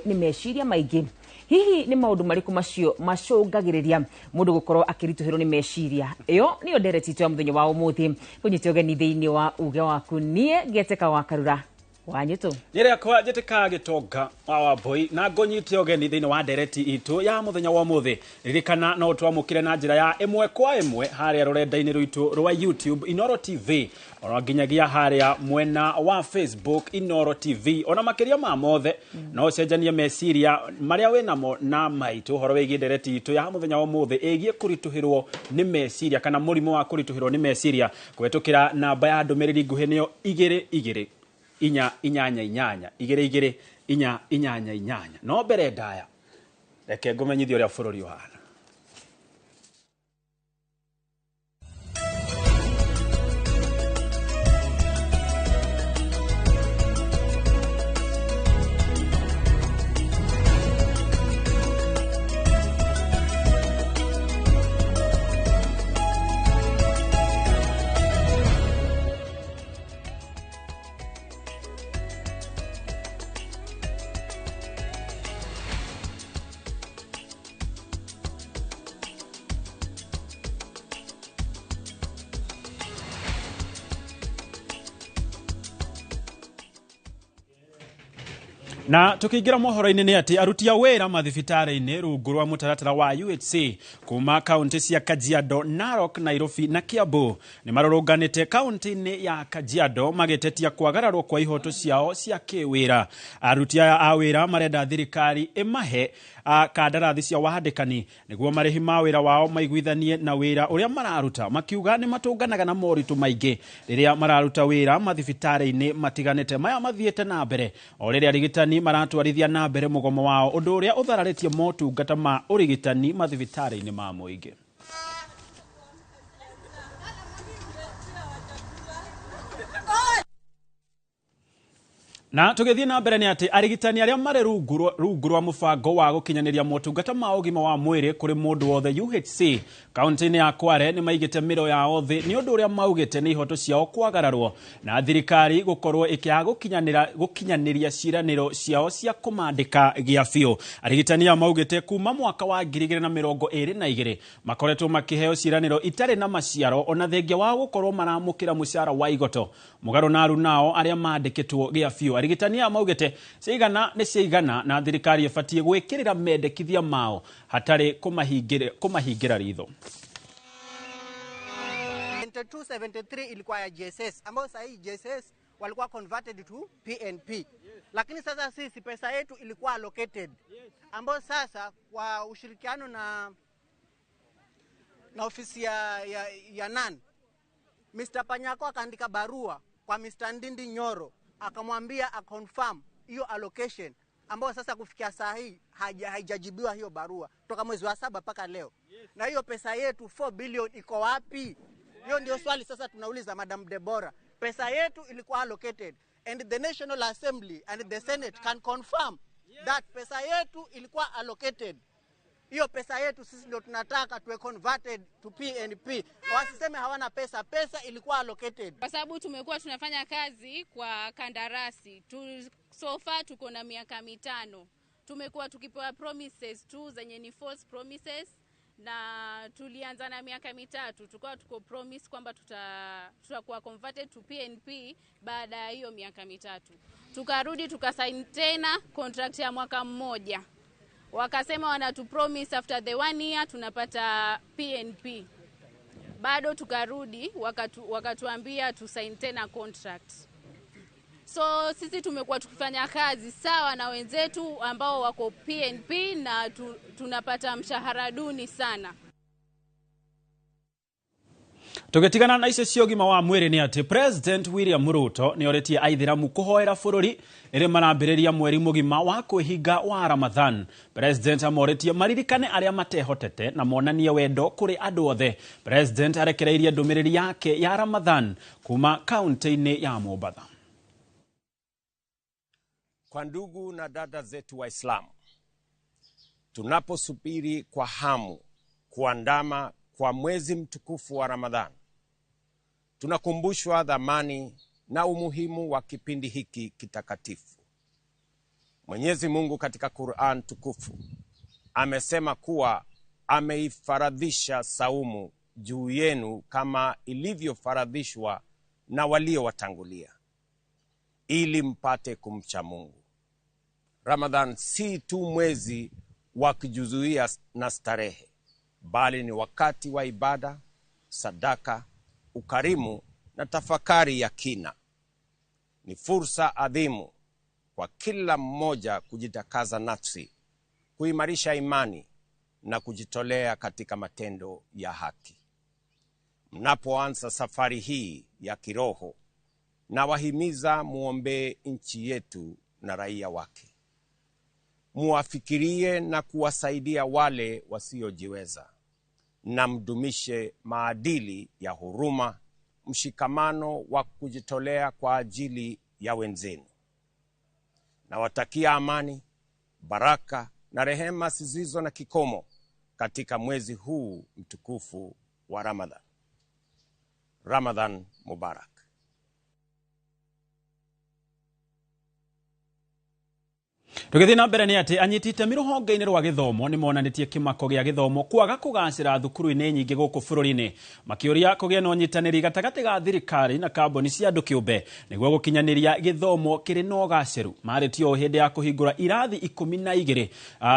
Nĩ meciria maingĩ. Hihi nĩ maũndũ marĩkũ macio macũngagĩrĩria mũndũ gũkorwo akĩritũhĩrwo nĩ meciria? Ĩyo nĩyo ndereti itũ ya mũthenya wa ũmũthĩ. Kũnyite ũgeni thĩinĩ wa uge waku, niĩ Ngeteka wa Karura Wanyitũ. Nĩrĩakwa njĩtĩka Gĩtonga wa Wambui na ngũnyite ũgeni thĩinĩ wa ndereti itũ ya mũthenya wa ũmũthĩ. Ririkana no twamũkĩre na njĩra ya ĩmwe kwa ĩmwe harĩa rũrenda-inĩ rwitũ rwa YouTube Inoro TV, ona nginyagia harĩa mwena wa Facebook Inoro TV. Ona makĩria ma mothe no ũcenjanie meciria marĩa wĩnamo na maitũ ũhoro wĩgiĩ ndereti itũ ya mũthenya wa ũmũthĩ ĩgiĩ kũritũhĩrwo nĩ meciria kana mũrimũ wa kũritũhĩrwo nĩ meciria kũhetũkĩra namba ya ndũmĩrĩri nguhĩ nĩyo 2 2 4 8 8 2 2 4 8 8. No mbere ndaya reke ngũmenyithie ũrĩa bũrũri ũhana. Na tukiingira mohoro-inĩ nĩ atĩ aruti a wĩra mathibitarĩ-inĩ rungu rwa mũtaratara wa UHC kuma kaunti cia Kajiado, Narok, Nairobi na Kiambu nĩ marũrũnganĩte kaunti-inĩ ya Kajiado magĩtetia kwagararwo kwa ihoto ciao cia kĩwĩra. Aruti aya a wĩra marenda thirikari ĩmahe kandarathi cia wandĩkani nĩguo marĩhi ma wĩra wao maiguithanie na wĩra ũrĩa mararuta, makiuga nĩ matũnganaga na moritũ maingĩ rĩrĩa mararuta wĩra mathibitarĩ-inĩ matiganĩte. Maya mathiĩte na mbere o rĩrĩa arigitani maratwarithia na mbere mũgomo wao, ũndũ ũrĩa ũthararĩtie motungata ma ũrigitani mathibitarĩ-inĩ ma mũingĩ. Na tũgĩthiĩ na mbere nĩ atĩ arigitani arĩa marĩ rungu rwa mũbango wa gũkinyanĩria motungata ma ũgima wa mwĩrĩ kũrĩ mũndũ wothe UHC kaunti-inĩ ya Kware nĩ maigĩte mĩro yao thĩ nĩ ũndũ ũrĩa maugĩte nĩ ihoto ciao kwagararwo na thirikari gũkorwo ĩkĩaga gũkinyanĩria ciĩranĩro ciao cia kũmandĩka gĩa biũ. Arigitani aya maugĩte kuma mwaka wa 2022 makoretwo makĩheo ciĩranĩro itarĩ na maciaro ona thengia wa gũkorwo maramũkĩra mũcara wa igoto. Mũgarũ na arunao arĩa mandĩkĩtwo gĩa biũ. Arigitani aya maugĩte ciigana nĩ ciigana na thirikari ĩbatiĩ gwĩkĩrĩra mendekithia mao hatarĩ kũmahingĩra ritho. 273 ilikuwa ya JSS ambayo sasa hii JSS walikuwa converted to PNP. Yes. Lakini sasa sisi pesa yetu ilikuwa allocated. Yes. Ambayo sasa kwa ushirikiano na ofisi ya NAN, Mr. Panyako akaandika barua kwa Mr. Ndindi Nyoro akamwambia a confirm hiyo allocation ambayo sasa kufikia saa hii haijajibiwa hiyo barua toka mwezi wa 7 mpaka leo. Yes. Na hiyo pesa yetu 4 billion iko wapi? Hiyo ndio swali sasa tunauliza Madam Deborah. Pesa yetu ilikuwa allocated and the National Assembly and the Senate can confirm that pesa yetu ilikuwa allocated. Hiyo pesa yetu sisi ndio tunataka tuwe converted to PNP. Wasiseme hawana pesa, pesa ilikuwa allocated. Kwa sababu tumekuwa tunafanya kazi kwa kandarasi. So far tuko na miaka 5. Tumekuwa tukipewa promises tu zenye ni false promises, na tulianza na miaka 3 tukawa tuko promise kwamba tutakuwa converted to PNP baada ya hiyo miaka 3. Tukarudi tukasign tena contract ya mwaka mmoja. Wakasema wanatu promise after the 1 year tunapata PNP. Bado tukarudi wakatuambia tu sign tena contract. So sisi tumekuwa tukifanya kazi sawa na wenzetu ambao wako PNP na tunapata mshahara duni sana. Tugetigana na icio cia ũgima wa mwĩrĩ nĩ atĩ President William Ruto nĩ orĩtie aithĩramu kũhoera bũrũri rĩrĩa marambĩrĩria mweri mũgima wa kwĩhinga wa Ramadhan. President amorĩtie maririkane arĩa matehotete na monanie wendo kũrĩ andũ othe. President arekereirie ndũmĩrĩri yake ya Ramadhan kuma kaunti-inĩ ya Mombatha. Kwa ndugu na dada zetu Waislamu, tunaposubiri kwa hamu kuandama kwa mwezi mtukufu wa Ramadhan, tunakumbushwa dhamani na umuhimu wa kipindi hiki kitakatifu. Mwenyezi Mungu katika Qur'an tukufu amesema kuwa ameifaradhisha saumu juu yenu kama ilivyofaradhishwa na waliowatangulia, ili mpate kumcha Mungu. Ramadhan si tu mwezi wa kujizuia na starehe, bali ni wakati wa ibada, sadaka, ukarimu na tafakari ya kina. Ni fursa adhimu kwa kila mmoja kujitakaza nafsi, kuimarisha imani na kujitolea katika matendo ya haki. Mnapoanza safari hii ya kiroho, nawahimiza muombee nchi yetu na raia wake. Muwafikirie na kuwasaidia wale wasiojiweza, na mdumishe maadili ya huruma, mshikamano wa kujitolea kwa ajili ya wenzenu. Nawatakia amani, baraka na rehema zisizo na kikomo katika mwezi huu mtukufu wa Ramadhan. Ramadhan Mubarak. Tũgĩthiĩ na mbere nĩ atĩ anyiti itemi rũhonge-inĩ rwa gĩthomo nĩ monanĩtie kĩmako gĩa gĩthomo kwaga kũgacĩra thukuru-inĩ nyingĩ gũkũ bũrũri-inĩ, makĩũria kũgĩe na ũnyitanĩri gatagatĩ ga thirikari na kambuni cia andũ kĩũmbe nĩguo gũkinyanĩria gĩthomo kĩrĩ na ũgacĩru. Marĩtie ũũ hĩndĩ ya kũhingũra irathi 12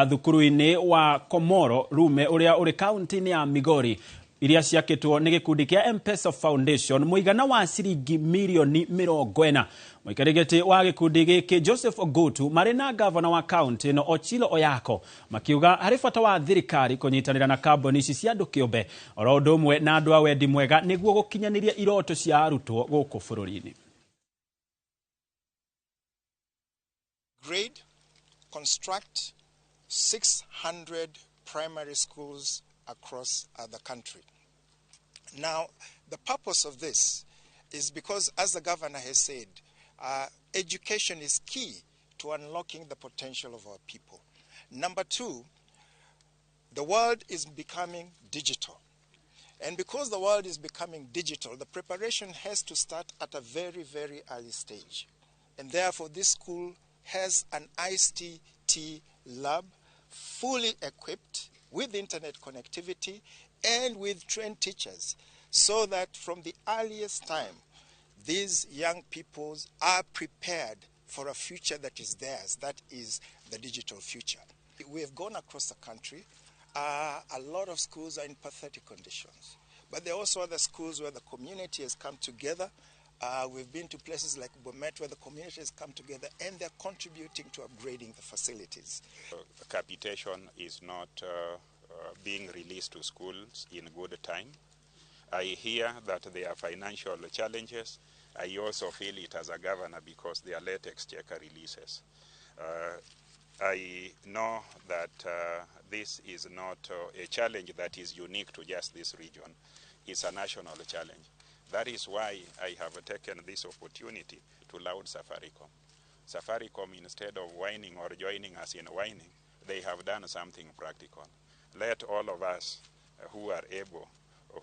thukuru-inĩ wa Komoro Rume ũrĩa ũrĩ kaunti-inĩ ya Migori, iria ciakĩtwo nĩ gĩkundi kĩa M-Pesa Foundation mũigana wa ciringi mirioni 40. Mũikarĩri gĩtĩ wa gĩkundi gĩkĩ Joseph Ogutu marĩ na gavana wa kaunti ĩno Ochilo Oyako makiuga harĩ bata wa thirikari kũnyitanĩra na kambuni ici cia andũ kĩũmbe oro ũndũ ũmwe na andũ a wendi mwega nĩguo gũkinyanĩria iroto cia arutwo gũkũ bũrũri-inĩ. Grade, construct 600 primary schools across the country. Now, the purpose of this is because, as the governor has said, education is key to unlocking the potential of our people. Number two, the world is becoming digital. And because the world is becoming digital, the preparation has to start at a very, very early stage. And therefore, this school has an ICT lab fully equipped with internet connectivity and with trained teachers, so that from the earliest time, these young peoples are prepared for a future that is theirs, that is the digital future. We have gone across the country. A lot of schools are in pathetic conditions, but there are also other schools where the community has come together. We've been to places like Bomet where the community has come together and they're contributing to upgrading the facilities. The capitation is not being released to schools in good time. I hear that there are financial challenges. I also feel it as a governor because there are late exchequer releases. I know that this is not a challenge that is unique to just this region. It's a national challenge. That is why I have taken this opportunity to laud Safaricom. Safaricom, instead of whining or joining us in whining, they have done something practical. Let all of us who are able,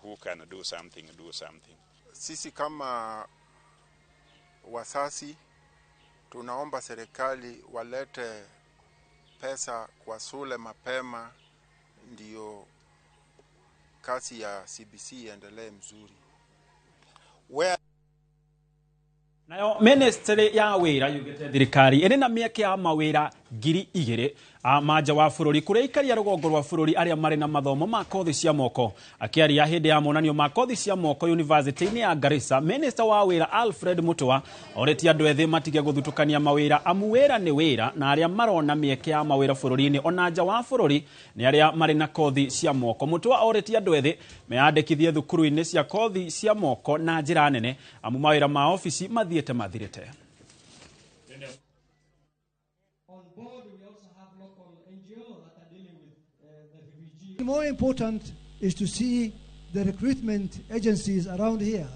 who can do something, do something. Sisi kama wasasi tunaomba serikali walete pesa kwa shule mapema ndio kazi ya CBC iendelee mzuri. Where Nayo ministry ya wĩra yugĩte thirikari ĩrĩ na mĩeke ya mawĩra 2,000 manja wa bũrũri kũrĩa aikaria rũgongo rwa bũrũri arĩa marĩ na mathomo ma kothi cia moko. Akĩaria hĩndĩ ya monanio ma kothi cia moko yunivasĩtĩ-inĩ ya Garissa, minister wa wĩra Alfred Mutua orĩtie andũ ethĩ matige gũthutũkania mawĩra amu wĩra nĩ wĩra, na arĩa marona mĩeke ya mawĩra bũrũri-inĩ ona nja wa bũrũri nĩ arĩa marĩ na kothi cia moko. Mutua orĩtie andũ ethĩ meyandĩkithie thukuru-inĩ cia kothi cia moko na njĩra nene amu mawĩra ma obici mathiĩte mathirĩte. More important is to see the recruitment agencies around here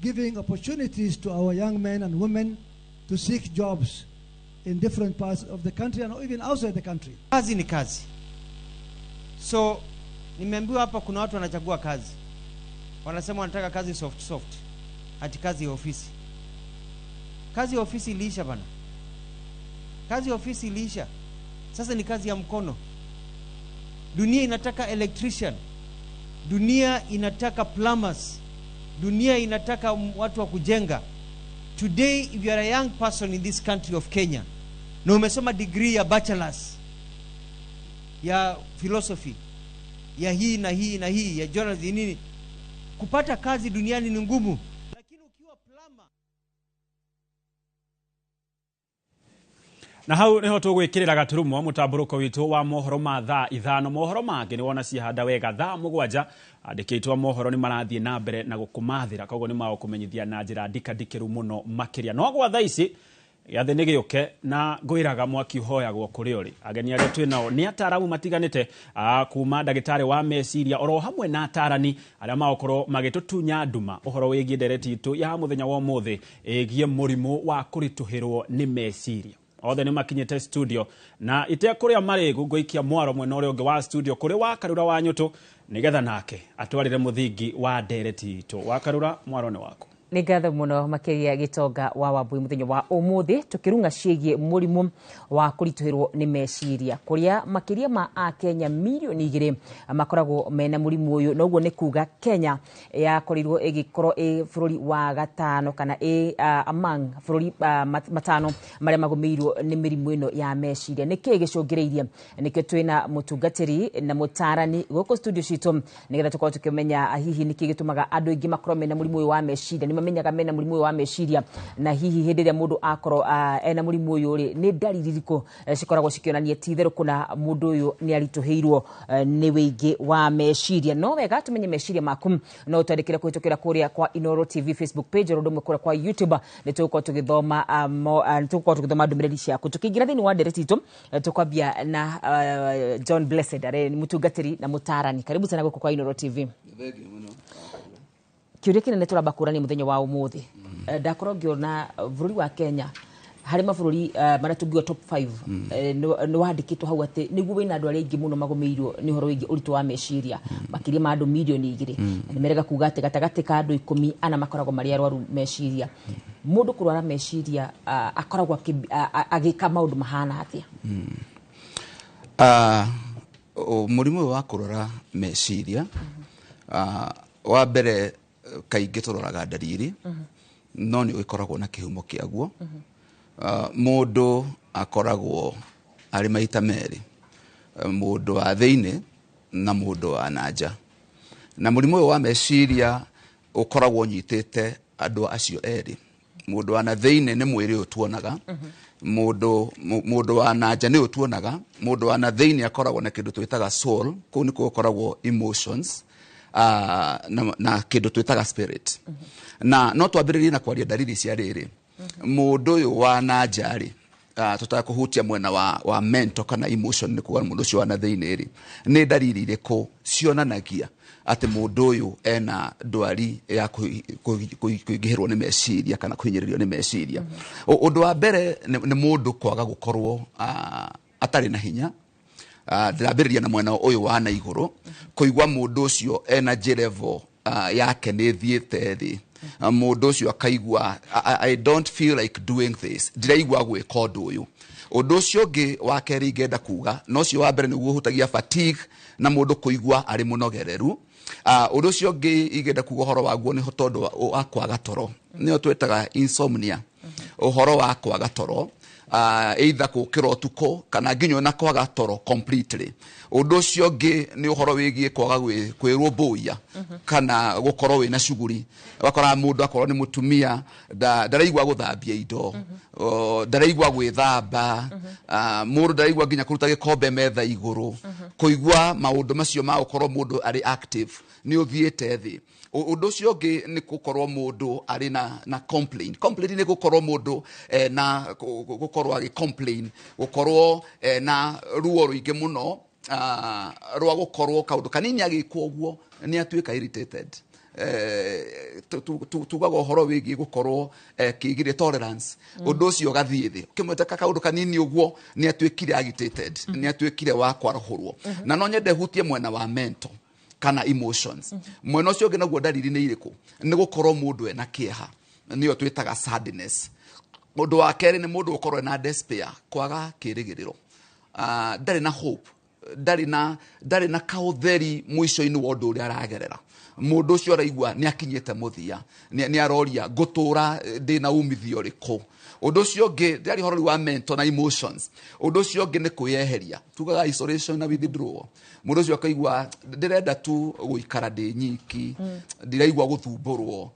giving opportunities to our young men and women to seek jobs in different parts of the country and even outside the country. Kazi ni kazi. So nimeambiwa hapa kuna watu wanachagua kazi. Wanasema wanataka kazi soft soft. Ati kazi ya ofisi. Kazi ya ofisi iliisha bana. Kazi ya ofisi iliisha, sasa ni kazi ya mkono. Dunia inataka electrician, dunia inataka plumbers, dunia inataka watu wa kujenga. Today if you are a young person in this country of Kenya na umesoma degree ya bachelors ya philosophy ya hii na hii na hii ya journalism nini, kupata kazi duniani ni ngumu. Lakini ukiwa plumber Na hau niho tugwikirira gaturumo mutamburuko witu wa mohoro ma thaa 5. Mohoro mangi ni wona cihanda wega thaa 7. Andikitwa mohoro ni marathie na mbere na gukumathira, koguo ni magũkũmenyithia na njĩra ndikandikĩru mũno makĩria. No gwa thaa ici gĩathĩ nĩ gĩũke na ngwĩraga mwaki ũhoyagwo kũrĩ ũrĩ. Ageni arĩa twĩ nao nĩ ataaramu matiganĩte, kuma ndagĩtarĩ wa meciria oro hamwe na atarani arĩa magũkorwo magĩtũtunya nduma ũhoro wĩgiĩ ndereti itũ ya mũthenya wa ũmũthĩ ĩgiĩ mũrimũ wa kũritũhĩrwo nĩ meciria. Othe nĩ makinyĩte studio na itekũrĩa marĩgu ngũikia mwaro mwena ũrĩa ũngĩ wa studio kũrĩ wa Karura wa Nyũtũ nĩgetha nake atwarĩre mũthingi wa ndereti itũ. Wa Karura, mwaro nĩ waku. Nĩ ngatho mũno makĩria Gĩtonga wa Wambui mũthenya wa ũmũthĩ tũkĩrung'a ciĩgiĩ mũrimũ wa kũritũhĩrwo nĩ meciria, kũrĩa makĩria ma akenya mirioni 2 makoragwo mena mũrimũ ũyũ. Na ũguo nĩ kuga Kenya yakorirwo ĩgĩkorwo ĩ bũrũri wa gatano kana ĩ among bũrũri matano marĩa magũmĩirwo nĩ mĩrimũ ĩno ya meciria. Nĩkĩĩ gĩcũngĩrĩirie? Nĩkĩo twĩna mũtungatĩri na mũtarani gũkũ studio citũ nĩgetha tũkorwo tũkĩmenya hihi nĩkĩĩ gĩtũmaga andũ aingĩ makorwo mena mũrimũ ũyũ wa meciria, nĩ mamenyaga mena mũrimũ ũyũ wa meciria, na hihi hĩndĩ ĩrĩa mũndũ akorwo ena mũrimũ ũyũ rĩ, nĩ ndariri irĩkũ cikoragwo cikĩonania ti itherũ kũna mũndũ ũyũ nĩ aritũhĩirwo nĩ wĩingĩ wa meciria. No wega tũmenye meciria maku, no ũtwandĩkĩre kũhĩtũkĩra kũrĩa kwa Inooro TV Facebook page oro ũndũ ũmwe kũrĩa kwa YouTube. Nĩ tũgũkorwo tũgĩthoma ndũmĩrĩri ciaku. Tũkĩingĩra thĩinĩ wa ndereti itũ, tũkwambia na John Blessed arĩ nĩ mũtungatĩri na mũtarani. Karibu sana gũkũ kwa Inooro TV. Kĩũria kĩnene tũramba kũrania mũthenya wa ũmũthĩ, ndakorwo ngĩona bũrũri wa Kenya harĩ mabũrũri marĩa tũngiuga top 5, nĩ wandĩkĩtwo hau atĩ nĩguo wĩna andũ arĩa aingĩ mũno magũmĩirwo nĩ ũhoro wĩgiĩ ũritũ wa meciria, makĩria ma andũ mirioni 2. Nĩ merega kuga atĩ gatagatĩ ka andũ 10 ana makoragwo marĩ arwaru meciria. Mũndũ kũrwara meciria akoragwo agĩka maũndũ mahana atĩa? Mũrimũ ũyũ wa kũrwara meciria, wa mbere kaingĩ tũroraga ndariri, no nĩ ũgĩkoragwo na kĩhumo kĩaguo. Mũndũ akoragwo arĩ maita merĩ, mũndũ wa thĩinĩ na mũndũ wa nanja. Na mũrimũ ũyũ wa meciria ũkoragwo ũnyitĩte andũ acio erĩ. Mũndũ wa na thĩinĩ nĩ mwĩrĩ ũyũ tuonaga, mũndũ wa nanja nĩ ũyũ tuonaga. Mũndũ wa na thĩinĩ akoragwo na kĩndũ twĩtaga soul, kũu nĩkuo gũkoragwo emotions, na kĩndũ twĩtaga spirit. Na no twambĩrĩrie na kwaria ndariri cia rĩrĩ. Mũndũ ũyũ wa nanja rĩ, tũtakũhutia mwena wa mental kana emotion, nĩ kuga mũndũ ũcio wa na thĩinĩ rĩ, nĩ ndariri irĩkũ cionanagia atĩ mũndũ ũyũ ena ndwari ya kũingĩhĩrwo nĩ meciria kana kũhinyĩrĩrio nĩ meciria. Ũndũ wa mbere nĩ mũndũ kwaga gũkorwo atarĩ na hinya. Ndĩrambĩrĩria na mwena ũyũ wa na igũrũ, kũigua mũndũ ũcio energy level yake nĩ ĩthiĩte thĩ. Mũndũ ũcio akaigua I don't feel like doing this, ndiraigua gwĩka ũndũ ũyũ. Ũndũ ũcio ũngĩ wa kerĩ ingĩenda kuga, na ũcio wa mbere nĩguo ũhutagia fatigue na mũndũ kũigua arĩ mũnogereru. Ũndũ ũcio ũngĩ ingĩenda kuga ũhoro waguo nĩ tondũ wa kwaga toro, nĩyo twĩtaga insomnia. Ũhoro wa kwaga toro, either gũkĩra ũtukũ kana nginya ona kwaga toro completely. Ũndũ ũcio ũngĩ nĩ ũhoro wĩgiĩ kwaga kwĩrũmbũiya kana gũkorwo wĩna cuguri. Ũgakora mũndũ akorwo nĩ mũtumia ndaraigua gũthambia indo, ndaraigua gwĩthamba, mũndũ ndaraigua nginya kũruta gĩkombe metha igũrũ. Kũigua maũndũ macio ma gũkorwo mũndũ arĩ active nĩ ũthiĩte thĩ. Ũndũ ũcio ũngĩ nĩ gũkorwo mũndũ arĩ na complain. Complain nĩ gũkorwo mũndũ na gũkorwo agĩ complain, gũkorwo na ruo rũingĩ mũno, rwa gũkorwo kaũndũ kanini agĩkwo ũguo nĩ atuĩka irritated. Tugaga ũhoro wĩgiĩ gũkorwo kĩgire tolerance. Ũndũ ũcio ũgathiĩ thĩ. Ũkĩmwĩta kaũndũ kanini ũguo nĩ atuĩkire agitated, nĩ atuĩkire wa kwarahũrwo. Na no nyende hutie mwena wa mental kana emotions. Mwena ũcio ũngĩ naguo ndariri nĩ irĩkũ? Nĩ gũkorwo mũndũ ena kĩeha, nĩyo twĩtaga sadness. Ũndũ wa kerĩ nĩ mũndũ gũkorwo na despair, kwaga kĩrĩgĩrĩro. Ndarĩ na hope, ndarĩ na kaũtheri mũico-inĩ wa ũndũ ũrĩa aragerera. Mũndũ ũcio araigua nĩ akinyĩte mũthia, nĩ aroria ngũtũra ndĩna umithio ũrĩkũ. Ũndũ ũcio ũngĩ ndĩraria ũhoro rĩu wa mental na emotions. Ũndũ ũcio ũngĩ nĩ kwĩyeheria, tugaga isolation na withdrawal. Mũndũ ũcio akaigua ndĩrenda tu gũikara ndĩ nyiki, ndiraigua gũthumbũrwo.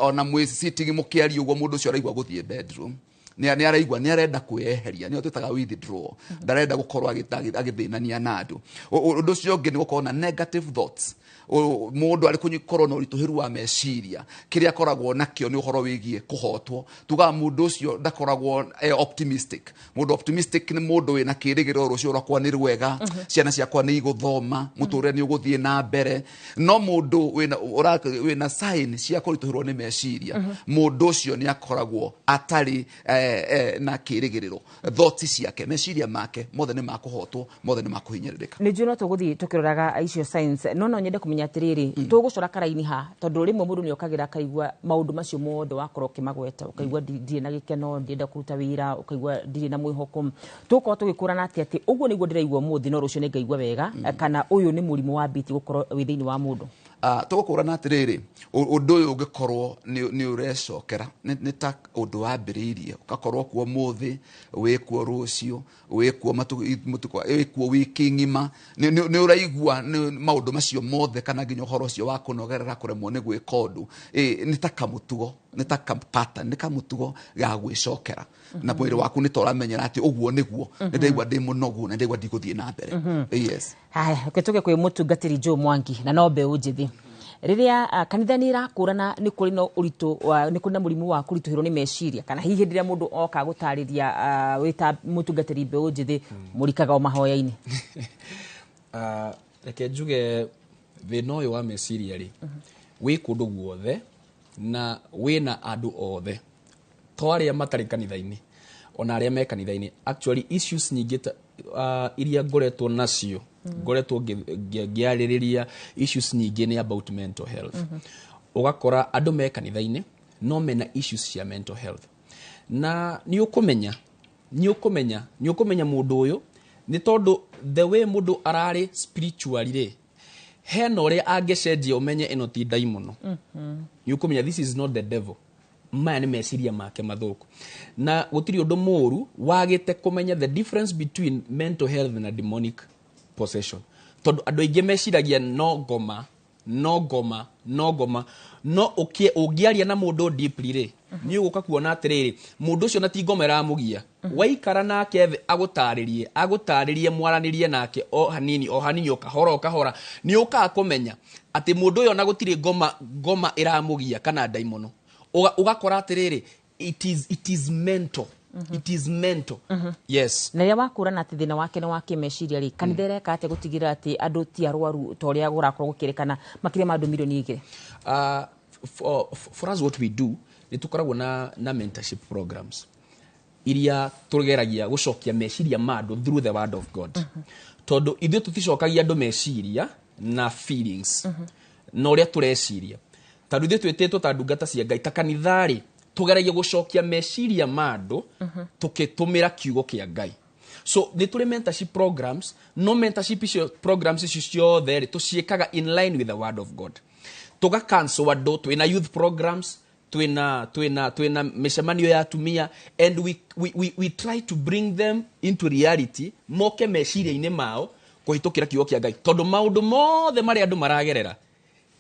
Ona mwĩ sitting mũkĩaria ũguo, mũndũ ũcio araigua gũthiĩ bedroom, nĩ araigua nĩ arenda kwĩyeheria, nĩyo twĩtaga withdrawal. Ndarenda gũkorwo agĩthĩnania na andũ. Ũndũ ũcio ũngĩ nĩ gũkorwo na negative thoughts. Mũndũ arĩ gũkorwo na ũritũhĩru wa meciria, kĩrĩa akoragwo nakĩo nĩ ũhoro wĩgiĩ kũhotwo. Tugaga mũndũ ũcio ndakoragwo optimistic. Mũndũ optimistic nĩ mũndũ wĩna kĩrĩgĩrĩro, rũciũ rwakwa nĩ rwega, ciana ciakwa nĩ igũthoma, mũtũrĩre nĩ ũgũthiĩ na mbere. No mũndũ wĩna sign cia kũritũhĩrwo nĩ meciria, mũndũ ũcio nĩ akoragwo atarĩ na kĩrĩgĩrĩro. Thoughts ciake, meciria make mothe nĩ makũhotwo, mothe nĩ makũhinyĩrĩrĩka. Nĩ njũĩ no tũgũthiĩ tũkĩroraga icio signs, no nyende kũmenya atĩrĩrĩ, tũgũcora karaini ha? Tondũ rĩmwe mũndũ nĩ okagĩra akaigua maũndũ macio mothe wakorwo ũkĩmagweta, ũkaigua ndirĩ na gĩkeno, ndirenda kũruta wĩra, ũkaigua ndirĩ na mwĩhoko. Tũgũkorwo tũgĩkũrana atĩa atĩ ũguo nĩguo ndĩraigua ũmũthĩ, no rũciũ nĩ ngaigua wega, kana ũyũ nĩ mũrimũ wambĩtie gũkorwo wĩ thĩinĩ wa mũndũ? Tũgũkũrana atĩrĩrĩ, ũndũ ũyũ ũngĩkorwo nĩ ũrecokera, nĩ ta ũndũ wambĩrĩirie, ũgakorwo kuo mũthĩ, wĩkuo rũciũ, wĩkuo mũtukũ, wĩkuo wiki ng'ima, nĩ ũraigua nĩ maũndũ macio mothe, kana nginya ũhoro ũcio wa kũnogerera, kũremwo nĩ gwĩka ũndũ, nĩ ta kamũtugo, nĩ ta pattern, nĩ kamũtugo ga gwĩcokera, na mwĩrĩ waku nĩ ta ũramenyera atĩ ũguo nĩguo nĩ ndaigua ndĩ mũnogu na ndaigua ndigũthiĩ na mbere. Yes. Haya, reke tũke kwĩ mũtungatĩri Joe Mwangi, na no mbeũ njĩthĩ. Rĩrĩa kanitha nĩ ĩrakũrana nĩ kũrĩ na ũritũ wa, nĩ kũrĩ na mũrimũ wa kũritũhĩrwo nĩ meciria, kana hihi hĩndĩ ĩrĩa mũndũ oka gũtarĩria, wĩ ta mũtungatĩri mbeũ njĩthĩ, mũrikaga o mahoya-inĩ? Reke njuge thĩna ũyũ wa meciria rĩ, wĩ kũndũ guothe na wĩna andũ othe, to arĩa matarĩ kanitha-inĩ ona arĩa me kanitha-inĩ. Actually, issues nyingĩ ta iria ngoretwo nacio, ngoretwo ngĩarĩrĩria issues nyingĩ nĩ about mental health. Ũgakora andũ me kanitha-inĩ no mena issues cia mental health, na nĩ ũkũmenya mũndũ ũyũ nĩ tondũ the way mũndũ ararĩ spiritually rĩ, hena ũrĩa angĩcenjia ũmenye ĩno ti ndaimono. Nĩ ũkũmenya this is not the devil, maya nĩ meciria make mathũku. Na gũtirĩ ũndũ mũru wagĩte kũmenya the difference between mental health na demonic possession, tondũ andũ aingĩ meciragia no ngoma, no ngoma, no ngoma. No ũngĩaria na mũndũ deeply rĩ, nĩ ũgũka kuona atĩrĩrĩ, mũndũ ũcio na ti ngoma ĩramũgia. Waikara nake thĩ, agũtarĩrie, mwaranĩrie nake o hanini o hanini, o kahora o kahora, nĩ ũkaga kũmenya atĩ mũndũ ũyũ ona gũtirĩ ngoma ĩramũgia kana ndaimono. Ũgakora atĩrĩrĩ, it is mental, it is mental, yes. Na rĩrĩa wakũrana atĩ thĩna wake nĩ wa kĩmeciria rĩ, kanitha ĩreka atĩa gũtigĩrĩra atĩ andũ ti arwaru ta ũrĩa gũrakorwo gũkĩrĩkana makĩria ma andũ 2 milioni? For us, what we do, nĩ tũkoragwo na mentorship programs iria tũgeragia gũcokia meciria ma andũ through the word of God, tondũ ithuĩ tũticokagia andũ meciria na feelings na ũrĩa tũreciria, tondũ ithuĩ twĩtĩtwo ta ndungata cia Ngai, ta kanitha-rĩ, tũgeragia gũcokia meciria ma andũ tũkĩtũmĩra kiugo kĩa Ngai. So nĩ tũrĩ mentorship programs, no mentorship icio, programs icio ciothe rĩ, tũciĩkaga in line with the word of God. Tũga counsel andũ, twĩna youth programs, twĩna mĩcemanio ya atumia, and we try to bring them into reality, moke meciria-inĩ mao kũhĩtũkĩra kiugo kĩa Ngai, tondũ maũndũ mothe marĩa andũ maragerera,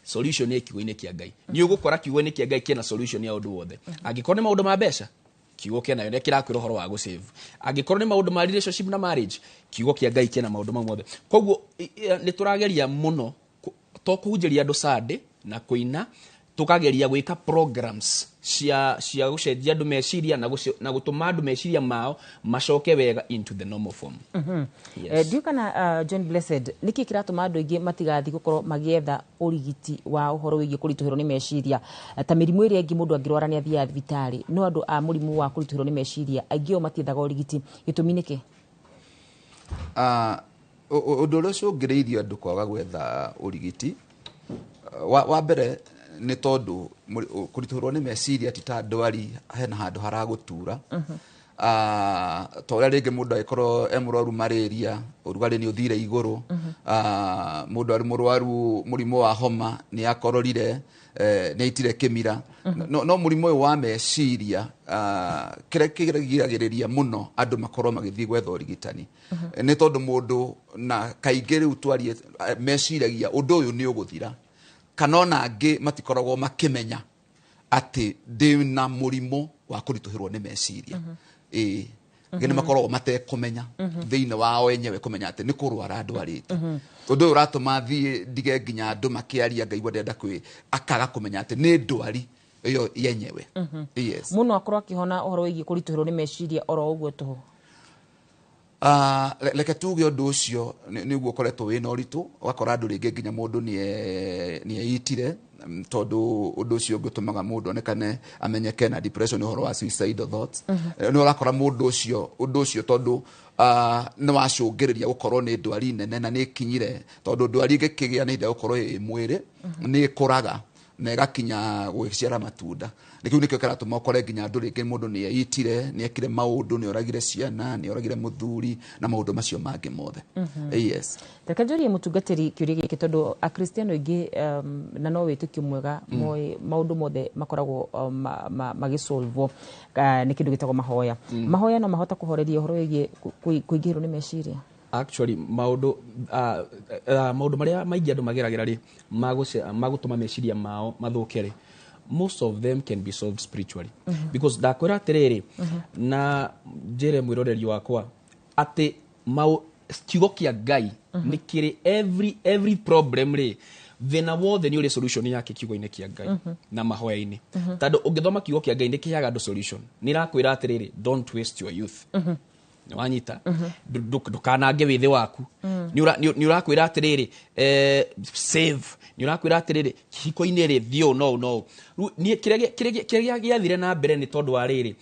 solution ĩ kiugo-inĩ kĩa Ngai. Nĩ ũgũkora kiugo-inĩ kĩa Ngai kĩna solution ya ũndũ wothe. Angĩkorwo nĩ maũndũ ma mbeca, kiugo kĩnayo nĩ kĩrakwĩra ũhoro wa gũsave. Angĩkorwo nĩ maũndũ ma relationship na marriage, kiugo kĩa Ngai kĩna maũndũ mau mothe. Koguo nĩ tũrageria mũno to kũhunjĩria andũ Sunday na kũina, tũkageria gwĩka programs cia gũcenjia andũ meciria na gũtũma andũ meciria mao macoke wega into the normal form. Yes. Ndiũ kana John Blessed, nĩkĩ kĩratũma andũ aingĩ matigathiĩ gũkorwo magĩetha ũrigiti wa ũhoro wĩgiĩ kũritũhĩrwo nĩ meciria? Ta mĩrimũ ĩrĩa ĩngĩ mũndũ angĩrwara nĩ athiaga thibitarĩ, no andũ a mũrimũ wa kũritũhĩrwo nĩ meciria aingĩ o matiethaga ũrigiti. Gĩtũmi nĩkĩ? Ũndũ ũrĩa ũcũngĩrĩirie andũ kwaga gwetha ũrigiti, wa mbere Nĩ tondũ kũritũhĩrwo nĩ meciria ti ta ndwari hena handũ haragũtura. Ta ũrĩa rĩngĩ mũndũ angĩkorwo e mũrwaru malaria, ũrugarĩ nĩ ũthire igũrũ, mũndũ arĩ mũrwaru mũrimũ wa homa, nĩ akororire, nĩ aitire kĩmira. No mũrimũ ũyũ wa meciria, kĩrĩa kĩgiragĩrĩria mũno andũ makorwo magĩthiĩ gwetha ũrigitani nĩ tondũ mũndũ na kaingĩ rĩu twarie, meciragia ũndũ ũyũ nĩ ũgũthira, kana ona angĩ matikoragwo makĩmenya atĩ ndĩna mũrimũ wa kũritũhĩrwo nĩ meciria. Ĩĩ, angĩ nĩ makoragwo matekũmenya thĩinĩ wao enyewe kũmenya atĩ nĩ kũrwara ndwarĩte. Ũndũ ũyũ ũratũma thiĩ ndige nginya andũ makĩaria, ngaigua ndĩrenda kwĩ akaga kũmenya atĩ nĩ ndwari ĩyo yenyewe. Yes. Mũno akorwo akĩhona ũhoro wĩgiĩ kũritũhĩrwo nĩ meciria oro ũguo tũhũ? Reke tuge ũndũ ũcio nĩguo ũkoretwo wĩna ũritũ, ũgakora andũ rĩngĩ nginya mũndũ nĩeitire, tondũ ũndũ ũcio ũngĩ ũtũmaga mũndũ onekane amenyeke na depression, ũhoro wa suicidal thoughts. Nĩ ũrakora mũndũ ũcio, ũndũ ũcio tondũ nĩ wacũngĩrĩria gũkorwo nĩ ndwari nene na nĩ ĩkinyire, tondũ ndwari ĩngĩkĩgĩa nĩ ĩrĩa gũkorwo ĩ mwĩrĩ, nĩ ĩkũraga na ĩgakinya gũgĩciara matunda. Nĩkĩu nĩkĩo kĩratũma ũkore nginya andũ rĩngĩ mũndũ nĩ eitire, nĩ ekire maũndũ, nĩ oragire ciana, nĩ oragire mũthuri na maũndũ macio mangĩ mothe. Yes. Reke njũrie mũtungatĩri kĩũria gĩkĩ, tondũ Akristiano aingĩ, na no wĩtĩkio mwega, moĩ maũndũ mothe makoragwo magĩsolvwo nĩ kĩndũ gĩtagwo mahoya. Mahoya no mahota kũhoreria ũhoro wĩgiĩ kũingĩhĩrwo nĩ meciria? Actually, maũndũ marĩa maingĩ andũ mageragĩra rĩ, magũtũma meciria mao mathũke rĩ, most of them can be solved spiritually, because ndakwĩra atĩrĩrĩ, na njĩre mwĩroreri wakwa atĩ kiugo kĩa Ngai nĩ kĩrĩ every problem rĩ, thĩna wothe nĩ ũrĩ solution yake kiugo-inĩ kĩa Ngai na mahoya-inĩ, tondũ ũngĩthoma kiugo kĩa Ngai nĩ kĩheaga andũ solution. Nĩ ĩrakwĩra atĩrĩrĩ, "Don't waste your youth." Nĩ wanyita? Ndũkanange wĩthĩ waku. Nĩ ũrakwĩra atĩrĩrĩ, save. Nĩ ũrakwĩra atĩrĩrĩ, kĩhiko-inĩ rĩ, thiĩ ũũ no ũũ no ũũ. Rĩu niĩ kĩrĩa gĩathire na mbere nĩ tondũ wa rĩrĩ,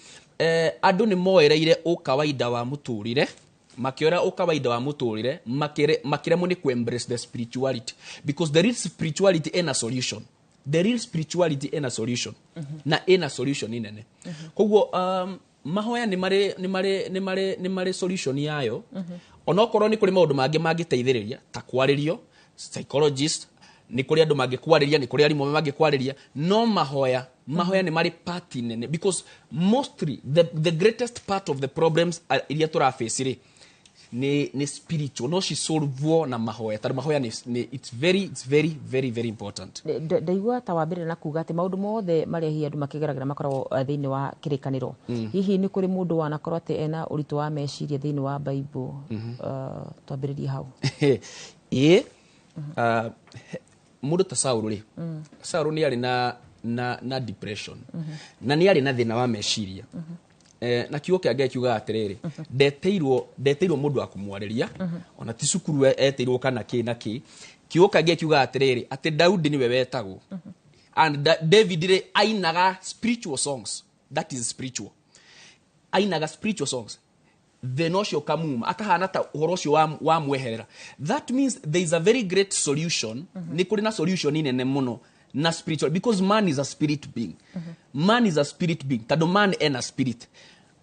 andũ nĩ moereire ũkawaida wa mũtũrĩre, makĩoera ũkawaida wa mũtũrĩre, makĩremwo nĩ kũ embrace the spirituality, because the real spirituality ĩna solution. The real spirituality ĩna solution, na ĩna solution inene. Koguo mahoya nĩ marĩ solution yayo, onokorwo nĩ kũrĩ maũndũ mangĩ mangĩteithĩrĩria ta kwarĩrio psychologist, nĩ kũrĩ andũ mangĩkwarĩria, nĩ kũrĩ arimũ mangĩkwarĩria, no mahoya nĩ marĩ part nene, because mostly the greatest part of the problems iria tũraface rĩ, nĩ spiritual, no cisolvwo na mahoya, tondũ mahoya nĩ it's very very very important. Ndaigua ta wambĩrĩria na kuga atĩ maũndũ mothe marĩa hihi andũ makĩgeragĩra makoragwo thĩinĩ wa kĩrĩkanĩro. Hihi nĩ kũrĩ mũndũ wanakorwo atĩ ena ũritũ wa meciria thĩinĩ wa Bible? Twambĩrĩrie hau. Ĩĩ, mũndũ ta Saũlũ rĩ, Saũlũ nĩ arĩ na depression na nĩ arĩ na thĩna wa meciria. Na kiugo kĩa Ngai kiugaga atĩrĩrĩ, ndetĩirwo mũndũ wa kũmwarĩria, ona ti cukuru etĩirwo kana kĩ na kĩ. Kiugo kĩa Ngai kiugaga atĩrĩrĩ, atĩ Daudi nĩwe wetagwo, and David rĩ, ainaga spiritual songs. That is spiritual, ainaga spiritual songs, thĩna ũcio ũkamuma, akahana ta ũhoro ũcio wamweherera. That means there is a very great solution. Nĩ kũrĩ na solution inene mũno na spiritual, because man is a spirit being. Man is a spirit being, tondũ man ena spirit.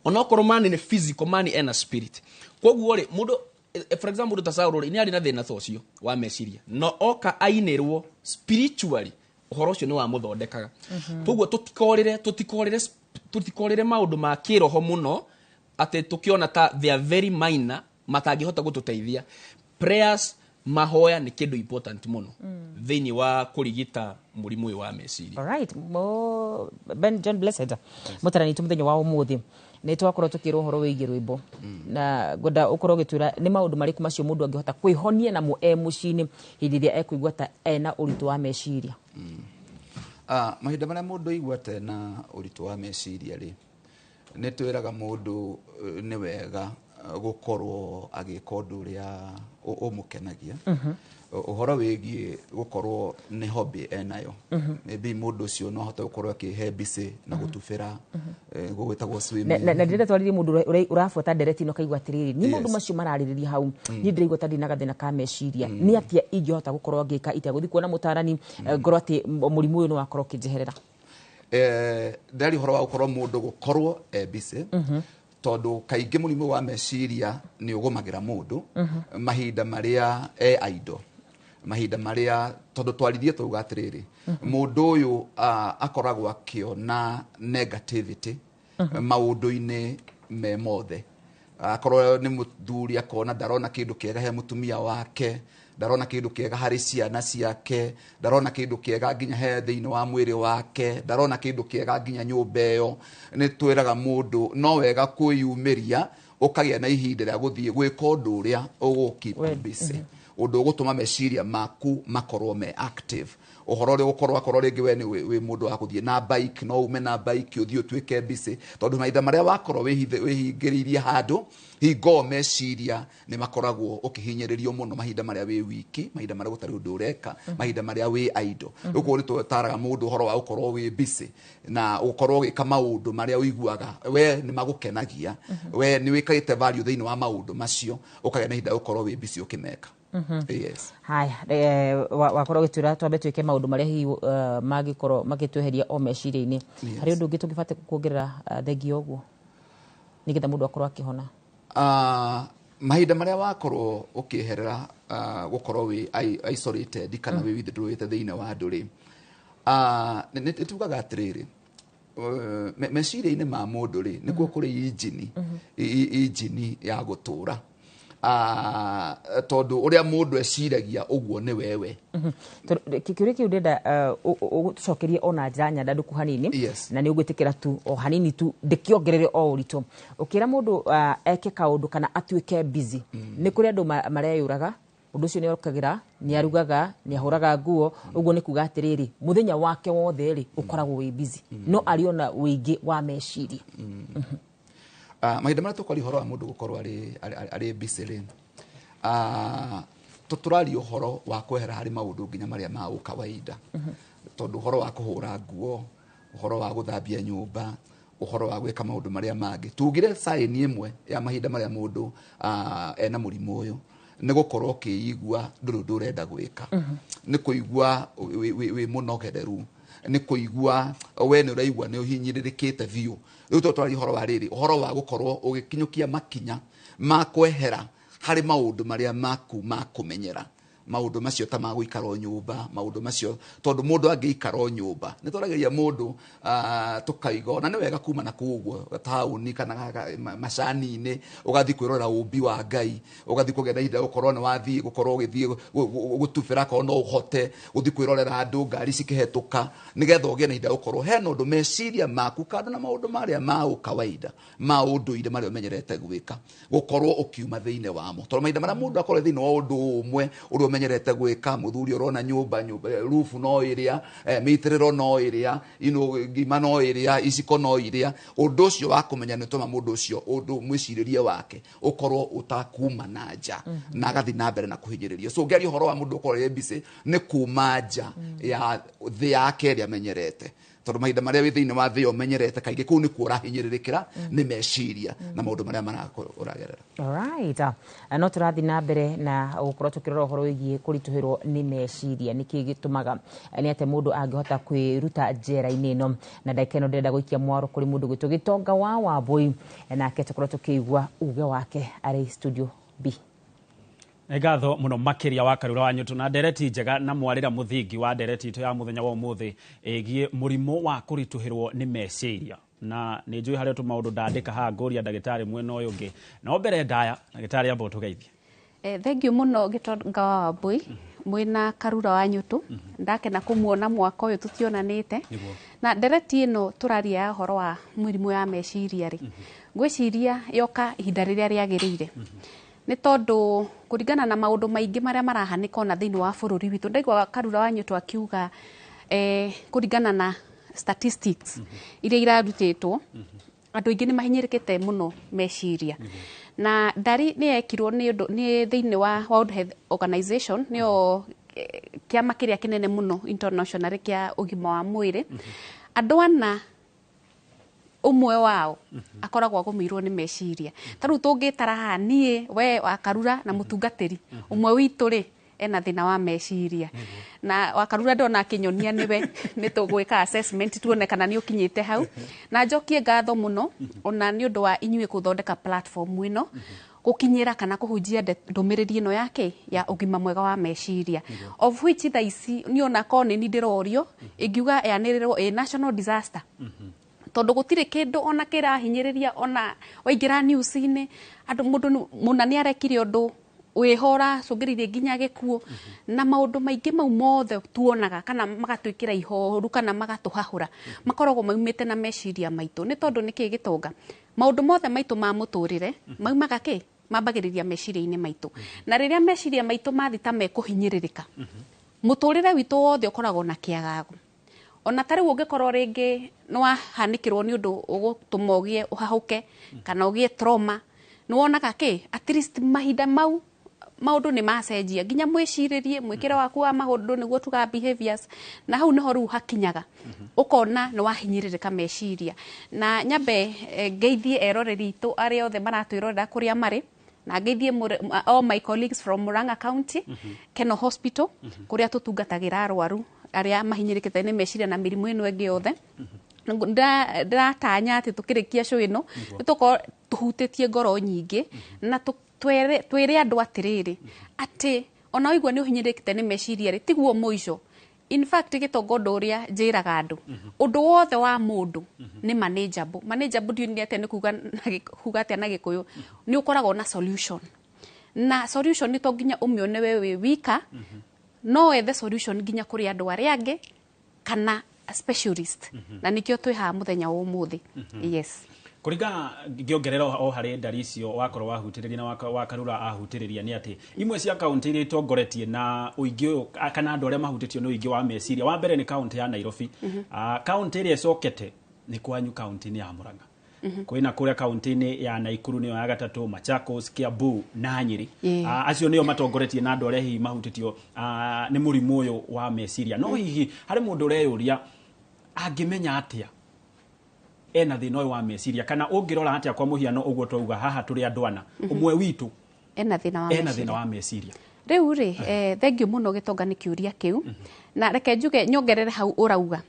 Onokorwo man nĩ physical, man ena spirit. Koguo rĩ, mũndũ, for example, mũndũ ta Saũlũ rĩ, nĩ arĩ na thĩna ta ũcio wa meciria, no oka ainĩrwo spiritually, ũhoro ũcio nĩ wamũthondekaga. Koguo tũtikorĩre maũndũ ma kĩroho mũno atĩ tũkĩona ta they are very minor, matangĩhota gũtũteithia. Prayers, mahoya nĩ kĩndũ important mũno thĩinĩ wa kũrigita mũrimũ ũyũ wa meciria. Alright. Mo Ben John Blessed, mũtarani tu mũthenya wa ũmũthĩ nĩ twakorwo tũkĩrwo ũhoro wĩgiĩ rwĩmbo, na ngwenda ũkorwo ũgĩtwĩra nĩ maũndũ marĩkũ macio mũndũ angĩhota kwĩhonia namo e mũciĩ-inĩ hĩndĩ ĩrĩa ekũigua ta ena ũritũ wa meciria. Mahinda marĩa mũndũ aigua ta ena ũritũ wa meciria rĩ, nĩ twĩraga mũndũ, nĩ wega Gũkorwo agĩka ũndũ ũrĩa ũmũkenagia, ũhoro wĩgiĩ gũkorwo nĩ hobby enayo. Maybe mũndũ ũcio no ahote gũkorwo akĩhe busy na gũtubĩra, gũgwĩtagwo swimming. Na ndĩrenda twarĩrie mũndũ ũrabuata ndereti ĩno kaigua atĩrĩrĩ, niĩ maũndũ macio mararĩrĩria hau, niĩ ndĩraigua ta ndĩ na gathĩna ka meciria, nĩ atĩa ingĩhota gũkorwo ngĩka itegũthiĩ kuona mũtarani, ngorwo atĩ mũrimũ ũyũ nĩ wakorwo ũkĩnjeherera? Ndĩraria ũhoro wa gũkorwo mũndũ gũkorwo e busy, tondũ kaingĩ mũrimũ wa meciria nĩ ũgũmagĩra mũndũ mahinda marĩa e idle, mahinda marĩa, tondũ twaririe tauga atĩrĩrĩ, mũndũ ũyũ akoragwo akĩona negativity maũndũ-inĩ me mothe. Akorwo nĩ mũthuri, akona ndarona kĩndũ kĩega he mũtumia wake, ndarona kĩndũ kĩega harĩ ciana ciake, ndarona kĩndũ kĩega nginya he thĩinĩ wa mwĩrĩ wake, ndarona kĩndũ kĩega nginya nyũmba ĩyo. Nĩ twĩraga mũndũ no wega kwĩyumĩria, ũkagĩa na ihinda rĩa gũthiĩ gwĩka ũndũ ũrĩa ũgũ busy, ũndũ ũgũtũma meciria maku makorwo me active, ũhoro ũrĩa ũgũkorwo akorwo rĩngĩ we nĩ wĩ mũndũ wa gũthiĩ na bike, no ume na bike ũthiĩ ũtuĩke busy, tondũ mahinda marĩa wakorwo wĩhingĩrĩirie handũ hingo meciria nĩ makoragwo ũkĩhinyĩrĩrio mũno, mahinda marĩa wĩ wiki, mahinda marĩa gũtarĩ ũndũ ũreka, mahinda marĩa wĩ idle. Rĩu koguo nĩ tũtaraga mũndũ ũhoro wa gũkorwo wĩ busy na ũkorwo ũgĩka maũndũ marĩa ũiguaga we nĩ magũkenagia, we nĩ wĩkagĩte value thĩinĩ wa maũndũ macio, ũkagĩa na ihinda rĩa gũkorwo wĩ busy ũkĩmeka. Yes. Haya, wakorwo ũgĩtwĩra twambe twĩke maũndũ marĩa hihi mangĩkorwo magĩtweheria o meciria-inĩ. Harĩ ũndũ ũngĩ tũngĩbatiĩ kuongerera, thengia ũguo, nĩgetha mũndũ akorwo akĩhona? Mahinda marĩa wakorwo ũkĩeherera, gũkorwo wĩ isolated kana wĩ withdrawĩte thĩinĩ wa andũ rĩ, nĩ tugaga atĩrĩrĩ, meciria-inĩ ma mũndũ rĩ, nĩkuo kũrĩ injini ya gũtũra, tondũ ũrĩa mũndũ eciragia ũguo nĩ wewe. Kĩũria kĩu ndĩrenda tũcokerie ona njĩra nyandandũku hanini. Na nĩ ũgwĩtĩkĩra tu o hanini tu ndĩkĩongerere o ũritũ ũkĩra mũndũ eke kaũndũ kana atuĩke busy. Nĩ kũrĩ andũ mareyũraga, ũndũ ũcio nĩ okagĩra, nĩ arugaga, nĩ ahũraga nguo, ũguo nĩ kuga atĩrĩrĩ, mũthenya wake wothe rĩ ũkoragwo wĩ busy, no arĩ ona ũingĩ wa meciria. Mahinda marĩa tũkwaria ũhoro wa mũndũ gũkorwo arĩ busy rĩ, tũraria ũhoro wa kwehera harĩ maũndũ nginya marĩa ma ũkawaida, tondũ ũhoro wa kũhũra nguo, ũhoro wa gũthambia nyũmba, ũhoro wa gwĩka maũndũ marĩa mangĩ, tugire sign ĩmwe ya mahinda marĩa mũndũ ena mũrimũ ũyũ nĩ gũkorwo ũkĩigua ndũrĩ ũndũ ũrenda gwĩka, nĩ kũigua wĩ mũnogereru, nĩ kũigua we nĩ ũraigua nĩ ũhinyĩrĩrĩkĩte biũ. Rĩu to twaria ũhoro wa rĩrĩ, ũhoro wa gũkorwo ũgĩkinyũkia makinya ma kwehera harĩ maũndũ marĩa maku ma kũmenyera, maũndũ macio ta ma gũikara o nyũmba, maũndũ macio, tondũ mũndũ angĩikara o nyũmba, nĩ twaragĩria mũndũ tũkaiga ona nĩ wega kuma na kũu ũguo taũni kana macani-inĩ, ũgathiĩ kwĩrorera ũmbi wa Ngai, ũgathiĩ kũgĩa na ihinda gũkorwo nĩ wathiĩ gũkorwo ũgĩthiĩ gũtubĩra akorwo no ũhote gũthiĩ kwĩrorera andũ ngari cikĩhetũka, nĩgetha ũgĩe na ihinda gũkorwo hena ũndũ meciria maku kando na maũndũ marĩa ma ũkawaida ma ũndũire marĩa ũmenyerete gwĩka, gũkorwo ũkiuma thĩinĩ wamo, tondũ mahinda marĩa mũndũ akorwo thĩinĩ wa ũndũ ũmwe ũrĩa ũmenyerete gwĩka, mũthuri ũrona nyũmba, rufu no ĩrĩa, mĩitĩrĩro no ĩrĩa, ngima no ĩrĩa, iciko no iria, ũndũ ũcio wa kũmenya nĩ ũtũma mũndũ ũcio ũndũ mwĩcirĩrie wake ũkorwo ũtakuma na nja na agathiĩ na mbere na kũhinyĩrĩrio. So ũngĩaria ũhoro wa mũndũ ũkorwo arĩ busy nĩ kuma nja ya thĩ yake ĩrĩa amenyerete, tondũ mahinda marĩa wĩ thĩinĩ wa thĩ ĩyo ũmenyerete kaingĩ kũu nĩkuo ũrahinyĩrĩrĩkĩra nĩ meciria na maũndũ marĩa ũragerera. Alright. No tũrathiĩ na mbere na gũkorwo tũkĩrora ũhoro wĩgiĩ kũritũhĩrwo nĩ meciria, nĩkĩ gĩtũmaga, nĩ atĩa mũndũ angĩhota kwĩruta njera-inĩ ĩno. Na ndagĩka ĩno ndĩrenda gũikia mwaro kũrĩ mũndũ gwĩtwo Gĩtonga wa Wambũi, nake tũkorwo tũkĩigua uge wake arĩ studio B. Nĩ ngatho mũno makĩria wa Karura wa Nyũtũ na ndereti njega na mwarĩra mũthingi wa ndereti itũ ya mũthenya wa ũmũthĩ ĩgiĩ mũrimũ wa kũritũhĩrwo nĩ meciria. Na nĩ njũĩ harĩa tũmaũndũ ndandĩka haha ngũria ndagĩtarĩ mwena ũyũ ũngĩ, no mbere ndaya ndagĩtarĩ amba ũtũgeithie. Thank you mũno Gĩtonga wa Wambũi mwĩna Karura wa Nyũtũ, ndakena kũmuona mwaka ũyũ tũtionanĩte. Na ndereti ĩno tũraria ya ũhoro wa mũrimũ ya meciria rĩ, ngwĩciria yoka ihinda rĩrĩa rĩagĩrĩire, nĩ tondũ kũringana na maũndũ maingĩ marĩa marahanĩka ona thĩinĩ wa bũrũri witũ. Ndaigua Karura wa Nyũtũ akiuga kũringana na statistics iria irarutĩtwo, andũ aingĩ nĩ mahinyĩrĩkĩte mũno meciria. Na ndari nĩ yekirwo nĩ ũndũ nĩ thĩinĩ wa World Health Organization, nĩyo kĩama kĩrĩa kĩnene mũno international kĩa ũgima wa mwĩrĩ. Andũ ana, ũmwe wao akoragwo agũmĩirwo nĩ meciria. Ta rĩu tũngĩtara haha, niĩ, we Wakarura na mũtungatĩri ũmwe witũ rĩ, ena thĩna wa meciria. Na Wakarura ndona akĩnyonia nĩwe, nĩ tũgwĩka assessment tuone kana nĩ ũkinyĩte hau. Na njokie ngatho mũno ona nĩ ũndũ wa inyuĩ gũthondeka platform ĩno gũkinyĩra kana kũhunjia ndũmĩrĩri ĩno yake ya ũgima mwega wa meciria, of which thaa ici niĩ ona korwo nĩ ni ndĩrorio, ingiuga yanĩrĩrwo ĩ national disaster, tondũ gũtirĩ kĩndũ ona kĩrahinyĩrĩria. Ona waingĩra news-inĩ, andũ mũndũ mũna nĩ arekire ũndũ wĩho ũracũngĩrĩirie nginya gĩkuũ na maũndũ maingĩ mau mothe tuonaga kana magatwĩkĩra ihoru kana magatũhahũra, makoragwo maumĩte na meciria maitũ. Nĩ tondũ nĩkĩ gĩtonga maũndũ mothe maitũ ma mũtũrĩre maumaga kĩ mambagĩrĩria meciria-inĩ maitũ, na rĩrĩa meciria maitũ mathi ta mekũhinyĩrĩrĩka, mũtũrĩre witũ wothe ũkoragwo na kĩagago. Ona ta rĩu ũngĩkorwo rĩngĩ nĩ wahanĩkĩrwo nĩ ũndũ ũgũtũma ũgĩe ũhahũke kana ũgĩe trauma, nĩ wonaga kĩ at least mahinda mau maũndũ nĩ macenjia, nginya mwĩcirĩrie, mwĩkĩre waku wa maũndũ, nĩguo tugaga behaviors. Na hau nĩho rĩu hakinyaga ũkona nĩ wahinyĩrĩrĩka meciria. Na nyambe ngeithie eroreri itũ arĩa othe maratwĩrorera kũrĩa marĩ, na ngeithie all my colleagues from Murang'a County, Keno Hospital, kũrĩa tũtungatagĩra arwaru arĩa mahinyĩrĩkĩte nĩ meciria na mĩrimũ ĩno ĩngĩ yothe. Ndĩratanya atĩ tũkĩrĩkia show ĩno nĩ tũkorwo tũhutĩtie ngoro nyingĩ na twĩre andũ atĩrĩrĩ, atĩ ona waigua nĩ ũhinyĩrĩrĩkĩte nĩ meciria rĩ, tiguo mũico. In fact, gĩtonga, ũndũ ũrĩa njĩraga andũ, ũndũ wothe wa mũndũ nĩ manageable. Manageable ndiũĩ nĩ atĩa, nĩ kuga na kuga atĩa na Gĩkũyũ. Nĩ ũkoragwo na solution, na solution nĩ to nginya ũmĩone we wĩ wika, no wethe solution nginya kũrĩ andũ arĩa angĩ kana specialist, na nĩkĩo twĩ haha mũthenya wa ũmũthĩ. Yes. Kũringana ngĩongerera o harĩ ndari icio wakorwo wahutĩrĩria na Wakarura ahutĩrĩria, nĩ atĩ imwe cia kaunti iria itongoretie na ũingĩ ũyũ kana andũ arĩa mahutĩtio nĩ ũingĩ wa meciria, wa mbere nĩ kaunti ya Nairobi. Kaunti ĩrĩa ĩcokete nĩ kwanyu, kaunti-inĩ ya Murang'a. Kwĩna kũrĩa kaunti-inĩ ya Naikuru nĩyo ya gatatũ, Machakos, Kiambu na Nyĩrĩ. Acio nĩo matongoretie na andũ arĩa hihi mahutĩtio nĩ mũrimũ ũyũ wa meciria. No hihi harĩ mũndũ ũreyũria, angĩmenya atĩa ena thĩna ũyũ wa meciria, kana ũngĩrora atĩa, kwa mũhiano ũguo twauga haha tũrĩ andũ ana, ũmwe witũ ena thĩna wa ena meciria. Thĩna wa meciria. Rĩu rĩ, thengiũ mũno gĩtonga nĩ kĩũria kĩu, na reke njuge nyongerere hau ũrauga.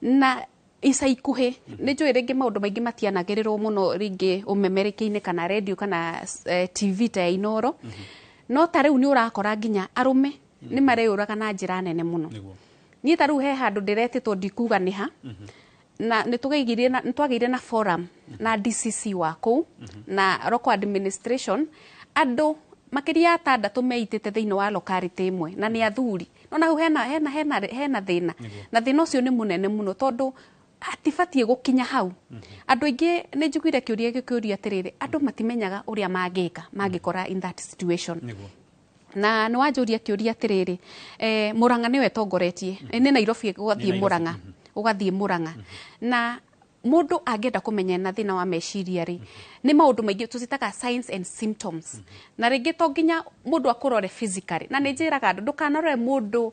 Na ica ikuhĩ nĩ njũĩ rĩngĩ maũndũ maingĩ matianagĩrĩrwo mũno rĩngĩ ũmemerekia-inĩ kana redio kana TV ta ya Inoro, no ta rĩu nĩ ũrakora nginya arũme nĩ mareyũraga na njĩra nene mũno. Niĩ ta rĩu he handũ ndĩretĩtwo, ndikuga nĩ ha, na nĩ tũgĩire na nĩ twagĩire na forum na DCC wa kũu na local administration. Andũ makĩria ya atandatũ meitĩte thĩinĩ wa locality ĩmwe, na nĩ athuri. No hau hena thĩna, na thĩna ũcio nĩ mũnene mũno, tondũ hatibatiĩ gũkinya hau. Andũ aingĩ, nĩ njiguire kĩũria gĩkĩũria atĩrĩrĩ, andũ matimenyaga ũrĩa mangĩka mangĩkora in that situation. Na nĩ wanjũria kĩũria atĩrĩrĩ, Murang'a nĩwe ĩtongoretie, nĩ Nairobi ũgathiĩ Nairobi. Murang'a, ũgathiĩ Murang'a. Na mũndũ angĩenda kũmenya na thĩna wa meciria rĩ, nĩ maũndũ maingĩ tũcitaga signs and symptoms. Na rĩngĩ to nginya mũndũ akũrore physically, na nĩ njĩraga andũ ndũkanarore mũndũ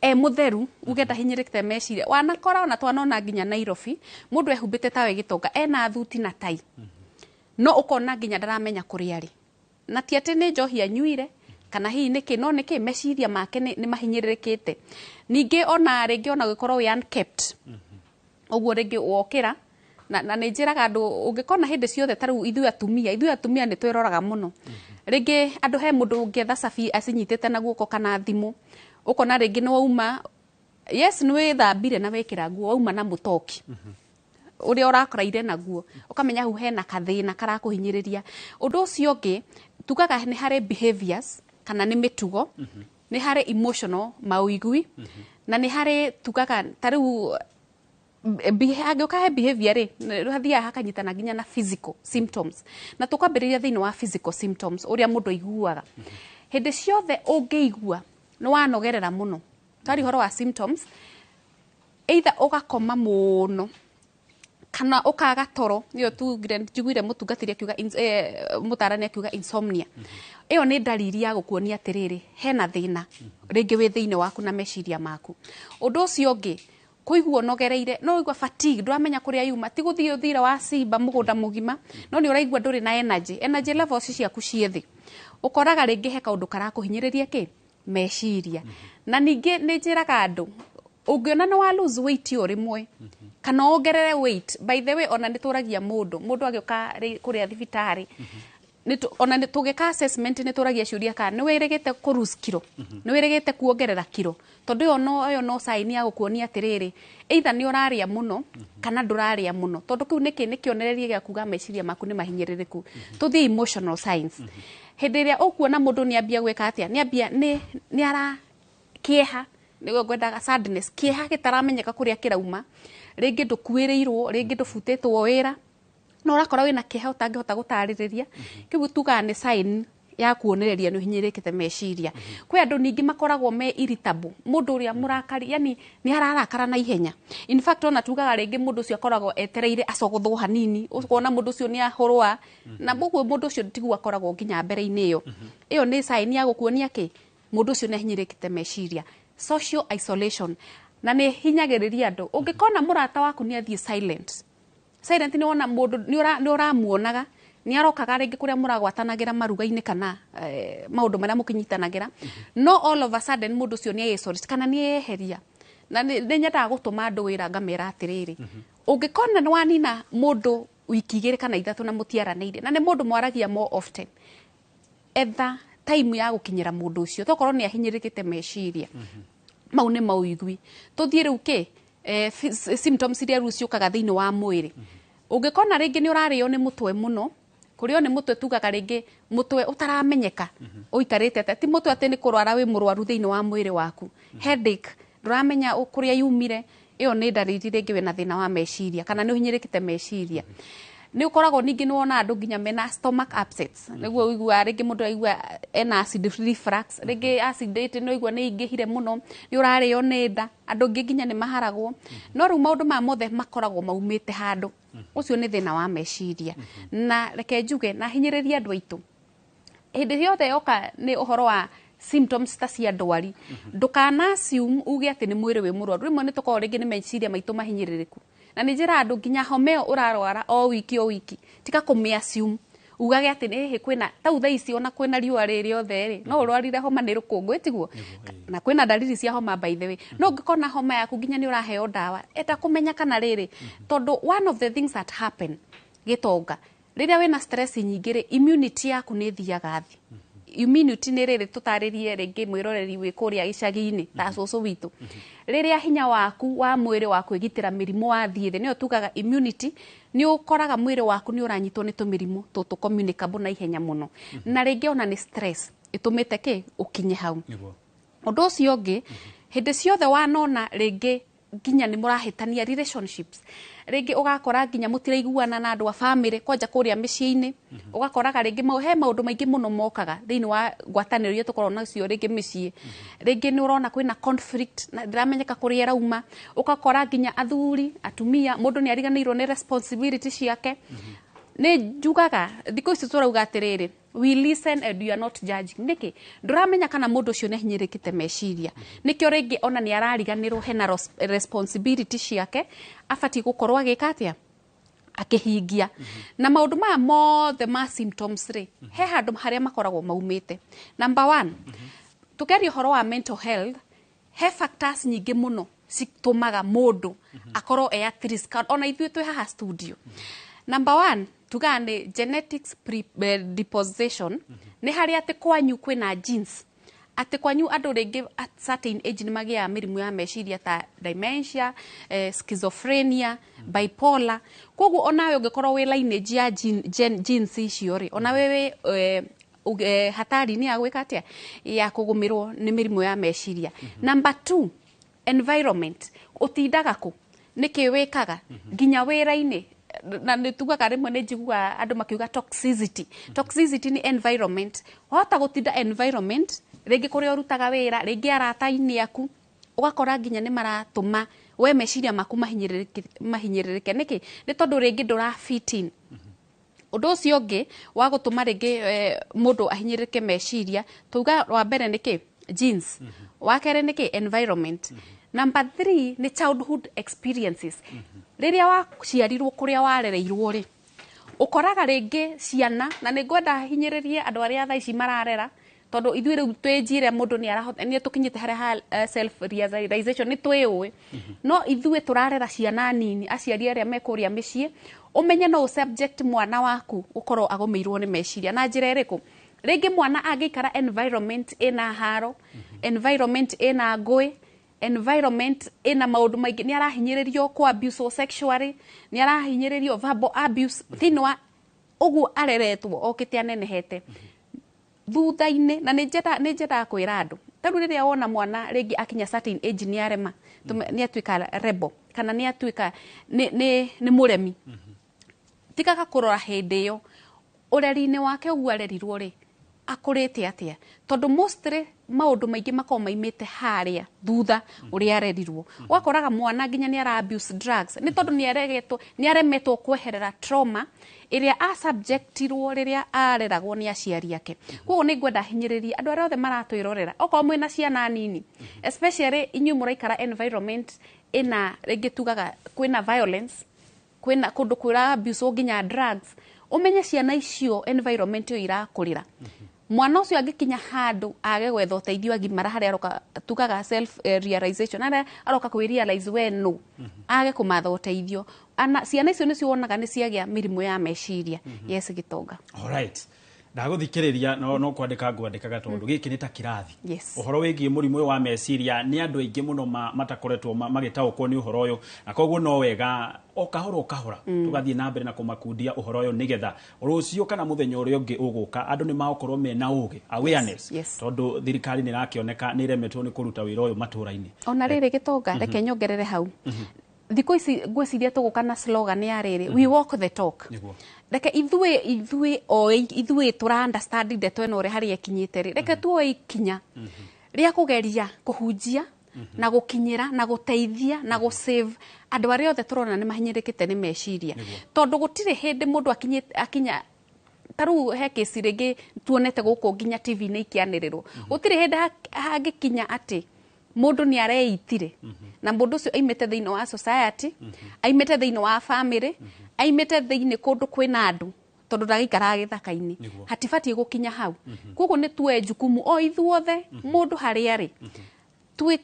e mũtheru uge ndahinyĩrĩkĩte meciria. Wanakora ona twanona nginya Nairobi mũndũ ehumbĩte tawe gĩtonga, ena thuti na tai, no ũkona nginya ndaramenya kũrĩa arĩ, na ti atĩ nĩ njohi anyuire kana hihi nĩkĩ, no nĩkĩ meciria make nĩ mahinyĩrĩrĩkĩte. Ningĩ ona rĩngĩ ona gũkorwo wĩ unkept ũguo, rĩngĩ wokĩra na nĩ njĩraga andũ ũngĩkona hĩndĩ ciothe, ta rĩu ithuĩ atumia nĩ twĩroraga mũno. Rĩngĩ andũ, he mũndũ ũngĩetha cabi acinyitĩte na guoko kana thimũ, ũkona rĩngĩ nĩ wauma, yes, nĩ wĩthambire na wĩkĩra nguo, wauma na mũtoki ũrĩa ũrakoraire naguo, ũkamenya hau hena kathĩna karakũhinyĩrĩria. Ũndũ ũcio ũngĩ tugaga nĩ harĩ behaviors kana nĩ mĩtugo, nĩ harĩ emotional maũigui, na nĩ harĩ tugaga ta rĩu hangĩũka he behavior rĩ, hathiaga hakanyitana nginya na physical symptoms. Na tũkwambĩrĩria thĩinĩ wa physical symptoms, ũrĩa mũndũ aiguaga. Hĩndĩ ciothe ũngĩigua nĩ wanogerera mũno, twari ũhoro wa symptoms, either ũgakoma mũno Kana ũkaga toro, nĩyo tugire, njiguire mũtungatĩri akiuga mũtarani akiuga insomnia. Ĩyo nĩ ndariri ya gũkuonia atĩrĩrĩ, hena thĩna rĩngĩ wĩ thĩinĩ waku na meciria maku. Ũndũ ũcio ũngĩ, kũigua ũnogereire, no ũigua fatigue, ndũramenya kũrĩa yuma, ti gũthiĩ ũthire wa cimba mũgũnda mũgima, no nĩ ũraigua ndũrĩ na energy, energy levels ciaku ciĩ thĩ. Ũkoraga rĩngĩ he kaũndũ karakũhinyĩrĩria kĩ meciria. Na ningĩ nĩ njĩraga andũ, ũngĩona nĩ wa lose weight o rĩmwe kana wongerere weight, by the way, ona nĩ tũragia mũndũ, mũndũ agĩũka kũrĩa thibitarĩ, ona nĩ tũgĩka assessment, nĩ tũragia ciũria kana nĩ wĩrĩgĩte kũ lose kiro, nĩ wĩrĩgĩte kuongerera kiro, tondũ ĩyo no sign ya gũkuonia atĩrĩrĩ, either nĩ ũrarĩa mũno kana ndũrarĩa mũno, tondũ kĩu nĩkĩ nĩ kĩonereria gĩa kuga meciria maku nĩ mahinyĩrĩrĩku. Tũthiĩ emotional signs. Hĩndĩ ĩrĩa ũkuona mũndũ nĩ ambia gwĩka atĩa, nĩ ambia nĩ ara kĩeha, nĩguo ngwendaga sadness, kĩeha gĩtaramenyeka kũrĩa kĩrauma, rĩngĩ ndũkuĩrĩirwo, rĩngĩ ndũbutĩtwo wĩra, no ũrakora wĩna kĩeha ũtangĩhota gũtarĩrĩria, kĩu tugaga nĩ sign ya kuonereria nĩ ũhinyĩrĩkĩte meciria. Kwĩ andũ ningĩ makoragwo me irritable, mũndũ ũrĩa mũrakari, yani nĩ ararakara na ihenya. In fact, ona tugaga rĩngĩ mũndũ ũcio akoragwo etereire acogothwo hanini, ũkona mũndũ ũcio nĩ ahũrwa na ũguo mũndũ ũcio tiguo akoragwo nginya mbere-inĩ. Ĩyo nĩ sign ya gũkuonia kĩ mũndũ ũcio nĩ ahinyĩrĩkĩte meciria. Social isolation, na nĩ hinyagĩrĩria andũ, ũngĩkona mũrata waku nĩ athiĩ silent silent, nĩ wona mũndũ nĩ ũramuonaga nĩ arokaga rĩngĩ kũrĩa mũragwatanagĩra maruga-inĩ kana maũndũ marĩa mũkĩnyitanagĩra, no all of a sudden mũndũ ũcio nĩ isolate kana nĩ eyeheria. Na nĩ nyendaga gũtũma andũ wĩra, ngamera atĩrĩrĩ, ũngĩkona nĩ wanina mũndũ wiki 2 kana 3 na mũtiaranĩirie, na nĩ mũndũ mwaragia more often, etha time ya gũkinyĩra mũndũ ũcio, tokorwo nĩ ahinyĩrĩkĩte meciria. Mau nĩ mauigui. Tũthiĩ rĩu kĩ symptoms iria rĩu ciũkaga thĩinĩ wa mwĩrĩ. Ũngĩkona rĩngĩ nĩ ũrarĩo nĩ mũtwe mũno, kũrĩo nĩ mũtwe tugaga rĩngĩ mũtwe ũtaramenyeka ũikarĩte atĩa, ti mũtwe atĩ nĩ kũrwara wĩ mũrwaru thĩinĩ wa mwĩrĩ waku. Headache ndũramenya kũrĩa yumire, ĩyo nĩ ndariri rĩngĩ wĩna thĩna wa meciria kana nĩ ũhinyĩrĩkĩte meciria. Nĩ ũkoragwo ningĩ nĩ wona andũ nginya mena stomach upsets, nĩguo ũiguaga rĩngĩ mũndũ aigua ena acid reflux, rĩngĩ acid nĩ ũigua nĩ ingĩhire mũno, nĩ ũrarĩo nĩ nda, andũ angĩ nginya nĩ maharagwo. No rĩu maũndũ maya mothe makoragwo maumĩte handũ, ũcio nĩ thĩna wa meciria. Na reke njuge na hinyĩrĩrie andũ aitũ, hĩndĩ yothe yoka nĩ ũhoro wa symptoms ta cia ndwari, ndũkana assume uge atĩ nĩ mwĩrĩ wĩ mũrwaru. Rĩmwe nĩ tũkoragwo rĩngĩ nĩ meciria maitũ mahinyĩrĩrĩku. Na nĩ njĩra andũ, nginya homa ĩyo ũrarwara o wiki o wiki, tiga kũmĩ assume ugage atĩ nĩ hĩ kwĩna tau thaa ici, ona kwĩna riũa rĩrĩ rĩothe rĩ, no ũrwarire homa nĩ rũkũngũ ĩtiguo na kwĩna ndariri cia homa, by the way. No ũngĩkona homa yaku nginya nĩ ũraheo ndawa, enda kũmenya kana rĩrĩ, tondũ one of the things that happen, gĩtonga, rĩrĩa wĩna stress nyingĩ rĩ, immunity yaku nĩ ĩthiaga thĩ. Immunity nĩ rĩrĩ, tũtarĩrie rĩngĩ mwĩroreri wĩ kũrĩa gĩcagi-inĩ ta cũcũ witũ, rĩrĩa hinya waku wa mwĩrĩ wa kwĩgitĩra mĩrimũ wathiĩ thĩ, nĩyo tugaga immunity. Nĩ ũkoraga mwĩrĩ waku nĩ ũranyitwo nĩ tũmĩrimũ tũtũ communicable na ihenya mũno, na rĩngĩ ona nĩ stress ĩtũmĩte kĩ ũkinye hau. Ũndũ ũcio ũngĩ, hĩndĩ ciothe wanona rĩngĩ nginya nĩ mũrahĩtania relationships, rĩngĩ ũgakora nginya mũtiraiguana na andũ a family kwanja kũrĩa mĩciĩ-inĩ, ũgakoraga rĩngĩ he maũndũ maingĩ mũno mokaga thĩinĩ wa ngwatanĩro iria tũkoragwo nacio rĩngĩ mĩciĩ, rĩngĩ nĩ ũrona kwĩna conflict na ndĩramenyeka kũrĩa ĩrauma, ũgakora nginya athuri, atumia, mũndũ nĩ ariganĩirwo nĩ responsibility ciake. Nĩ njugaga thikũ ici tũrauga atĩrĩrĩ, we listen and we are not judging. Nĩkĩ ndũramenya kana mũndũ ũcio nĩ ahinyĩrĩkĩte meciria, nĩkĩo rĩngĩ ona nĩ arariganĩrwo hena responsibility ciake abatiĩ gũkorwo agĩka atĩa, akĩhingia. Na maũndũ maya mothe ma symptoms rĩ, he handũ harĩa makoragwo maumĩte. Number one, tũkĩaria ũhoro wa mental health, he factors nyingĩ mũno citũmaga mũndũ akorwo e at risk, ona ithuĩ twĩ haha studio. Number one, tugaga nĩ genetics predisposition, nĩ harĩa atĩ kwanyu kwĩna genes, atĩ kwanyu andũ rĩngĩ at certain age nĩ magĩaga mĩrimũ ya meciria ta dementia, schizophrenia, bipolar. Koguo onawe ũngĩkorwo wĩ lineage ya genes icio rĩ, onawe wĩ hatari-inĩ ya gwĩka atĩa, ya kũgũmĩrwo nĩ mĩrimũ ya meciria. Number two, environment. Ũtindaga kũ, nĩkĩ wĩkaga nginya wĩra-inĩ, na nĩ tugaga rĩmwe nĩ njiguaga andũ makiuga toxicity. Toxicity nĩ environment, wahota gũtinda environment rĩngĩ kũrĩa ũrutaga wĩra, rĩngĩ arata-inĩ aku, ũgakora nginya nĩ maratũma We meciria maku mahinyĩrĩrĩke nĩkĩ? Nĩ tondũ rĩngĩ ndũra fit in. Ũndũ ũcio ũngĩ wa gũtũma rĩngĩ mũndũ ahinyĩrĩrĩke meciria, tuga wa mbere nĩ kĩ? Genes. Wa kerĩ nĩ kĩ? Environment. Number 3 nĩ childhood experiences. Rĩrĩa waciarirwo, kũrĩa warereirwo rĩ, ũkoraga rĩngĩ ciana, na nĩ ngwenda hinyĩrĩrie andũ arĩa thaa ici mararera, tondũ ithuĩ rĩu twĩ njire mũndũ nĩ arahota, nĩ tũkinyĩte harĩa ha self realization, nĩ twĩũĩ. No ithuĩ tũrarera ciana nini, aciari arĩa me kũrĩa mĩciĩ, ũmenye no subject mwana waku gũkorwo agũmĩirwo nĩ meciria na njĩra ĩrĩkũ. Rĩngĩ mwana angĩikara environment ĩna haro, environment ĩna ngũĩ, environment ĩna maũndũ maingĩ, nĩ arahinyĩrĩrio kũ abuse sexually, nĩ arahinyĩrĩrio verbal abuse thĩinĩ wa ũguo areretwo okĩte anenehete thutha-inĩ. Na nĩ nyendaga kwĩra andũ, tarĩu rĩrĩa wona mwana rĩngĩ akinya certain age nĩ arema, nĩ atuĩka rebel kana nĩ atuĩka nĩ mũremi, tigaga kũrora hĩndĩ ĩyo ũreri-inĩ wake ũguo arerirwo rĩ, akũrĩte atĩa, tondũ mostly maũndũ maingĩ makoragwo maimĩte harĩa thutha ũrĩa arerirwo. Ũgakoraga mwana nginya nĩ ara abuse drugs nĩ tondũ nĩ aremetwo kweherera trauma ĩrĩa asubjectirwo rĩrĩa areragwo nĩ aciari ake. Koguo nĩ ngwenda hinyĩrĩrie andũ arĩa othe maratwĩrorera, okorwo mwĩna ciana nini, especially inyuĩ mũraikara environment ĩna rĩngĩ tugaga kwĩna violence, kwĩna kũndũ kwĩra abuse nginya drugs, ũmenye ciana icio environment ĩyo irakũrĩra, mwana ũcio angĩkinya handũ age gwetha ũteithio agimara, harĩa aroka tugaga self realization, harĩa aroka kwĩ realize we no age kũmatha ũteithio, ana ciana icio nĩcio wonaga nĩ ciagĩa mĩrimũ ya meciria. Yes, Gĩtonga. Alright, ndagũthikĩrĩria no kwandĩka ngwandĩkaga tondũ gĩkĩ nĩ ta kĩrathi. Yes. Ũhoro wĩgiĩ mũrimũ ũyũ wa meciria, nĩ andũ aingĩ mũno matakoretwo magĩtaũkwo nĩ ũhoro ũyũ, na koguo no wega o kahora o kahora tũgathiĩ na mbere na kũmakundia ũhoro ũyũ, nĩgetha rũciũ kana mũthenya ũrĩa ũngĩ ũgũka andũ nĩ magũkorwo mena ũgĩ, awareness, tondũ thirikari nĩ ĩrakĩoneka nĩ ĩremetwo nĩ kũruta wĩra ũyũ matũra-inĩ. Ona rĩrĩ, Gĩtonga, reke nyongerere hau. Thikũ ici ngwĩciria tũgũka na slogan ya rĩrĩ, "We walk the talk." Reke ithuĩ o ithuĩ tũra understand ndeto ĩno ũrĩa harĩa ĩkinyĩte rĩ, reke tuoe ikinya rĩa kũgeria kũhunjia na gũkinyĩra na gũteithia na gũsave andũ arĩa othe tũrona nĩ mahinyĩrĩkĩte nĩ meciria, tondũ gũtirĩ hĩndĩ mũndũ akinya ta rĩu he kĩci rĩngĩ tuonete gũkũ nginya TV-inĩ ikĩanĩrĩrwo, gũtirĩ hĩndĩ hangĩkinya atĩ mũndũ nĩ areitire na mũndũ ũcio aimĩte thĩinĩ wa society, aimĩte thĩinĩ wa family, aimĩte thĩinĩ kũndũ kwĩna andũ, tondũ ndagĩikaraga gĩthaka-inĩ. Hatibatiĩ gũkinya hau. Koguo nĩ tuoe jukumu o ithuothe, mũndũ harĩa arĩ,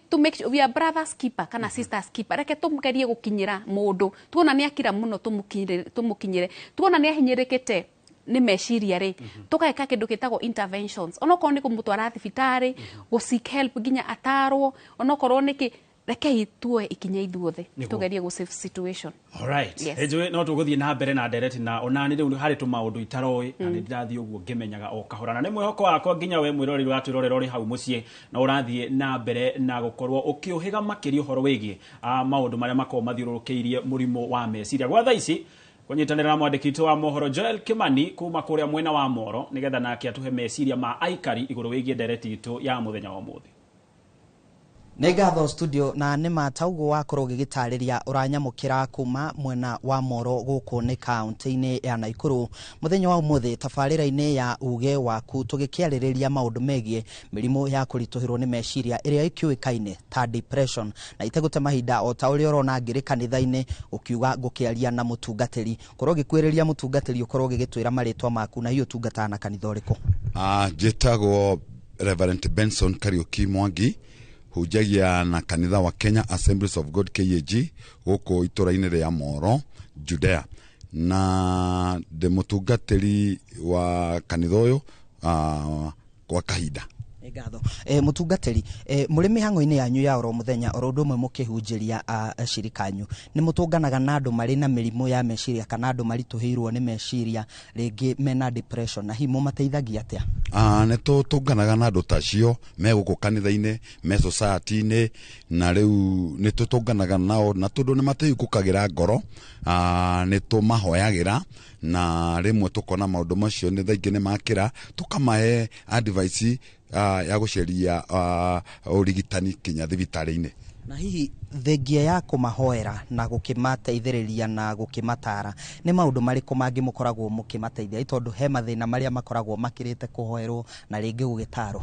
to make sure we are brothers keeper kana sisters keeper. Reke tũgerie gũkinyĩra mũndũ tuona nĩ akira mũno, tũmũkinyĩre. Tuona nĩ ahinyĩrĩkĩte nĩ meciria rĩ, tũgeka kĩndũ gĩtagwo interventions, onokorwo nĩ kũmũtwara thibitarĩ, gũ seek help nginya atarwo, onokorwo nĩ kĩ. Rekei tuoe ikinya ithuothe tũgerie gũ save situation. Alright. Yes. Njũĩ no tũgũthiĩ na mbere na ndereti, na onani rĩu harĩ tũmaũndũ itaroĩ na nĩ ndĩrathiĩ ũguo ngĩmenyaga o kahora, na nĩ mwĩhoko wakwa nginya we mwĩroreri watwĩrorera ũrĩ hau mũciĩ na ũrathiĩ na mbere na gũkorwo ũkĩũhĩga makĩria ũhoro wĩgiĩ maũndũ marĩa makoragwo mathiũrũrũkĩirie mũrimũ wa meciria. Gwa thaa ici kũnyitanĩra na mwandĩki witũ wa mohoro Joel Kimani kuma kũrĩa mwena wa Moro, nĩgetha nake atũhe meciria ma aikari igũrũ wĩgiĩ ndereti itũ ya mũthenya wa ũmũthĩ. Nĩ ngatho studio, na nĩ ma ta ũguo wakorwo ũgĩgĩtarĩria, ũranyamũkĩra kuma mwena wa Moro gũkũ nĩ kaunti-inĩ ya Naikuru. Mũthenya wa ũmũthĩ tabarĩra-inĩ ya uge waku tũgĩkĩarĩrĩria maũndũ megiĩ mĩrimũ ya kũritũhĩrwo nĩ meciria ĩrĩa ĩkĩũĩkaine ta depression. Na itegũte mahinda, o ta ũrĩa ũrona ngĩrĩ kanitha-inĩ ũkiuga ngũkĩaria na mũtungatĩri, korwo ũgĩkuĩrĩria mũtungatĩri, ũkorwo ũgĩgĩtwĩra marĩtwa maku na hihi ũtungataga na kanitha ũrĩkũ? Njĩtagwo Reverend Benson Kariuki Mwangi, hunjagia na kanitha wa Kenya Assemblies of God, KAG, gũkũ itũra-inĩ rĩa Moro, Judea, na ndĩ mũtungatĩri wa kanitha ũyũ kwa kahinda. Nĩ ngatho, mũtungatĩri. Mũrĩ mĩhang'o-inĩ yanyu ya oro mũthenya, oro ũndũ ũmwe mũkĩhunjĩria acirika anyu, nĩ mũtũnganaga na andũ marĩ na mĩrimũ ya meciria kana andũ maritũhĩirwo nĩ meciria, rĩngĩ mena depression, na hihi mũmateithagia atĩa? Nĩ tũtũnganaga na andũ ta acio me gũkũ kanitha-inĩ, me society-inĩ, na rĩu nĩ tũtũnganaga nao, na tondũ nĩ matũhingũkagĩra ngoro, nĩ tũmahoyagĩra, na rĩmwe tũkona maũndũ macio nĩ thaingĩ nĩ makĩra, tũkamahe advice ya gũceria ũrigitani kinya thibitarĩ-inĩ. Na hihi Thengia ya kũmahoera na gũkĩmateithĩrĩria na gũkĩmatara, nĩ maũndũ marĩkũ mangĩ mũkoragwo mũkĩmateithia, tondũ he mathĩna marĩa makoragwo makĩrĩte kũhoerwo na rĩngĩ gũgĩtarwo?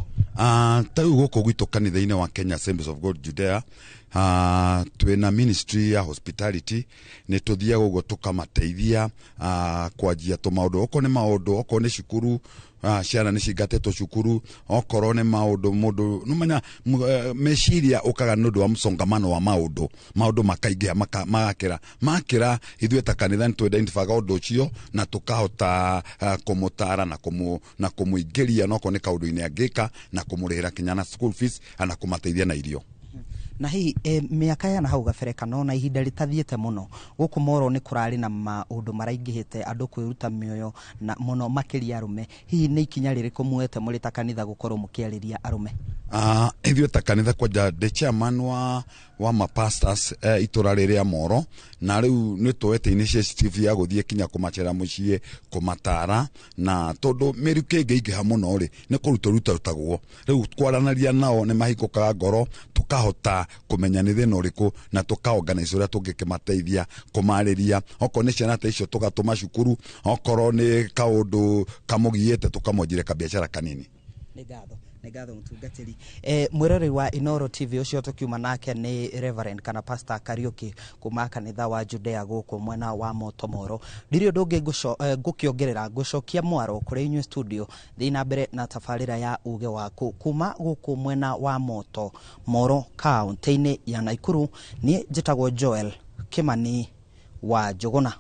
Ta rĩu gũkũ gwitũ kanitha-inĩ wa Kenya Assemblies of God Judea, twĩna ministry ya hospitality. Nĩ tũthiaga ũguo tũkamateithia kwanjia tũmaũndũ, okorwo nĩ maũndũ, okorwo nĩ cukuru, ciana nĩ cingatĩtwo cukuru, okorwo nĩ maũndũ mũndũ nĩmenya meciria ũkaga nĩ ũndũ wa msongamano wa maũndũ, maũndũ makaingĩha, magakĩra makĩra. Ithuĩ ta kanitha nĩ tũ-identifyaga ũndũ ũcio na tũkahota kũmũtara na kũmũingĩria nokorwo nĩ kaũndũ-inĩ angĩka na kũmũrĩhĩra kinya na school fees na kũmateithia na irio. Na hihi mĩaka ya na hau gabere kana ona ihinda rĩtathiĩte mũno, gũkũ Moro nĩ kũrarĩ na maũndũ maraingĩhĩte, andũ kwĩruta mĩoyo na mũno makĩria arũme. Hihi nĩ ikinya rĩrĩkũ muoete mũrĩ ta kanitha gũkorwo mũkĩarĩria arũme? Ithuĩ ta kanitha, kwanja ndĩ chairman wa mapastors itũra rĩrĩa Moro, na rĩu nĩ tuoete initiative ya gũthiĩ kinya kũmacera mũciĩ kũmatara, na tondũ mĩrukĩ ĩngĩingĩha mũno rĩ, nĩ kũrutwo rutarutagwo. Rĩu kwaranĩria nao nĩ mahingũkaga ngoro, tũkahota kũmenya nĩ thĩna ũrĩkũ na tũkaorganize ũrĩa tũngĩkĩmateithia kũmarĩria. Okorwo nĩ ciana ta icio, tũgatũma cukuru, okorwo nĩ kaũndũ kamũgiĩte, tũkamwanjĩria kabiacara kanini. Nĩ ngatho, nĩ ngatho mũtungatĩri. Mwĩroreri wa Inoro TV, ũcio tũkiuma nake nĩ Reverend kana Pastor Kariuki kuma kanitha wa Judea gũkũ mwena wa Motomoro. Ndirĩ ũndũ ũngĩ ngũkĩongerera, ngũcokia mwaro kũrĩ inyuĩ studio. Thiĩ na mbere na tabarĩra ya Uge Waku kuma gũkũ mwena wa Moto Moro, kaũntĩ-inĩ ya Naikuru. Niĩ njĩtagwo Joel Kimani wa Njũgũna.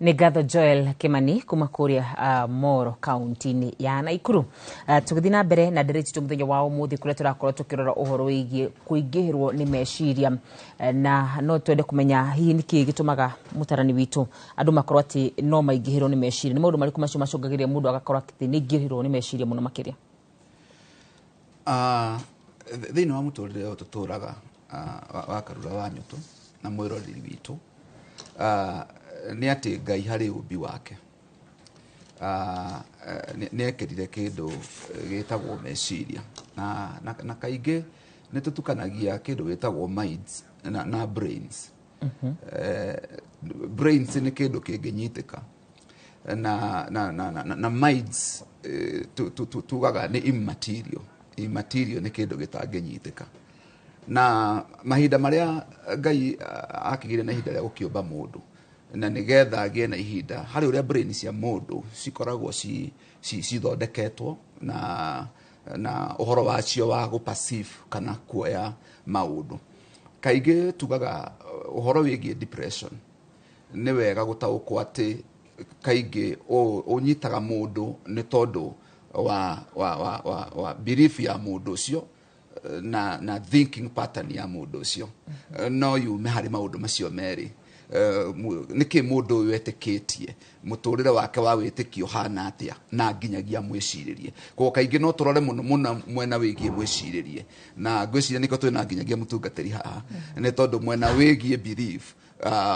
Nĩ ngatho Joel Kimani kuma kũrĩa Moro, kaunti-inĩ ya Naikuru. Tũgĩthiĩ na mbere na ndereti citũ mũthenya wa ũmũthĩ, kũrĩa tũrakorwo tũkĩrora ũhoro wĩgiĩ kũingĩhĩrwo nĩ meciria. Na no twende kũmenya hihi nĩkĩ gĩtũmaga, mũtarani witũ, andũ makorwo atĩ no maingĩhĩrwo nĩ meciria. Nĩ maũndũ marĩkũ macio macũngagĩrĩria mũndũ agakorwo atĩ nĩ aingĩhĩrwo nĩ meciria mũno makĩria? Thĩinĩ wa mũtũrĩre ũyũ tũtũraga, wa Karura wa Nyũtũ na mwĩroreri witũ, nĩ atĩ Ngai harĩ ũmbi wake nĩ ekĩrire kĩndũ gĩtagwo meciria, na kaingĩ nĩ tũtukanagia kĩndũ gĩtagwo minds na brains. Brains nĩ kĩndũ kĩngĩnyitĩka na minds tugaga nĩ immaterial. Immaterial nĩ kĩndũ gĩtangĩnyitĩka. Na mahinda marĩa Ngai akĩgire na ihinda rĩa gũkĩũmba mũndũ, na nĩgetha agĩe na ihinda harĩ ũrĩa brain cia mũndũ cikoragwo cithondeketwo na ũhoro wacio wa gũ perceive kana kuoya maũndũ. Kaingĩ tugaga ũhoro wĩgiĩ depression, nĩ wega gũtaũkwo atĩ kaingĩ ũnyitaga mũndũ nĩ tondũ wa belief ya mũndũ ũcio na thinking pattern ya mũndũ ũcio. No yume harĩ maũndũ macio merĩ. Nĩkĩ mũndũ ũyũ etĩkĩtie, mũtũrĩre wake wa wĩtĩkio hana atĩa, na nginyagia mwĩcirĩrie. Koguo kaingĩ no tũrore mũno mũno mwena wĩgiĩ mwĩcirĩrie, na ngwĩciria nĩkĩo twĩna nginyagia mũtungatĩri haha, nĩ tondũ mwena wĩgiĩ belief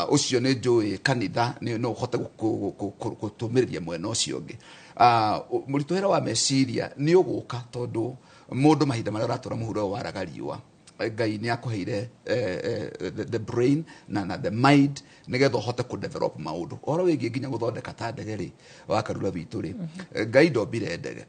ũcio nĩ njũĩ kanitha nĩ no ũhote gũtũmĩrĩria mwena ũcio ũngĩ. Mũritũhĩre wa meciria nĩ ũgũka tondũ mũndũ mahinda marĩa ũratũra mũhuro ũyũ waraga riũa, Ngai nĩ akũheire the brain na the mind nĩgetha ũhote kũ develop maũndũ. Ũhoro wĩgiĩ nginya gũthondeka ta ndege rĩ, wa Karura witũ rĩ, Ngai ndombire ndege,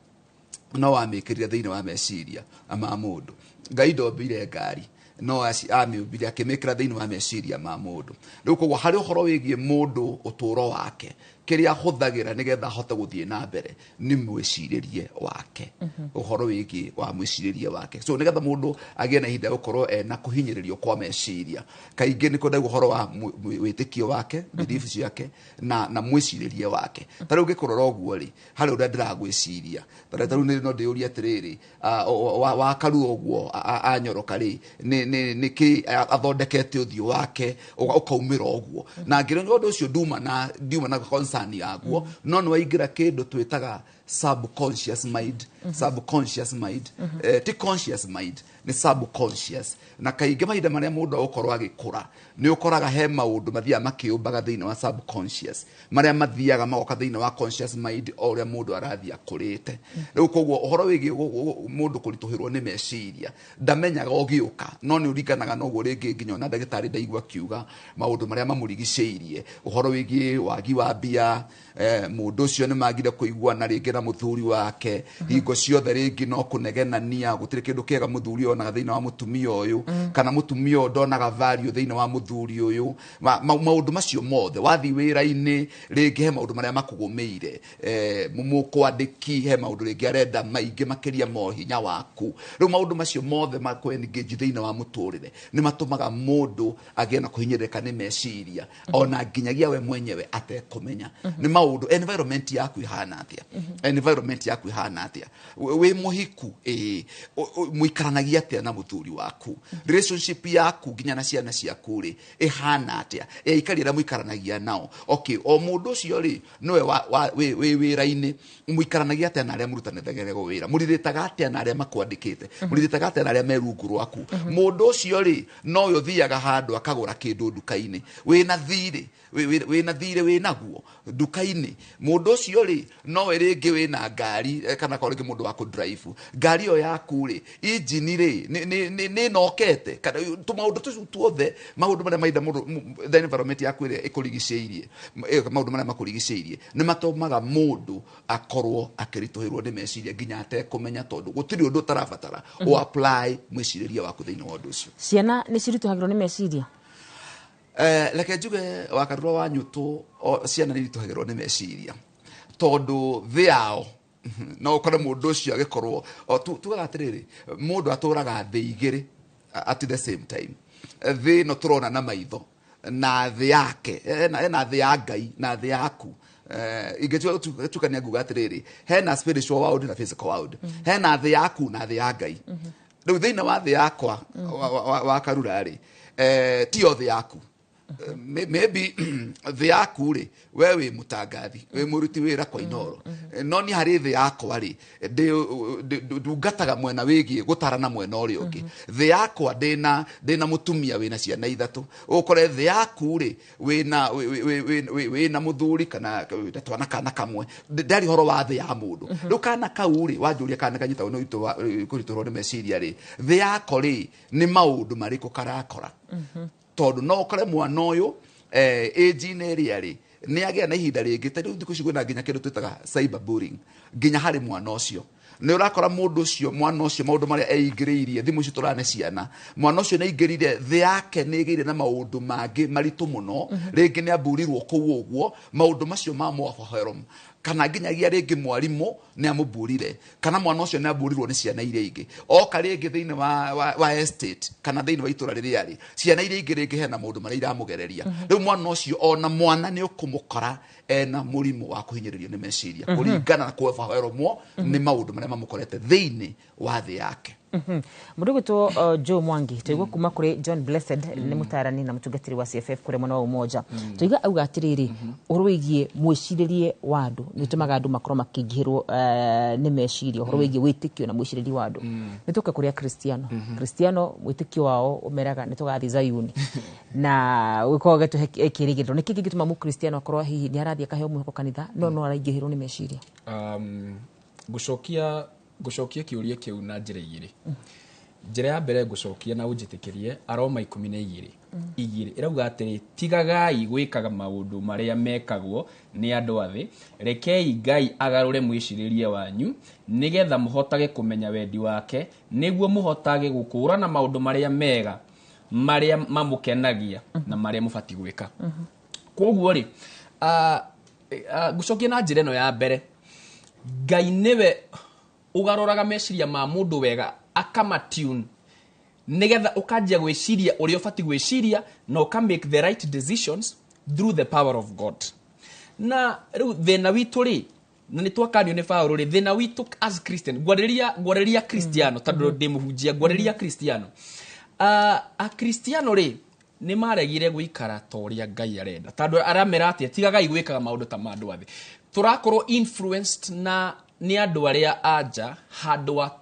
no wamĩkĩrire thĩinĩ wa meciria ma mũndũ. Ngai ndombire ngari, no amĩũmbire akĩmĩkĩra thĩinĩ wa meciria ma mũndũ. Rĩu koguo harĩ ũhoro wĩgiĩ mũndũ, ũtũũro wake, kĩrĩa ahũthagĩra nĩgetha ahote gũthiĩ na mbere nĩ mwĩcirĩrie wake, ũhoro wĩgiĩ wa mwĩcirĩrie wake. So nĩgetha mũndũ agĩe na ihinda rĩa gũkorwo ena kũhinyĩrĩrio kwa meciria, kaingĩ nĩ kwendagwo ũhoro wa wĩtĩkio wake, belief ciake na mwĩcirĩrie wake. Ta rĩu ngĩkũrora ũguo rĩ, harĩ ũrĩa ndĩragwĩciria, ta rĩu no ndĩyũrie atĩrĩrĩ, wa Karua ũguo anyoroka rĩ, nĩ kĩ athondekete ũthiũ wake ũkaumĩra ũguo? Na ngĩrĩ ũndũ ũcio nduma na ndiuma na concern yaguo, no nĩ waingĩra kĩndũ twĩtaga Subconscious mind. Subconscious mind, ti conscious mind, nĩ subconscious. Na kaingĩ mahinda marĩa mũndũ agũkorwo agĩkũra, nĩ ũkoraga he maũndũ mathiaga makĩũmbaga thĩinĩ wa subconscious, marĩa mathiaga magoka thĩinĩ wa conscious mind o ũrĩa mũndũ arathiĩ akũrĩte. Rĩu koguo ũhoro wĩgiĩ mũndũ kũritũhĩrwo nĩ meciria, ndamenyaga ũgĩũka, no nĩ ũringanaga na ũguo. Rĩngĩ nginya ona ndagĩtarĩ ndaigua akiuga maũndũ marĩa mamũrigicĩirie, ũhoro wĩgiĩ wagi wa mbia, mũndũ ũcio nĩ magire kũiguana rĩngĩ na mũthuri wake, hingo ciothe rĩngĩ no kũnegenania, gũtirĩ kĩndũ kĩega mũthuri onaga thĩinĩ wa mũtumia ũyũ, kana mũtumia ũyũ ndonaga value thĩinĩ wa mũthuri ũyũ. Maũndũ macio mothe, wathiĩ wĩra-inĩ rĩngĩ he maũndũ marĩa makũgũmĩire, mũkwandĩki he maũndũ rĩngĩ arenda maingĩ makĩria ma hinya waku. Rĩu maũndũ macio mothe makũ engage thĩinĩ wa mũtũrĩre nĩ matũmaga mũndũ agĩe na kũhinyĩrĩrĩka nĩ meciria, ona nginyagia we mwenyewe atekũmenya. Nĩ maũndũ, environment yaku ihana atĩa? Environment yaku ihana atĩa? Wĩ mũhiku? Ĩĩ. Mũikaranagia atĩa na mũthuri waku? Relationship yaku nginya na ciana ciaku rĩ, ĩhana atĩa? Aikari arĩa mũikaranagia nao, okay, o mũndũ ũcio rĩ, nĩwe wĩ wĩra-inĩ, mũikaranagia atĩa na arĩa mũrutanĩthagia wĩra? Mũrirĩtaga atĩa na arĩa makwandĩkĩte? Mũrirĩtaga atĩa na arĩa me rungu rwaku? Mũndũ ũcio rĩ, nowe ũthiaga handũ akagũra kĩndũ nduka-inĩ, wĩna thirĩ, wĩna thirĩ, wĩnaguo nduka-inĩ. Mũndũ ũcio rĩ, nowe rĩngĩ wĩna ngari, kana korwo rĩngĩ mũndũ wa kũdrive ngari ĩyo yaku rĩ, injini rĩ, nĩ ĩnokete, kana tũmaũndũ tũcio tuothe, maũndũ marĩa mahinda mũndũ the environment yaku ĩrĩa ĩkũrigicĩirie, maũndũ marĩa makũrigicĩirie nĩ matũmaga mũndũ akorwo akĩritũhĩrwo nĩ meciria nginya atekũmenya, tondũ gũtirĩ ũndũ ũtarabatara ũ apply mwĩcirĩrie waku thĩinĩ wa ũndũ ũcio. Ciana nĩ ciritũhagĩrwo nĩ meciria? Reke njuge, wakarurwa wa nyũtũ, ciana nĩ iritũhagĩrwo nĩ meciria, tondũ thĩ yao no ũkore mũndũ ũcio agĩkorwo tugaga atĩrĩrĩ, mũndũ atũraga thĩ igĩrĩ at the same time: thĩ ĩno tũrona na maitho na thĩ yake, hena thĩ ya Ngai na thĩ yaku. Ingĩtukania nguga atĩrĩrĩ, hena spiritual world na physical world, hena thĩ yaku na thĩ ya Ngai. Rĩu thĩinĩ wa thĩ yakwa wa karura rĩ, tiyo thĩ yaku. Maybe thĩ yaku rĩ, we wĩ mũtangathi, wĩ mũruti wĩra kwa Inoro, no niĩ harĩ thĩ yakwa rĩ, ndungataga mwena wĩgiĩ gũtarana mwena ũrĩa ũngĩ. Thĩ yakwa ndĩna mũtumia wĩna ciana ithatũ. Ũkore thĩ yaku rĩ, wĩna mũthuri kana wĩna twana kana kamwe. Ndari ũhoro wa thĩ ya mũndũ. Rĩu kana kau rĩ, wanjũria kana kanyitagwo nĩ ũritũ wa kũritũhĩrwo nĩ meciria rĩ, thĩ yako rĩ, nĩ maũndũ marĩkũ karakora? Tondũ no ũkore mwana ũyũ, age-inĩ ĩrĩa rĩ, nĩ agĩa na ihinda rĩngĩ. Ta rĩu thikũ ici kwĩna nginya kĩndũ twĩtaga cyber bullying, nginya harĩ mwana ũcio nĩ ũrakora mũndũ ũcio, mwana ũcio, maũndũ marĩa eingĩrĩirie, thimũ icio tũrane ciana, mwana ũcio nĩ aingĩrire, thĩ yake nĩ ĩgĩire na maũndũ mangĩ maritũ mũno. Rĩngĩ nĩ amburirwo kũu ũguo, maũndũ macio ma overwhelm, kana nginyagia rĩngĩ mwarimũ nĩ amũmburire, kana mwana ũcio nĩ amburirwo nĩ ciana iria ingĩ. Oka rĩngĩ thĩinĩ wa estate kana thĩinĩ wa itũra rĩrĩa rĩ, ciana iria ingĩ rĩngĩ hena maũndũ marĩa iramũgereria. Rĩu mwana ũcio, ona mwana nĩ ũkũmũkora ena mũrimũ wa kũhinyĩrĩrio nĩ meciria, kũringana na kũoverwhelmwo nĩ maũndũ marĩa mamũkorete thĩinĩ wa thĩ yake. Mũndũ gwĩtwo Joe Mwangi, twaigua kuma kũrĩ John Blessed, nĩ mũtarani na mũtungatĩri wa CFF kũrĩa mwena wa Umoja. Twaigua auga atĩrĩrĩ, ũhoro wĩgiĩ mwĩcirĩrie wa andũ nĩ ũtũmaga andũ makorwo makĩingĩhĩrwo nĩ meciria, ũhoro wĩgiĩ wĩtĩkio na mwĩcirĩrie wa andũ. Nĩ tũke kũrĩ Akristiano. Kristiano mwĩtĩkio wao ũmeraga nĩ tũgathiĩ Zayuni na gũkorwo gĩtũhe kĩrĩgĩrĩro. Nĩkĩ kĩngĩtũma mũkristiano akorwo hihi nĩ arathiĩ akaheo mwĩhoko kanitha, no araingĩhĩrwo nĩ meciria? Ngũcokia kĩũria kĩu na njĩra igĩrĩ. Njĩra ya mbere ngũcokia na ũnjĩtĩkĩrie, Aroma 12:2 ĩrauga atĩrĩ, "Tigagai gwĩkaga maũndũ marĩa mekagwo nĩ andũ a thĩ, rekei Ngai agarũre mwĩcirĩrie wanyu, nĩgetha mũhotage kũmenya wendi wake, nĩguo mũhotage gũkũũrana maũndũ marĩa mega, marĩa mamũkenagia na marĩa mũbatiĩ gwĩka." Koguo rĩ, ngũcokia na njĩra ĩno ya mbere, Ngai nĩwe ũgarũraga meciria ma mũndũ wega, akamatune nĩgetha ũkanjia gwĩciria ũrĩa ũbatiĩ gwĩciria na ũka make the right decisions through the power of God. Na rĩu thĩna witũ rĩ, na nĩ twakanio nĩ Paũlũ rĩ, thĩna witũ as Christian, ngwarĩrĩria Kristiano tondũ ndĩ mũhunjia, ngwarĩrĩria Kristiano, Akristiano rĩ, nĩ maregire gũikara ta ũrĩa Ngai arenda, tondũ aramera atĩa? "Tigagai gwĩkaga maũndũ ta ma andũ a thĩ." Tũrakorwo influenced na Nĩ andũ arĩa anja handũ wa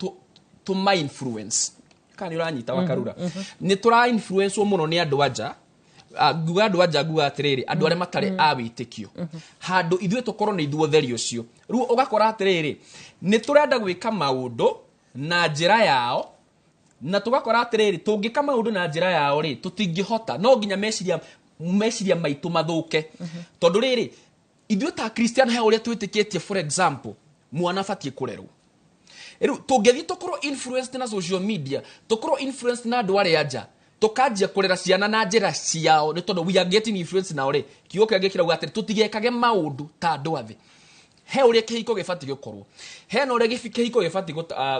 tũma influence kana nĩ ũranyita wakarura, nĩ tũra influence mũno nĩ andũ anja. Nguga andũ anja, nguga atĩrĩrĩ, andũ arĩa matarĩ a wĩtĩkio, handũ ithuĩ tũkorwo nĩ ithuĩ ũtheri ũcio. Rĩu ũgakora atĩrĩrĩ, nĩ tũrenda gwĩka maũndũ na njĩra yao, na tũgakora atĩrĩrĩ, tũngĩka maũndũ na njĩra yao rĩ, tũtingĩhota, no nginya meciria maitũ mathũke, tondũ rĩrĩ, ithuĩ ta Christian he ũrĩa twĩtĩkĩtie. For example, mwana abatiĩ kũrerwo. Rĩu tũngĩthiĩ tũkorwo influenced na social media, tũkorwo influenced na andũ arĩa nja, tũkanjia kũrera ciana na njĩra ciao, nĩ tondũ we are getting influence nao rĩ, kiugo kĩrĩa gĩkĩrauga atĩrĩ, tũtigekage maũndũ ta andũ a thĩ. He ũrĩa kĩhiko gĩbatiĩ gũkorwo, hena ũrĩa kĩhiko gĩbatiĩ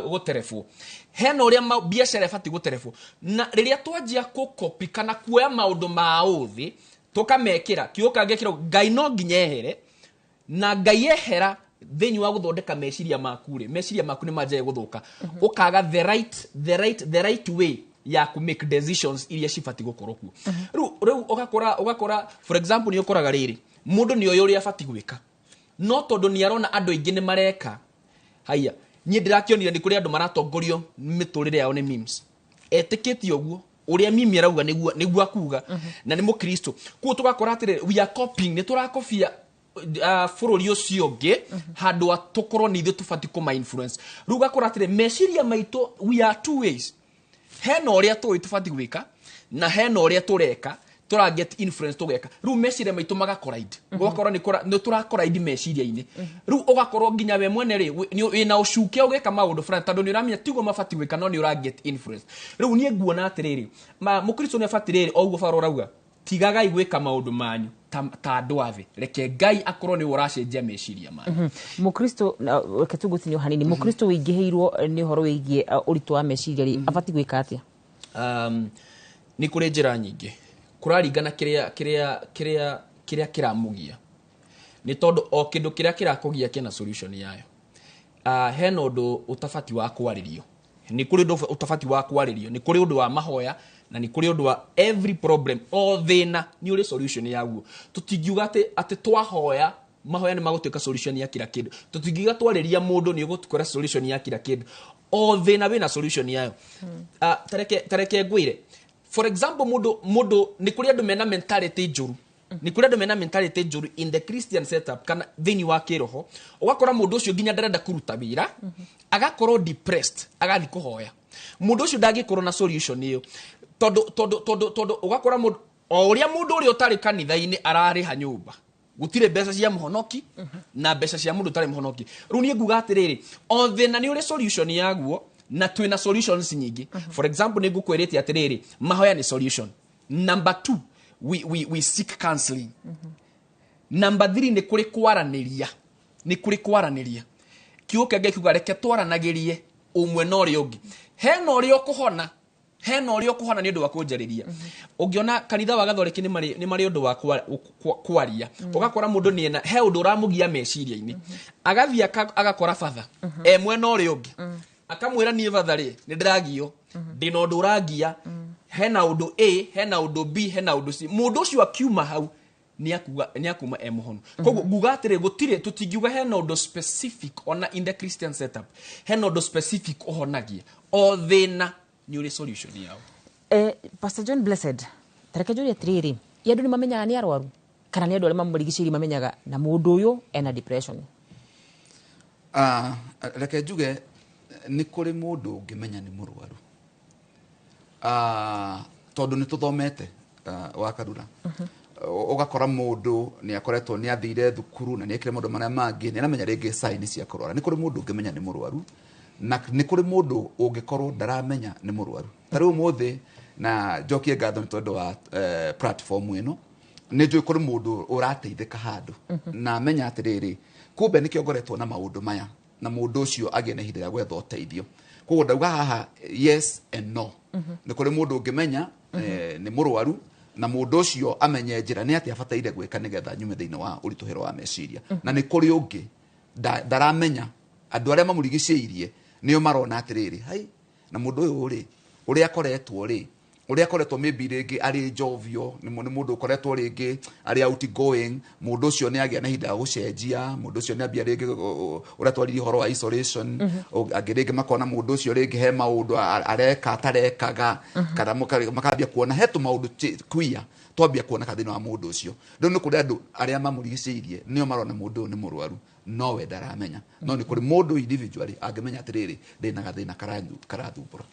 gũterebwo, hena ũrĩa biacara ĩbatiĩ gũterebwo. Na rĩrĩa twanjia kũkopi kana kuoya maũndũ ma ũthĩ tũkamekĩra, kiugo kĩrĩa gĩkĩrauga Ngai no nginya ehere, na Ngai ehera thĩinĩ wa gũthondeka meciria maku rĩ, meciria maku nĩ manjagia gũthũka, ũkaga the right way ya ku make decisions iria cibatiĩ gũkorwo kuo. Rĩu ũgakora, for example, nĩ ũkoraga rĩrĩ, mũndũ nĩ oĩ ũrĩa abatiĩ gwĩka, no tondũ nĩ arona andũ aingĩ nĩ mareka haya. Niĩ ndĩrakĩonire nĩ kũrĩ andũ maratongorio mĩtũrĩre yao nĩ memes, etĩkĩtie ũguo ũrĩa mimi arauga nĩguo akuga, na nĩ mũkristo. Kuo tũgakora atĩrĩrĩ, we are copying, nĩ tũrakobia bũrũri ũcio ũngĩ handũ a tũkorwo nĩ ithuĩ tũbatiĩ kũma influence. Rĩu ũgakora atĩrĩ, meciria maitũ, we are two ways: hena ũrĩa tũĩ tũbatiĩ gwĩka na hena ũrĩa tũreka, tũra get influence tũgeka. Rĩu meciria maitũ magacollide, ũgakorwo nĩ tũracollide meciria-inĩ. Rĩu ũgakorwo nginya we mwene rĩ, wĩna ũcuke ũgĩka maũndũ fulani, tondũ nĩ ũramenya tiguo mabatiĩ gwĩka, no nĩ ũra get influence. Rĩu niĩ nguona atĩrĩrĩ, mũkristo nĩ abatiĩ rĩrĩ, o ũguo bara ũrauga, tigagai gwĩka maũndũ manyu ta andũ a thĩ, reke Ngai akorwo nĩwe ũracenjia meciria manyu. Mũkristo reke tũgũtinio hanini, mũkristo wĩingĩhĩirwo nĩ ũhoro wĩgiĩ ũritũ wa meciria rĩ, abatiĩ gwĩka atĩa? Nĩ kũrĩ njĩra nyingĩ, kũraringana kĩrĩa kĩramũgia, nĩ tondũ o kĩndũ kĩrĩa kĩrakũgia kĩna solution yayo. Hena ũndũ ũtabati wa kwarĩrio, nĩ kũrĩ ũndũ ũtabati wa kwarĩrio, nĩ kũrĩ ũndũ wa mahoya, na nĩ kũrĩ ũndũ wa every problem, o thĩna nĩ ũrĩ solution yaguo. Tũtingiuga atĩ twahoya mahoya nĩ magũtuĩka solution ya kila kĩndũ. Tũtingiuga twarĩria mũndũ nĩ ũgũtukora solution ya kila kĩndũ. O thĩna wĩna solution yayo. Tareke ngwĩre, for example, mũndũ nĩ kũrĩ andũ mena mentality njũru, nĩ kũrĩ andũ mena mentality njũru in the Christian setup kana thĩinĩ wa kĩroho. Ũgakora mũndũ ũcio nginya ndarenda kũruta wĩra, agakorwo depressed, agathiĩ kũhoya. Mũndũ ũcio ndangĩkorwo na solution ĩyo, tondũ ũgakora mũndũ o ũrĩa mũndũ ũrĩa ũtarĩ kanitha-inĩ ararĩha nyũmba, gũtirĩ mbeca cia mũhonoki na mbeca cia mũndũ ũtarĩ mũhonoki. Rĩu niĩ nguga atĩrĩrĩ, o thĩna nĩ ũrĩ solution yaguo, na twĩna solutions nyingĩ. For example, nĩ ngũkwĩrĩte atĩrĩrĩ, mahoya nĩ solution. Number two, we seek counseling. Number three, nĩ kũrĩ kwaranĩria, nĩ kũrĩ kwaranĩria. Kiugo kĩa Ngai kiuga reke twaranagĩrie ũmwe na ũrĩa ũngĩ. Hena ũrĩa ũkũhona, hena ũrĩa ũkũhona nĩ ũndũ wa kũnjarĩria. Ũngĩona kanitha wa Gathoreki nĩ marĩ ũndũ wa kwaria. Ũgakora mũndũ nĩ ena he ũndũ ũramũgia meciria-inĩ, agathiĩ agakora batha e mwena ũrĩa ũngĩ, akamwĩra, "Niĩ batha rĩ, nĩ ndĩragio, ndĩna ũndũ ũrangia, hena ũndũ A, hena ũndũ B, hena ũndũ C." Mũndũ ũcio akiuma hau nĩ akuma e mũhonu. Koguo nguga atĩrĩ, gũtirĩ, tũtingiuga hena ũndũ specific, ona in the Christian setup hena ũndũ specific ũhonagia. O thĩna nĩ ũrĩ solution yao. Pastor John Blessed, tareke njũrie atĩrĩrĩ, i andũ nĩ mamenyaga nĩ arwaru, kana nĩ andũ arĩa mamũrigicĩirie mamenyaga na mũndũ ũyũ ena depression? Reke njuge nĩ kũrĩ mũndũ ũngĩmenya nĩ mũrwaru, tondũ nĩ tũthomete wa karura. Ũgakora mũndũ nĩ akoretwo nĩ athire thukuru na nĩ ekire maũndũ marĩa mangĩ, nĩ aramenya rĩngĩ sign cia kũrwara. Nĩ kũrĩ mũndũ ũngĩmenya nĩ mũrwaru, na nĩ kũrĩ mũndũ ũngĩkorwo ndaramenya nĩ mũrwaru. Ta rĩu ũmũthĩ, na njokie ngatho nĩ tondũ wa platform ĩno, nĩ njũĩ kũrĩ mũndũ ũrateithĩka handũ na amenya atĩrĩrĩ, kumbe nĩkĩo ngoretwo na maũndũ maya, na mũndũ ũcio agĩe na ihinda rĩa gwetha ũteithio. Koguo ndauga haha yes and no. Nĩ kũrĩ mũndũ ũngĩmenya nĩ mũrwaru, na mũndũ ũcio amenye njĩra nĩ atĩa abataire gwĩka nĩgetha nyume thĩinĩ wa ũritũhĩro wa meciria, na nĩ kũrĩ ũngĩ ndaramenya. Andũ arĩa mamũrigicĩirie nĩo marona atĩrĩrĩ, hai, na mũndũ ũyũ rĩ, ũrĩa akoretwo rĩ. Ũrĩa akoretwo maybe rĩngĩ arĩ jovio, nĩ mũndũ ũkoretwo rĩngĩ arĩ outgoing, mũndũ ũcio nĩ agĩa na ihinda rĩa gũcenjia, mũndũ ũcio nĩ ambia rĩngĩ ũrĩa twaririe ũhoro wa isolation. Angĩ rĩngĩ makona mũndũ ũcio rĩngĩ he maũndũ areka atarekaga, kana makambia kuona he tũmaũndũ queer twambia kuoneka thĩinĩ wa mũndũ ũcio. Rĩu nĩ kũrĩ andũ arĩa mamũrigicĩirie nĩo marona mũndũ ũyũ nĩ mũrwaru, nowe ndaramenya. No nĩ kũrĩ mũndũ individually angĩmenya atĩrĩrĩ, ndĩna gathĩna karathumbũra.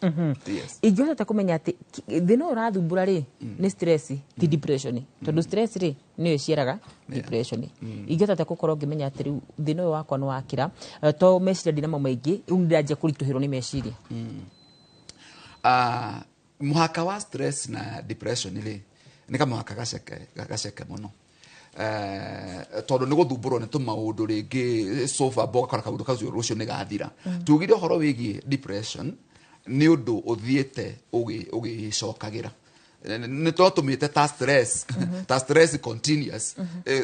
Yes. Ingĩhota kũmenya atĩ thĩna ũyũ ũrathumbũra rĩ nĩ stress, ti depression, tondũ stress rĩ nĩyo ĩciaraga depression. Ingĩhota atĩa gũkorwo ngĩmenya atĩ rĩu thĩna ũyũ wakwa nĩ wakĩra, to meciria ndinamo maingĩ, rĩu nĩ ndĩranjia kũritũhĩrwo nĩ meciria? Mũhaka wa stress na depression rĩ nĩ kamũhaka gaceke mũno, tondũ nĩ gũthumbũrwo nĩ tũmaũndũ rĩngĩ sofa mboga, ũgakora kaũndũ kacio rũciũ nĩ gathira. Tugire ũhoro wĩgiĩ depression nĩ ũndũ ũthiĩte ũgĩcokagĩra, nĩ twatũmĩte ta stress, ta stress continuous,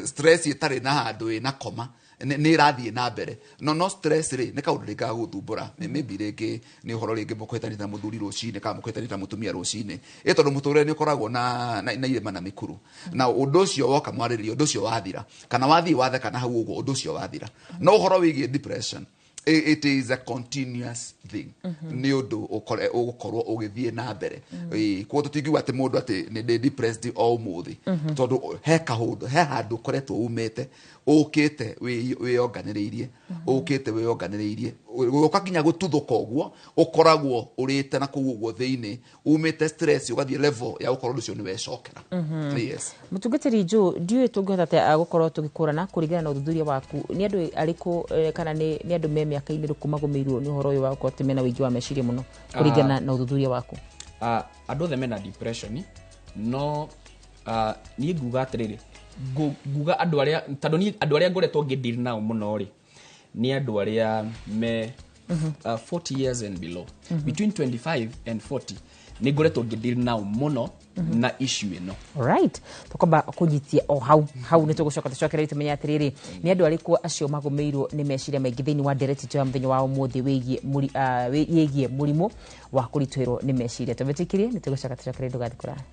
stress ĩtarĩ na handũ ĩna koma, nĩ ĩrathiĩ na mbere. No stress rĩ nĩ kaũndũ rĩngĩ gagũthumbũra. Maybe rĩngĩ nĩ ũhoro rĩngĩ mũkũhĩtanĩte na mũthuri rũcinĩ kana mũkũhĩtanĩte na mũtumia rũcinĩ, ĩ tondũ mũtũrĩre nĩ ũkoragwo na irĩma na mĩkuru, na ũndũ ũcio woka mwarĩrĩria, ũndũ ũcio wathira, kana wathiĩ watheka na hau ũguo, ũndũ ũcio wathira. No ũhoro wĩgiĩ depression, it is a continuous thing, nĩ ũndũ ũgũkorwo ũgĩthiĩ na mbere. Koguo tũtingiuga atĩ mũndũ atĩ nĩ ndĩ depressed o ũmũthĩ, tondũ he kaũndũ, he handũ ũkoretwo umĩte, ũkĩte wĩyonganĩrĩirie, ũkĩte wĩyonganĩrĩirie, gũka nginya gũtuthũka ũguo ũkoragwo ũrĩte na kũu ũguo thĩinĩ, umĩte stress ũgathiĩ level ya gũkorwo ũndũ ũcio nĩ wecokera. Yes. Mũtungatĩri Joe, ndiũĩ tũngĩhota atĩa gũkorwo tũgĩkũrana kũringana na ũthuthuria waku, nĩ andũ arĩkũ, kana nĩ andũ me mĩaka-inĩ ĩrĩkũ magũmĩirwo nĩ ũhoro ũyũ wa gũkorwo atĩ mena ũingĩ wa meciria mũno kũringana na ũthuthuria waku? Andũ othe mena depression, no niĩ nguga atĩrĩrĩ, nguga andũ arĩa, tondũ niĩ andũ arĩa ngoretwo ngĩ deal nao mũno rĩ nĩ andũ arĩa me 40 years and below, between 25 and 40, nĩ ngoretwo ngĩ deal nao mũno na issue ĩno. Alright, tũkwamba kũnyitia o hau hau, nĩ tũgũcoka tũcokererie tũmenye atĩrĩrĩ, nĩ andũ arĩkũ acio magũmĩirwo nĩ meciria maingĩ thĩinĩ wa ndereti itũ ya mũthenya wa ũmũthĩ wĩgiĩ mũrimũ wa kũritũhĩrwo nĩ meciria. Tũmetĩkĩrie, nĩ tũgũcoka tũcokererie, ndũgathiĩ kũraya.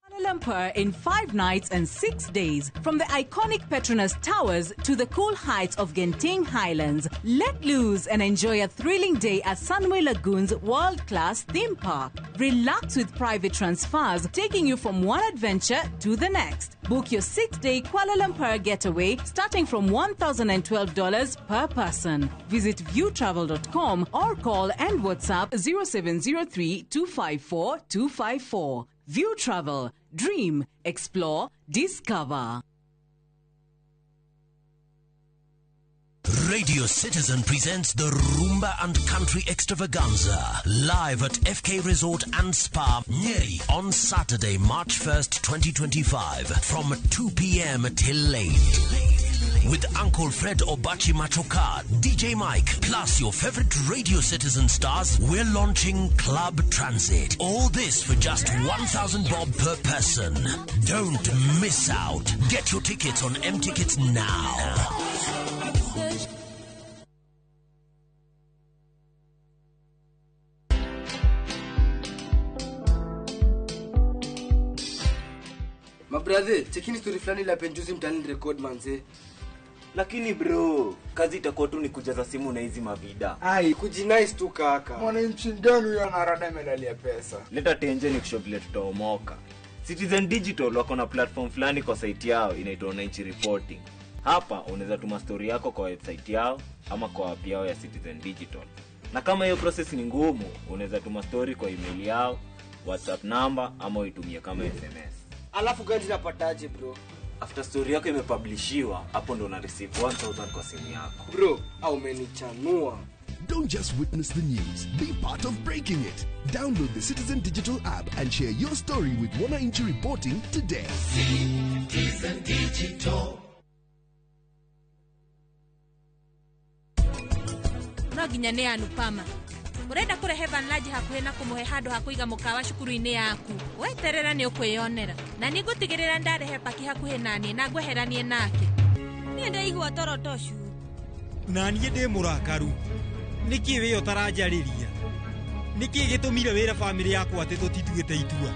Kuala Lumpur in 5 nights and 6 days. From the iconic Petronas Towers to the cool heights of Genting Highlands. Let loose and enjoy a thrilling day at Sunway Lagoon's world-class theme park. Relax with private transfers taking you from one adventure to the next. Book your 6-day Kuala Lumpur getaway starting from $1,012 per person. Visit viewtravel.com or call and WhatsApp 0703 254 254. View Travel. Dream, explore, discover. Radio Citizen presents the Rumba and Country Extravaganza live at FK Resort and Spa, Nyeri, on Saturday, March 1st, 2025, from 2 p.m. till late. With Uncle Fred Obachi Machoka, DJ Mike, plus your favorite Radio Citizen stars, we're launching Club Transit. All this for just 1,000 bob per person. Don't miss out. Get your tickets on M Tickets now. Mabrathe, chekini story fulani la penjuzi mtaani record manze. Lakini bro, kazi itakuwa tu ni kujaza simu na hizi mavida. Ai, kujinice tu kaka. Mwananchi gani huyo anarada medali ya pesa? Leta tenje ni kushow vile tutaomoka. Citizen Digital wako na platform fulani kwa site yao inaitwa Wananchi Reporting. Hapa unaweza tuma story yako kwa website yao ama kwa app yao ya Citizen Digital. Na kama hiyo process ni ngumu, unaweza tuma story kwa email yao, WhatsApp number ama uitumie kama SMS. Alafu gani napataje bro? After story yako imepublishiwa, hapo ndo una receive 1000 kwa simu yako. Bro, au umenichanua. Don't just witness the news, be part of breaking it. Download the Citizen Digital app and share your story with Wananchi Reporting today. Citizen Digital. No nginya nĩ Anupama. Ũrenda kũrehe Van Large hakuhĩ na kũmũhe handũ ha kũiga mũkawa cukuru-inĩ yaku. Weterera nĩ ũkwĩyonera. Na nĩ ngũtigĩrĩra ndarehe paki hakuhĩ naniĩ na ngweheranie nake. Niĩ ndaigua toro tocu. Na niĩ ndĩ mũrakaru. Nĩkĩ wĩ ũtaranjarĩria? Nĩkĩ gĩtũmire wĩre bamĩrĩ yakwa atĩ tũtituĩte itua?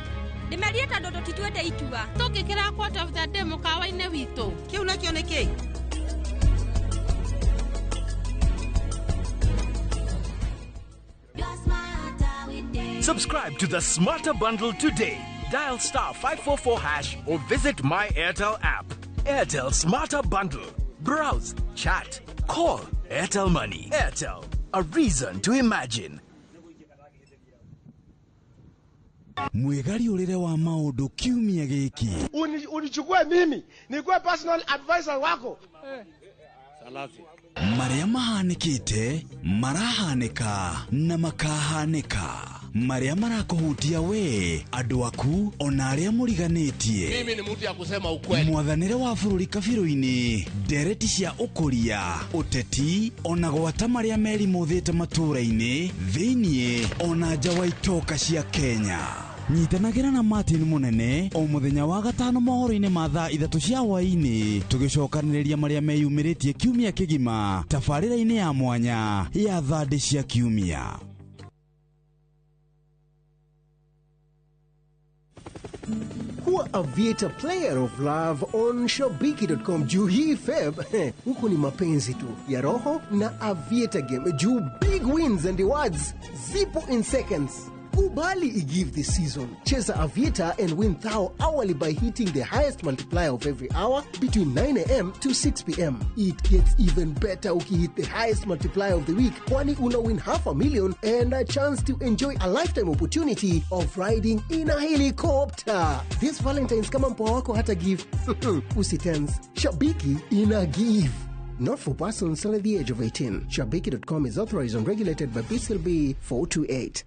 Ndĩmerie tondũ tũtituĩte itua. Tũngĩkĩra quote of the day mũkawa-inĩ witũ. Kĩu nakĩo nĩ kĩ? Subscribe to the Smarter Bundle today. Dial star 544 hash or visit My Airtel app. Airtel Smarter Bundle. Browse, chat, call. Airtel Money. Airtel, a reason to imagine. Mwĩgariũrĩre wa maũndũ kiumia gĩkĩ. Unichukue mimi nikuwe personal advisor wako. Marĩa mahanĩkĩte, marahanĩka na makahanĩka. Marĩa marakũhutia we, andũ aku, ona arĩa mũriganĩtie. Mimi ni mtu ya kusema ukweli. Mwathanĩre wa bũrũri kabirũ-inĩ, ndereti cia ũkũria, ũteti, ona gwata marĩa merimũthĩte matũũra-inĩ, thĩiniĩ, ona nja wa itoka cia Kenya. Nyitanagĩra na Martin Munene o mũthenya wa gatano mohoro-inĩ ma thaa 3 cia hwaĩ-inĩ, tũgĩcokanĩrĩria marĩa meyumĩrĩtie kiumia kĩgima tabarĩra-inĩ ya mwanya ya thandĩ cia kiumia. Kuwa Aviator player of love on Shabiki.com juu hii Feb huku ni mapenzi tu ya roho na Aviator game juu big wins and rewards zipo in seconds. Kubali igive this season. Cheza Aviator and win thou hourly by hitting the highest multiplier of every hour between 9 a.m. to 6 p.m. It gets even better uki hit the highest multiplier of the week, kwani una win 500,000 and a chance to enjoy a lifetime opportunity of riding in a helicopter. This Valentine's kama mpoa wako hata give. Usitense. Shabiki ina give. Not for persons under the age of 18. Shabiki.com is authorized and regulated by BCLB 428.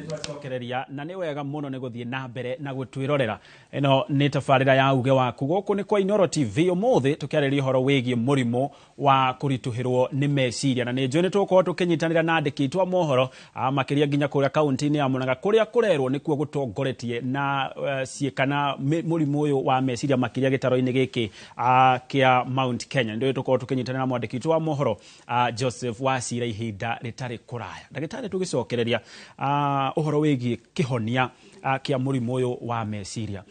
Twacokereria na nĩ wega mũno nĩ gũthiĩ na mbere na gũtwĩrorera. Ĩno nĩ tabarĩra ya uge waku gũkũ nĩ kwa Inooro TV. Ũmũthĩ tũkĩarĩrĩria ũhoro wĩgiĩ mũrimũ wa kũritũhĩrwo nĩ meciria, na nĩ njũĩ nĩ tũgũkorwo tũkĩnyitanĩra na andĩki aitũ a mohoro makĩria nginya kũrĩa kaunti-inĩ ya Murang'a kũrĩa kũrerwo nĩkuo gũtongoretie na ciĩkana mũrimũ ũyũ wa meciria makĩria gĩtaro-inĩ gĩkĩ kĩa Mount Kenya. Nĩ tũgũkorwo tũkĩnyitanĩra na mwandĩki witũ wa mohoro Joseph Wacira ihinda rĩtarĩ kũraya. Ndagĩtarĩ, tũgĩcokereria ũhoro wĩgiĩ kĩhonia kĩa mũrimũ ũyũ wa meciria,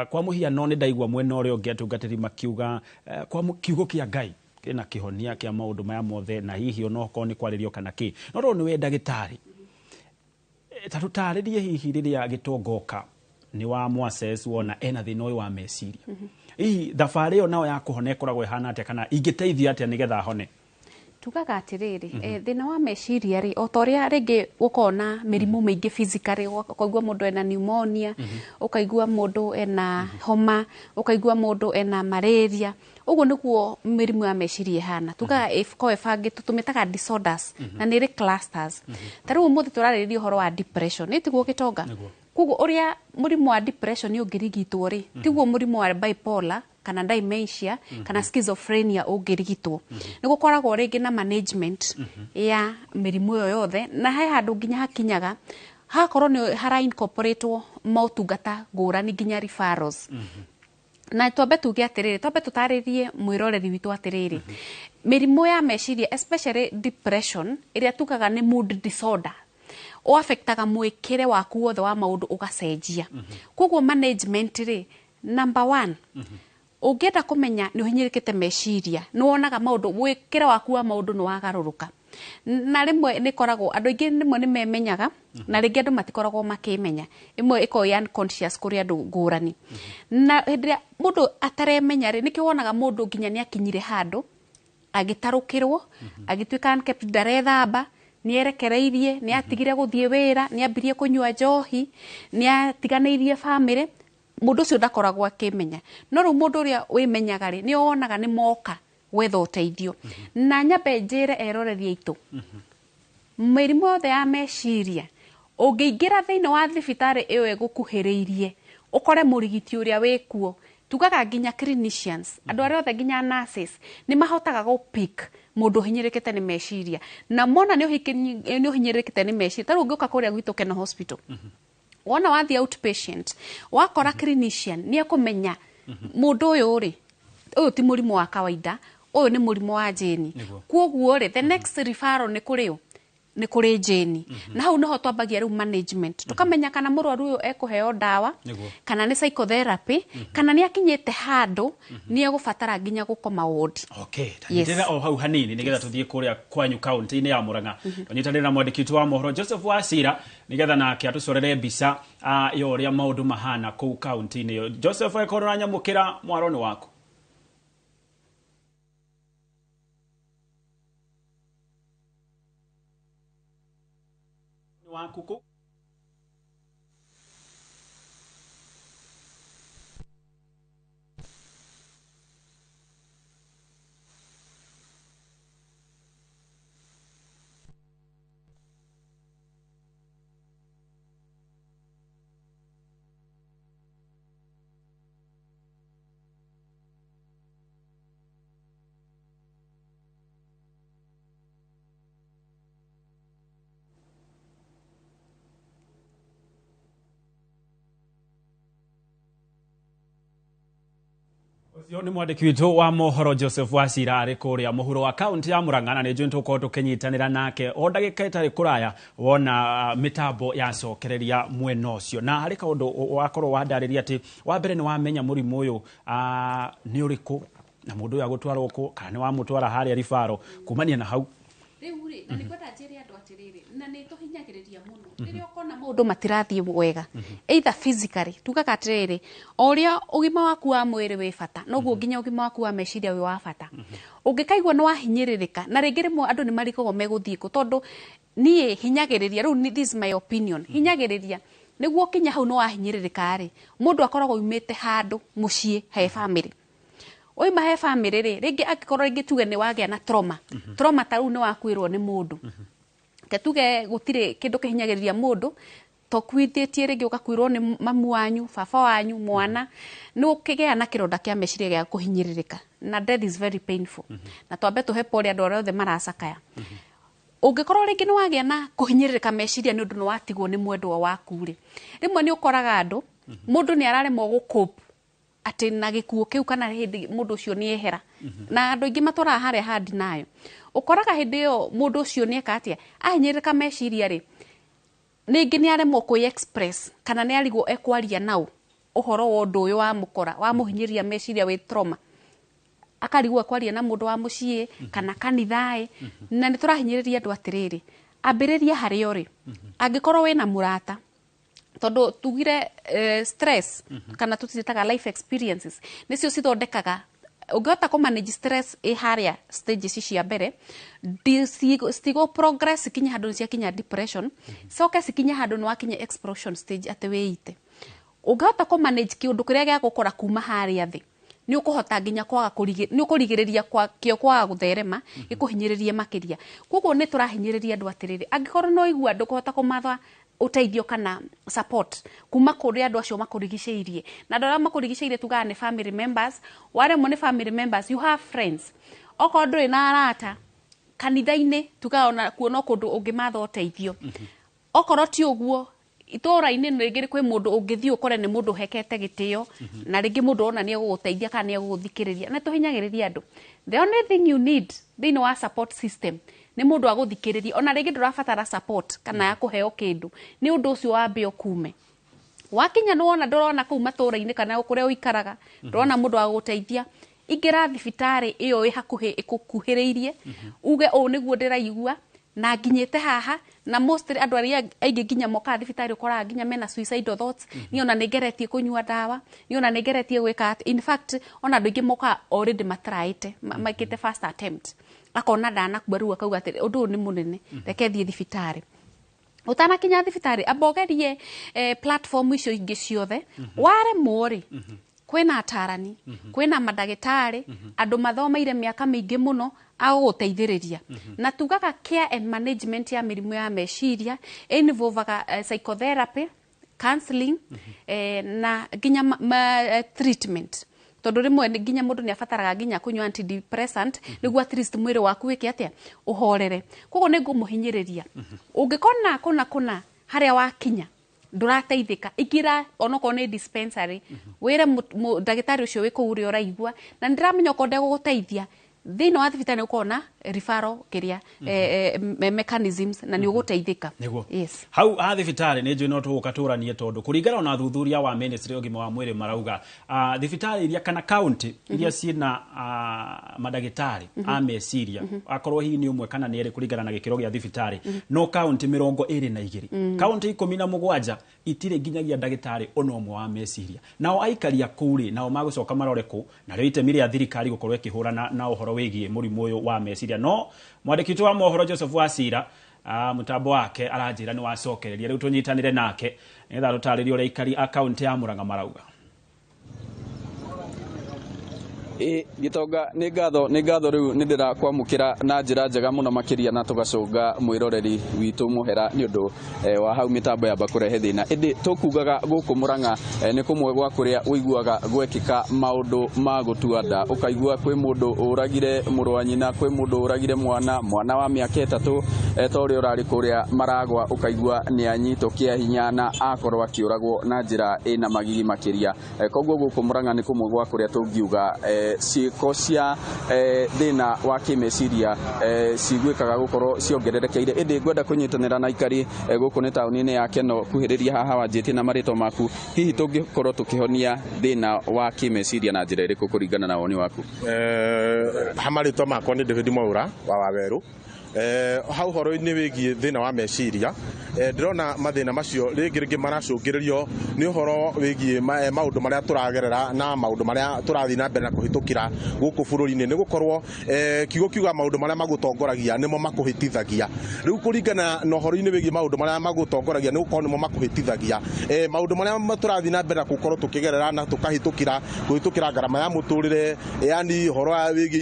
kwa mũhiano nĩ ndaigua mwena ũrĩa ũngĩ atungatĩri makiuga kwa kiugo kĩa Ngai kĩna kĩhonia kĩa maũndũ maya mothe, na hihi onokorwo nĩ kwarĩrio kana kĩ. No tondũ nĩwe ndagĩtarĩ, ta tũtarĩrie hihi rĩrĩa gĩtongoka nĩ wa mwaces wona ena thĩna ũyũ wa meciria, hihi thabarĩ ĩyo nao ya kũhona ĩkoragwo ĩhana atĩa, kana ingĩteithio atĩa nĩgetha hone? Tugaga atiriri, thina wa meciria ri o toria ringi gukona mirimu mingi physically, ukaigua mundu ena pneumonia, ukaigua mundu ena homa, ukaigua mundu ena malaria, uguo niguo mirimu ya meciria ihana. Tugaga ko ibangi tumitaga disorders na nĩ ri clusters. Ta riu umuthi turarĩrĩria ũhoro wa depression, nĩ tiguo gĩtonga? Koguo ũrĩa mũrimũ wa depression ũngĩrigitwo rĩ, tiguo mũrimũ wa bipolar kana dementia kana schizophrenia ũngĩrigitwo. Nĩ gũkoragwo rĩngĩ na management ya mĩrimũ ĩyo yothe, na he handũ nginya hakinyaga hakorwo nĩ hara incorporatewo motungata ngũrani nginya referrals. Na twambe tuge atĩrĩrĩ, twambe tũtarĩrie mwĩroreri witũ atĩrĩrĩ, mĩrimũ ya meciria especially depression ĩrĩa tugaga nĩ mood disorder, ũaffectaga mwĩkĩre waku wothe wa maũndũ ũgacenjia. Koguo management rĩ, number 1, ũngĩenda kũmenya nĩ ũhinyĩrĩkĩte meciria, nĩ wonaga maũndũ, mwĩkĩre waku wa maũndũ nĩ wagarũrũka. Na rĩmwe nĩ koragwo andũ aingĩ rĩmwe nĩ memenyaga, na rĩngĩ andũ matikoragwo makĩmenya, ĩmwe ĩkoragwo ĩ unconscious kũrĩ andũ ngũrani. Na hĩndĩ ĩrĩa mũndũ ataremenya rĩ, nĩkĩo wonaga mũndũ nginya nĩ akinyire handũ agĩtarũkĩrwo, agĩtuĩka unkept, ndarethamba, nĩ erekereirie, nĩ atigire gũthiĩ wĩra, nĩ ambirie kũnyua njohi, nĩ atiganĩirie bamĩrĩ. Mũndũ ũcio ndakoragwo akĩmenya. No rĩu mũndũ ũrĩa wĩmenyaga rĩ, nĩ wonaga nĩ moka gwetha ũteithio. Na nyambe njĩre eroreri aitũ, mĩrimũ yothe ya meciria ũngĩingĩra thĩinĩ wa thibitarĩ ĩyo ĩgũkuhĩrĩirie, ũkore mũrigiti ũrĩa wĩkuo Tugaga nginya clinicians, andũ arĩa othe, nginya nurses, nĩ mahotaga gũ pick mũndũ ũhinyĩrĩkĩte nĩ meciria, na mona nĩ ũhinyĩrĩrĩkĩte nĩ meciria. Ta rĩu ũngĩũka kũrĩa gwitũ Keno Hospital, wona wathiĩ outpatient, wakora clinician nĩ ekũmenya mũndũ ũyũ rĩ, ũyũ ti mũrimũ wa kawaida, ũyũ nĩ mũrimũ wa Jane. Kwoguo rĩ, the next referral nĩ kũrĩ ũ? Nĩ kũrĩ Jane. Na hau nĩho twambagia rĩu management, tũkamenya kana mũrwaru ũyũ ekũheo ndawa, kana nĩ psychotherapy, kana nĩ akinyĩte handũ nĩ egũbatara nginya gũkoma ward. Okay, tanyitĩrĩra o hau hanini nigetha tuthiĩ kũrĩa kwanyu kaunti-inĩ ya Murang'a. Tũnyitanĩre na mwandĩki witũ wa mohoro Joseph Wacira nigetha nake atũcorere mbica ya ũrĩa maũndũ mahana kũu kaunti-inĩ ĩyo. Joseph, ĩkorwo ũranyamũkĩra, mwaro nĩ waku. Nĩ waku kũ Ũcio nĩ mwandĩki witũ wa mohoro Joseph Wacira arĩ kũrĩa mũhuro wa kaunti ya Murang'a, na nĩ njũĩ tũgũkorwo tũkĩnyitanĩra nake o ndagĩka ĩtarĩ kũraya wona mĩtambo yacokereria mwena ũcio. Na harĩ kaũndũ wakorwo wandarĩria atĩ wa mbere nĩ wamenya mũrimũ ũyũ nĩ ũrĩkũ na mũndũ ũyũ agũtwarwo kũ, kana nĩ wamũtwara harĩa ribaro kumania na hau. Rĩu rĩ, na nĩ ngwenda njĩre andũ atĩrĩrĩ, na nĩ tũhinyagĩrĩria mũno rĩrĩa ũkona maũndũ matirathiĩ wega, either physically. Tugaga atĩrĩrĩ, o ũrĩa ũgima waku wa mwĩrĩ wĩ bata, noguo nginya ũgima waku wa meciria wĩ wa bata. Ũngĩkaigua nĩ wahinyĩrĩrĩka, na rĩngĩ rĩmwe andũ nĩ marigagwo megũthiĩ kũ, tondũ niĩ hinyagĩrĩria rĩu, this is my opinion, hinyagĩrĩria nĩguo kinya hau nĩ wahinyĩrĩrĩka rĩ, mũndũ akoragwo aumĩte handũ mũciĩ he family, oima he family rĩ, rĩngĩ angĩkorwo rĩngĩ tuge nĩ wagĩa na trauma, trauma ta rĩu nĩ wakuĩrwo nĩ mũndũ, ke tuge gũtirĩ kĩndũ kĩhinyagĩrĩria mũndũ tokuithĩtie, rĩngĩ ũgakuĩrwo nĩ mamu wanyu, baba wanyu, mwana, nĩ ũkĩgĩa na kĩronda kĩa meciria gĩa kũhinyĩrĩrĩka, na death is very painful, na twambe tũhe pole andũ arĩa othe maracakaya. Ũngĩkorwo rĩngĩ nĩ wagĩa na kũhinyĩrĩrĩka meciria nĩ ũndũ nĩ watigwo nĩ mwendwa waku rĩ, rĩmwe nĩ ũkoraga andũ, mũndũ nĩ araremwo gũcope atĩ na gĩkuũ kĩu, kana hĩndĩ mũndũ ũcio nĩ ehera, na andũ aingĩ matwaraga harĩa handi nayo. Ũkoraga hĩndĩ ĩyo mũndũ ũcio nĩ eka atĩa, ahinyĩrĩrĩka meciria rĩ, rĩngĩ nĩ aremwo kwĩ express, kana nĩ arigwo ekwaria nau ũhoro wa ũndũ ũyũ wamũkora wamũhinyĩrĩria meciria wĩ trauma, akarigwo ekwaria na mũndũ wa mũciĩ kana kanitha-ĩ. Na nĩ tũrahinyĩrĩria andũ atĩrĩrĩ, ambĩrĩria harĩa ũrĩ. Angĩkorwo wĩna mũrata, tondũ tugire stress, kana tũcitaga life experiences, nĩcio cithondekaga. Ũngĩhota kũ manage stress ĩ harĩa stages cia mbere, citigo progress cikinye handũ nĩ ciakinya depression, coke cikinye handũ nĩ wakinya explosion stage atĩ wĩite. Ũngĩhota kũ manage kĩũndũ kĩrĩa gĩa gũkora kuma harĩa thĩ, nĩ ũkũhota nginya kwaga nĩ ũkũrigĩrĩria kwa kĩo kwaga gũtherema gĩkũhinyĩrĩrie makĩria. Koguo nĩ tũrahinyĩrĩria andũ atĩrĩrĩ, angĩkorwo no igua ndũkũhota kũmatha ũteithio kana support kuma kũrĩ andũ acio makũrigicĩirie, na andũ arĩa makũrigicĩirie tugaga nĩ family members, waremwo nĩ family members, you have friends. Okorwo ndũrĩ na arata kanitha-inĩ, tugaga ona kuo no kũndũ ũngĩmatha ũteithio. Okorwo ti ũguo, itũũra-inĩ rĩngĩ kwĩ mũndũ ũngĩthiĩ ũkore nĩ mũndũ ũhekete gĩtĩo, na rĩngĩ mũndũ ona nĩ egũgũteithia kana nĩ egũgũthikĩrĩria. Na tũhinyagĩrĩria andũ, the only thing you need thĩinĩ wa support system nĩ mũndũ agũthikĩrĩria. Ona rĩngĩ ndũrabatara support kana ya kũheo kĩndũ, nĩ ũndũ ũcio wambe ũkume. Wakinya nĩ wona ndũrona kũu matũũra-inĩ kana kũrĩa ũikaraga ndũrona mũndũ wa gũgũteithia, ingĩra thibitarĩ ĩyo ĩ hakuhĩ ĩkũkuhĩrĩirie, uge ũũ nĩguo ndĩraigua na nginyĩte haha. Na mostly andũ arĩa aingĩ nginya mokaga thibitarĩ, ũkoraga nginya mena suicidal thoughts, niĩ ona nĩ ngeretie kũnyua ndawa, niĩ ona nĩ ngeretie gwĩka atĩ. In fact, ona andũ aingĩ mokaga already matraĩte, maikĩte first attempt, akona ndanakua, rĩu akauga atĩ ũndũ ũyũ nĩ mũnene, reke thiĩ thibitarĩ. Ũtanakinya thibitarĩ, amba ũgerie platform icio ingĩ ciothe. Waremwo rĩ, kwĩna atarani, kwĩna mandagĩtarĩ, andũ mathomeire mĩaka mĩingĩ mũno agũgũteithĩrĩria. Na tugaga care and management ya mĩrimũ ya meciria involvaga psychotherapy, counseling, na nginya treatment. Tondũ rĩmwe nginya mũndũ nĩ abataraga nginya kũnyua antidepressant nĩguo at least mwĩrĩ waku wĩke atĩa, ũhorere. Koguo nĩ ngũmũhinyĩrĩria, ũngĩkona kũna kũna harĩa wakinya ndũrateithĩka, ingĩra onokorwo nĩ dispensary, wĩre ndagĩtarĩ ũcio wĩ kũu ũrĩa ũraigua, na nĩ ndĩramenya okorwo ndegũgũteithia thĩinĩ wa thibitarĩ nĩ ũkorwo na referral kĩrĩa mechanisms na nĩ ũgũteithĩka. Nĩguo. Yes. Hau ha thibitarĩ nĩ njũĩ no tũgũka tũranie, tondũ kũringana na thuthuria wa ministry ya ũgima wa mwĩrĩ marauga thibitarĩ iria kana kaunti iria ciĩna mandagĩtarĩ a meciria, akorwo hihi nĩ ũmwe kana nĩ erĩ kũringana na gĩkĩro gĩa thibitarĩ, no kaunti 22, kaunti 17 itirĩ nginyagia ndagĩtarĩ ona ũmwe wa meciria. Nao aikari a kũu rĩ, nao magũcoka marore kũ? Narĩo itemi rĩa thirikari gũkorwo ĩkĩhũrana na ũhoro wĩgiĩ mũrimũ ũyũ wa meciria. No mwandĩki witũ wa mohoro Joseph Wacira, mũtambo wake aranjĩra nĩ wacokereria. Rĩu tũnyitanĩre nake nĩgetha tũtarĩrie ũrĩa aikari a kaunti ya Murang'a marauga. Ĩ Gĩtonga, nĩ ngatho, nĩ ngatho. Rĩu nĩ ndĩrakwamũkĩra na njĩra njega mũno makĩria, na tũgacũnga mwĩroreri witũ mũhera nĩ ũndũ wa hau mĩtambo yamba kũrehe thĩna. Ĩndĩ tũkugaga gũkũ Mũrang'a nĩ kũmwe gwa kũrĩa ũiguaga gwekĩka maũndũ ma gũtua nda, ũkaigua kwĩ mũndũ ũragire mũrũ wa nyina, kwĩ mũndũ ũragire mwana wa mĩaka 3, ta ũrĩa ũrarĩ kũrĩa Maragwa, ũkaigua nĩ anyitwo kĩa hinya na akorwo akĩũragwo na njĩra ĩna magigi makĩria. Koguo gũkũ Mũrang'a nĩ kũmwe gwa kũrĩa tũngiuga ciĩko cia thĩna wa kĩmeciria ciguĩkaga gũkorwo ciongererekeire. Ĩndĩ ngwenda kũnyitanĩra na aikari gũkũ nĩ taũni-inĩ ya Keno. Kuhĩrĩria haha wanjĩtie na marĩtwa maku. Hihi tũngĩkorwo tũkĩhonia thĩna wa kĩmeciria na njĩra ĩrĩkũ kũringana na woni waku? Ha marĩtwa makwa nĩ David Mwaura wa Wawerũ. Hau ũhoro-inĩ wĩgiĩ thĩna wa meciria, ndĩrona mathĩna macio rĩngĩ rĩngĩ maracũngĩrĩrio nĩ ũhoro wĩgiĩ maũndũ marĩa tũragerera na maũndũ marĩa tũrathiĩ na mbere na kũhĩtũkĩra gũkũ bũrũri-inĩ, nĩ gũkorwo kiugo kiuga maũndũ marĩa magũtongoragia nĩmo makũhĩtithagia. Rĩu kũringana na ũhoro-inĩ wĩgiĩ maũndũ marĩa magũtongoragia nĩ gũkorwo nĩmo makũhĩtithagia, maũndũ marĩa tũrathiĩ na mbere na gũkorwo tũkĩgerera na tũkahĩtũkĩra kũhĩtũkĩra ngarama ya mũtũrĩre, yani ũhoro wa wĩgiĩ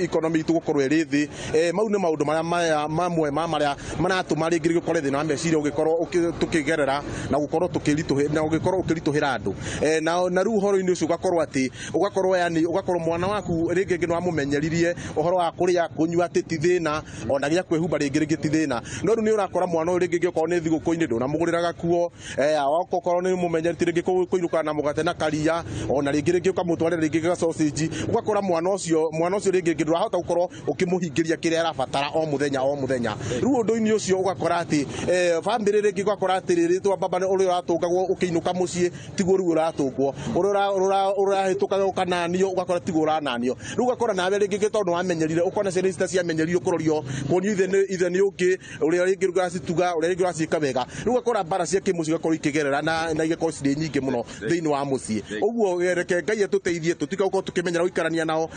economy itũ gũkorwo ĩrĩ thĩ, mau nĩ maũndũ marĩa maya mamwe ma marĩa maratũma rĩngĩ gũkorwo thĩna wa meciria ũgĩkorwo tũkĩgerera na gũkorwo tũkĩritũhĩ na ũgĩkorwo ũkĩritũhĩra andũ. Na rĩu ũhoro-inĩ ũcio ũgakorwo atĩ ũgakorwo yani ũgakorwo mwana waku rĩngĩ rĩngĩ nĩ wamũmenyeririe ũhoro wa kũrĩa kũnyua atĩ ti thĩna, ona gĩa kwĩhumba rĩngĩ rĩngĩ ti thĩna, no rĩu nĩ ũrakora mwana ũyũ rĩngĩ okorwo nĩ thigũkũ-inĩ ndũnamũgũrĩra gakuo, okorwo nĩ mũmenyerete rĩngĩ kũinũka na mũgate na karia, ona rĩngĩ rĩngĩ ũkamũtwarĩra rĩngĩ ga sausage, ũgakora mwana ũcio rĩngĩ rĩngĩ ndũrahota gũkorwo ũkĩmũhingĩria kĩrĩa arabatara o mũthenya o mũthenya. Rĩu ũndũ-inĩ ũcio ũgakora atĩ bamĩrĩ rĩngĩ ũgakora atĩ rĩtwa baba ũrĩa ũratũngagwo ũkĩinũka mũciĩ tiguo rĩu ũratũngwo, ũrĩa ũrahĩtũkaga ũkananio ũgakora tiguo ũrananio. Rĩu ũgakora nawe rĩngĩ tondũ wamenyerire ũkona ciana ici ta ciamenyeririo kũrorio kuonio ithe nĩ ũngĩ ũrĩa rĩngĩ ũracituga, ũrĩa rĩngĩ ũraciĩka wega. Rĩu ũgakora mbara cia kĩmũciĩ igakorwo ikĩgerera na igakorwo cirĩ nyingĩ mũno thĩinĩ wa mũciĩ. Ũguo reke Ngai atũteithie tũtige gũkorwo tũkĩmenyera gũikarania nao,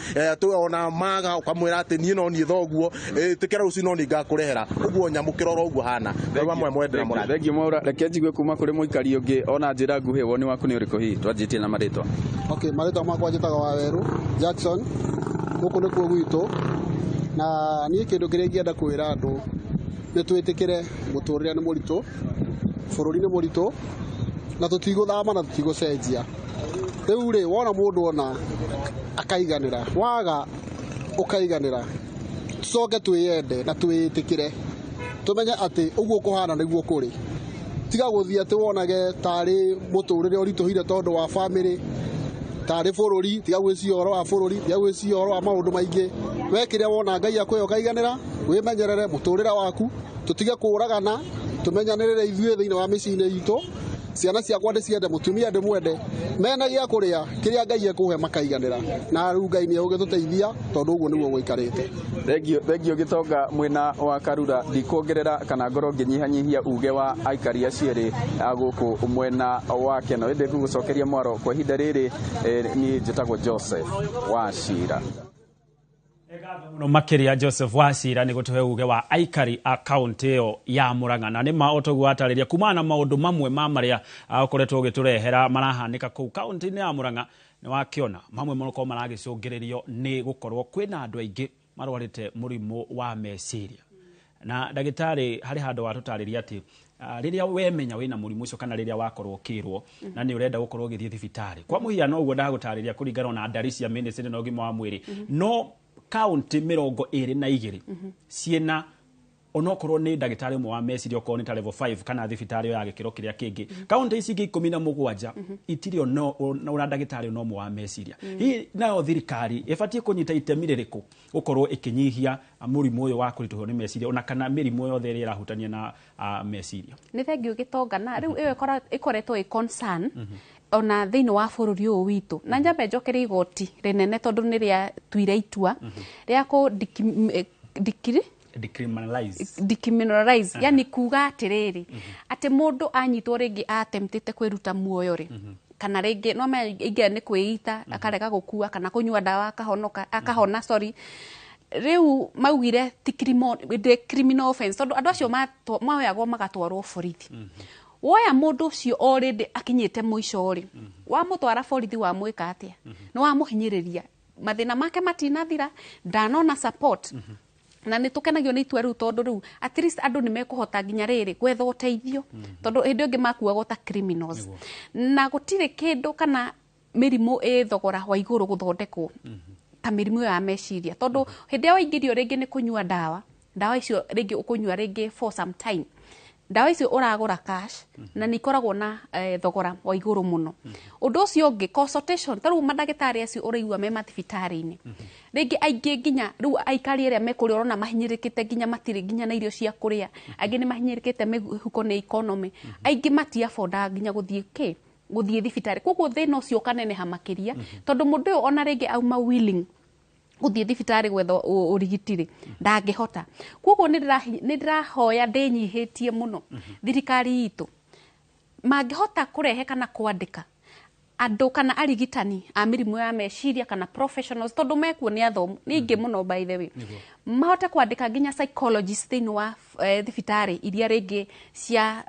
ona maga ũkamwĩra atĩ niĩ no niĩ thoguo, ĩtĩkĩra rũciũ no niĩ ngakũrehera ũguo, nyamũkĩra oro ũguo hana. Ngai wa mwendera mũrathi. Thengiũ Mwaura. Reke njigue kuma kũrĩ mũikari ũngĩ ona njĩra nguhĩ. Woni waku nĩ ũrĩkũ hihi twanjĩtie na marĩtwa? Okay, marĩtwa makwa njĩtagwo Wawerũ Jackson. Gũkũ nĩkuo gwitũ, na niĩ kĩndũ kĩrĩa ingĩenda kwĩra andũ nĩ twĩtĩkĩre mũtũrĩre nĩ mũritũ, bũrũri nĩ mũritũ, na tũtigũthama na tũtigũcenjia. Rĩu rĩ, wona mũndũ ona akaiganĩra, waga ũkaiganĩra, tũcoke twĩyende na twĩĩtĩkĩre, tũmenye atĩ ũguo kũhana nĩguo kũrĩ. Tiga gũthiĩ atĩ wonage tarĩ mũtũrĩre ũritũhire tondũ wa bamĩrĩ, tarĩ bũrũri. Tiga gwĩciria ũhoro wa bũrũri, tiga gwĩciria ũhoro wa maũndũ maingĩ. We kĩrĩa wona Ngai akũhe ũkaiganĩra, wĩmenyerere mũtũrĩre waku, tũtige kũragana, tũmenyanĩrĩre ithuĩ thĩinĩ wa mĩciĩ-inĩ itũ. Ciana ciakwa ndĩciende, mũtumia ndĩmwende, mena gĩa kũrĩa kĩrĩa Ngai ekũhe makaiganĩra, na rĩu Ngai nĩ egũgĩtũteithia tondũ ũguo nĩguo gũikarĩte. Thengio, thengio Gĩtonga mwena wa Karura. Ndikuongerera kana ngorwo ngĩnyihanyihia uge wa aikari acio erĩ a gũkũ mwena wa Keno, ĩndĩ ngũgũcokeria mwaro kwa ihinda rĩrĩ. Niĩ njĩtagwo Joseph Wacira. Mũno makĩria Joseph Wacira nĩ gũtũhe uge wa aikari a kaunti ĩyo ya Murang'a. Na nĩ ma o toguo atarĩria kumana na maũndũ mamwe ma marĩa ũkoretwo ũgĩtũrehera marahanĩka kũu kaunti-inĩ ya Murang'a, nĩ wakĩona mamwe makorwo maragĩcũngĩrĩrio nĩ gũkorwo kwĩna andũ aingĩ marwarĩte mũrimũ wa meciria. Na ndagĩtarĩ, harĩ handũ watũtarĩria atĩ rĩrĩa wemenya wĩna mũrimũ ũcio kana rĩrĩa wakorwo ũkĩrwo na nĩ ũrenda gũkorwo ũgĩthiĩ thibitarĩ, kwa mũhiano ũguo ndagũtarĩria kũringana na ndari cia ministry na ũgima wa mwĩrĩ, no kaunti 22 ciĩna onokorwo nĩ ndagĩtarĩ ũmwe wa meciria, okorwo nĩ ta level 5 kana thibitarĩ ĩyo ya gĩkĩro kĩrĩa kĩngĩ. Kaunti ici ingĩ 17 itirĩ ona ndagĩtarĩ ona ũmwe wa meciria. Hihi nayo thirikari ĩbatiĩ kũnyita itemi rĩrĩkũ gũkorwo ĩkĩnyihia mũrimũ ũyũ wa kũritũhwo nĩ meciria, ona kana mĩrimũ yothe ĩrĩa ĩrahutania na meciria? Nĩ thengiũ, Gĩtonga. Na rĩu ĩyo ĩkoretwo ĩ concern ona thĩinĩ wa bũrũri ũyũ witũ. Na nyambe njokere igoti rĩnene, tondũ nĩ rĩatuire itua rĩa kũ dikiri Decriminalize. Decriminalize, yani kuga atĩrĩrĩ, atĩ mũndũ anyitwo rĩngĩ attemptĩte kwĩruta muoyo rĩ, kana rĩngĩ no ingĩ nĩ kwĩita akarega gũkua, kana kũnyua ndawa akahonoka, akahona, sorry, rĩu maugire ti criminal offense, tondũ andũ acio maoyagwo magatwarwo borithi. Woya mũndũ ũcio already akinyĩte mũico rĩ, wamũtwara borithi, wamwĩka atĩa? Nĩ wamũhinyĩrĩria, mathĩna make matinathira, ndanona support. Na nĩ tũkenagio nĩ itua rĩu, tondũ rĩu at least andũ nĩ mekũhota nginya rĩrĩ gwetha ũteithio, tondũ hĩndĩ ĩyo ĩngĩ makuagwo ta criminals. Na gũtirĩ kĩndũ kana mĩrimũ ĩ thogora wa igũrũ gũthondekwo ta mĩrimũ ĩyo ya meciria, tondũ hĩndĩ ĩrĩa waingĩrio rĩngĩ nĩ kũnyua ndawa, ndawa icio rĩngĩ ũkũnyua rĩngĩ for some time, ndawa icio ũragũra cash na nĩ ikoragwo na thogora wa igũrũ mũno. Ũndũ ũcio ũngĩ, consultation, ta rĩu mandagĩtarĩ acio ũraigua me mathibitarĩ-inĩ, rĩngĩ aingĩ nginya rĩu aikari arĩa me kũrĩa ũrona mahinyĩrĩkĩte, nginya matirĩ nginya na irio cia kũrĩa, angĩ nĩ mahinyĩrĩkĩte mĩhuko nĩ economy, aingĩ matiabodaga nginya gũthiĩ kĩ gũthiĩ thibitarĩ. Koguo thĩna ũcio ũkaneneha makĩria, tondũ mũndũ ũyũ ona rĩngĩ auma willing gũthiĩ thibitarĩ gwetha ũrigiti rĩ, ndangĩhota. Koguo nĩ ndĩrahoya ndĩnyihĩtie mũno thirikari itũ, mangĩhota kũrehe kana kwandĩka andũ kana arigitani a mĩrimũ ya meciria kana professionals, tondũ mekuo nĩ athomu nĩ aingĩ mũno, by the way, mahote kwandĩka nginya psychologist thĩinĩ wa thibitarĩ iria rĩngĩ cia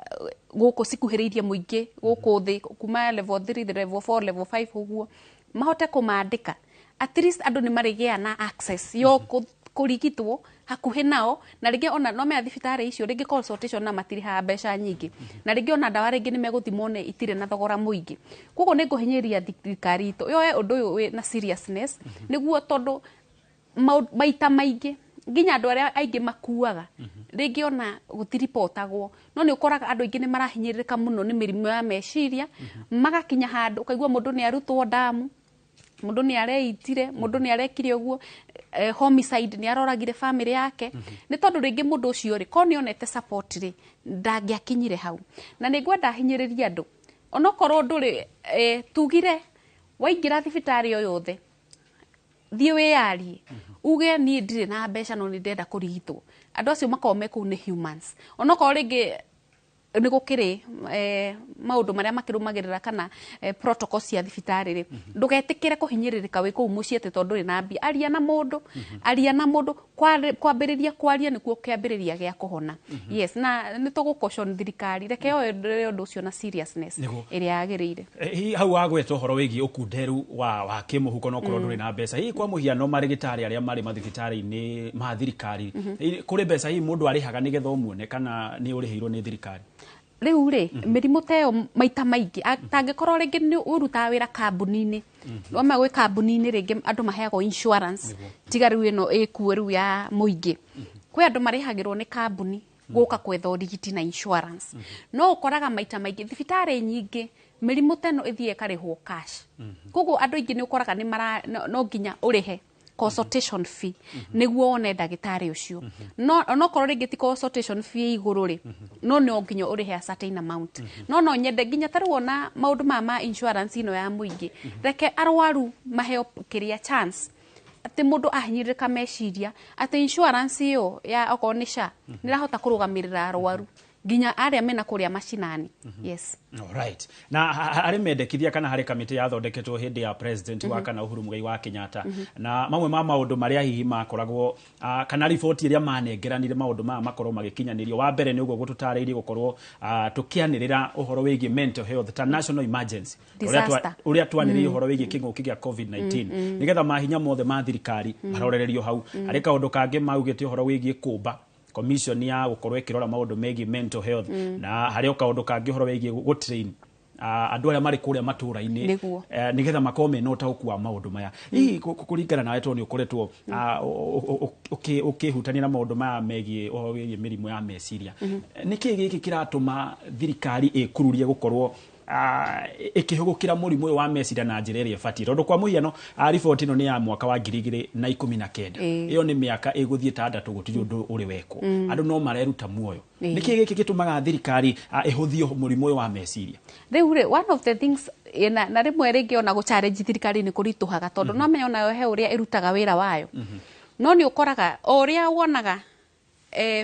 gũkũ cikuhĩrĩirie mũingĩ gũkũ thĩ, kuma level 3, level 4, level 5 ũguo, mahote kũmandĩka, at least andũ nĩ marĩgĩa na access yo kũrigitwo hakuhĩ nao. Na rĩngĩ ona no mea thibitarĩ icio rĩngĩ consultation na matirĩhaga mbeca nyingĩ, na rĩngĩ ona ndawa rĩngĩ nĩ megũthiĩ mone itirĩ na thogora mũingĩ. Koguo nĩ ngũhinyĩrĩria thirikari itũ yoe ũndũ ũyũ wĩ na seriousness, nĩguo tondũ maita maingĩ nginya andũ arĩa aingĩ makuaga rĩngĩ ona gũtiribotagwo, no nĩ ũkoraga andũ aingĩ nĩ marahinyĩrĩrĩka mũno nĩ mĩrimũ ya meciria, magakinya handũ ũkaigua mũndũ nĩ arutwo ndamu, mũndũ nĩ areitire, mũndũ nĩ arekire ũguo, homicide, nĩ aroragire family yake, nĩ tondũ rĩngĩ mũndũ ũcio rĩ, korwo nĩ onete support rĩ, ndangĩakinyire hau. Na nĩ ngwenda hinyĩrĩrie andũ, onokorwo ndũrĩ tugire waingĩra thibitarĩ o yothe, thiĩ wĩyarie, uge niĩ ndirĩ na mbeca no nĩ ndĩrenda kũrigitwo. Andũ acio makoragwo me kũu nĩ humans, onokorwo rĩngĩ nĩ gũkĩrĩ maũndũ marĩa makĩrũmagĩrĩra kana protocol cia thibitarĩ rĩ, ndũgetĩkĩre kũhinyĩrĩrĩka wĩ kũu mũciĩ atĩ tondũ ndũrĩ na mbia. Aria na mũndũ, aria na mũndũ. Kwambĩrĩria kwaria nĩkuo kĩambĩrĩria gĩa kũhona. Yes, na nĩ tũgũ thirikari reke yoe ũndũ ũcio na seriousness ĩrĩa yagĩrĩire. Hihi hau wagweta ũhoro wĩgiĩ ũkunderu wa kĩmũhuko no korwo ndũrĩ na mbeca, hihi kwa mũhiano marĩgĩtarĩ arĩa marĩ mathibitarĩ-inĩ ma thirikari, kũrĩ mbeca hihi mũndũ arĩhaga nĩgetha ũmuone, kana nĩ ũrĩhĩirwo nĩ thirikari? Rĩu rĩ, mĩrimũ ta ĩyo maita maingĩ tangĩkorwo rĩngĩ nĩ ũrutaga wĩra kambuni-inĩ, wama gwĩ kambuni-inĩ rĩngĩ andũ maheagwo insurance, tiga rĩu ĩno ĩkuo rĩu ya mũingĩ, kwĩ andũ marĩhagĩrwo nĩ kambuni gũka kwetha ũrigiti na insurance. No ũkoraga maita maingĩ thibitarĩ nyingĩ mĩrimũ ta ĩno ĩthiĩ ĩkarĩhwo cash. Koguo andũ aingĩ nĩ ũkoraga nĩ mara no nginya ũrĩhe consultation fee nĩguo wone ndagĩtarĩ ũcio. No onokorwo rĩngĩ ti consultation fee ĩ igũrũ rĩ, no nginya ũrĩhe a certain amount. No nyende nginya ta rĩu ona maũndũ maya ma insurance ĩno ya mũingĩ, reke arwaru maheo kĩrĩa chance, atĩ mũndũ ahinyĩrĩrĩka meciria, atĩ insurance ĩyo ya okorwo nĩ SHA nĩ ĩrahota kũrũgamĩrĩra arwaru nginya arĩa mena kũrĩa macinani. Yes. Alright. Na harĩ mendekithia kana harĩ kamĩtĩ yathondeketwo hĩndĩ ya president wa kana Uhuru Muigai wa Kenyatta, na mamwe ma maũndũ marĩa hihi makoragwo kana riboti ĩrĩa manengeranire maũndũ maya makorwo magĩkinyanĩrio, wa mbere nĩ ũguo gũtũtarĩirie gũkorwo tũkĩanĩrĩra ũhoro wĩgiĩ mental health ta national emergency, Disaster. Ũrĩa twanĩrĩire ũhoro wĩgiĩ kĩng'ũki gĩa COVID-19, nĩgetha mahinya mothe ma thirikari marorererio hau. Harĩ kaũndũ kangĩ maugĩte ũhoro wĩgiĩ kũmba commission ya gũkorwo ĩkĩrora maũndũ megiĩ mental health, na harĩ o kaũndũ kangĩ ũhoro wĩgiĩ gũ train andũ arĩa marĩ kũrĩa matũra-inĩ, Nĩguo. Nĩgetha makorwo mena ũtaũku wa maũndũ maya. Hihi kũringana nawe, tondũ nĩ ũkoretwo ũkĩhutania na maũndũ maya megiĩ ũhoro wĩgiĩ mĩrimũ ya meciria, nĩkĩ gĩkĩ kĩratũma thirikari ĩkururie gũkorwo ĩkĩhũgũkĩra mũrimũ ũyũ wa meciria na njĩra ĩrĩa ĩbatiĩ? Tondũ kwa mũhiano, riboti ĩno nĩ ya mwaka wa 2019. Ĩyo nĩ mĩaka ĩgũthiĩ 6 gũtirĩ ũndũ ũrĩ wekwo. Andũ no mareruta muoyo. Nĩkĩ gĩkĩ gĩtũmaga thirikari ĩhũthie mũrimũ ũyũ wa meciria? Rĩu rĩ, one of the things, na rĩmwe rĩngĩ ona gũ challenge thirikari nĩ kũritũhaga, tondũ no menya onayo he ũrĩa ĩrutaga wĩra wayo, no nĩ ũkoraga o ũrĩa wonaga,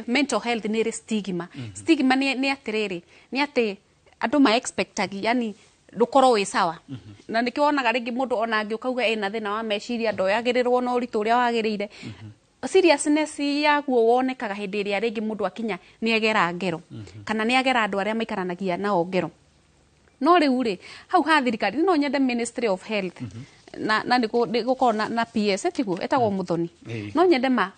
mental health nĩ ĩrĩ stigma. Stigma nĩ atĩrĩrĩ, nĩ atĩ andũ ma expectagi yani ndũkorwo wĩ sawa, na nĩkĩo wonaga rĩngĩ mũndũ ona angĩũka uga ena thĩna wa meciria ndoyagĩrĩrwo na ũritũ ũrĩa wagĩrĩire. Seriousness yaguo wonekaga hĩndĩ ĩrĩa rĩngĩ mũndũ akinya nĩ agera ngero, kana nĩ agera andũ arĩa maikaranagia nao ngero. No rĩu rĩ, hau ha thirikari no nyende Ministry of Health na nĩ gũkorwo na PS, tiguo etagwo Muthoni, no nyende ma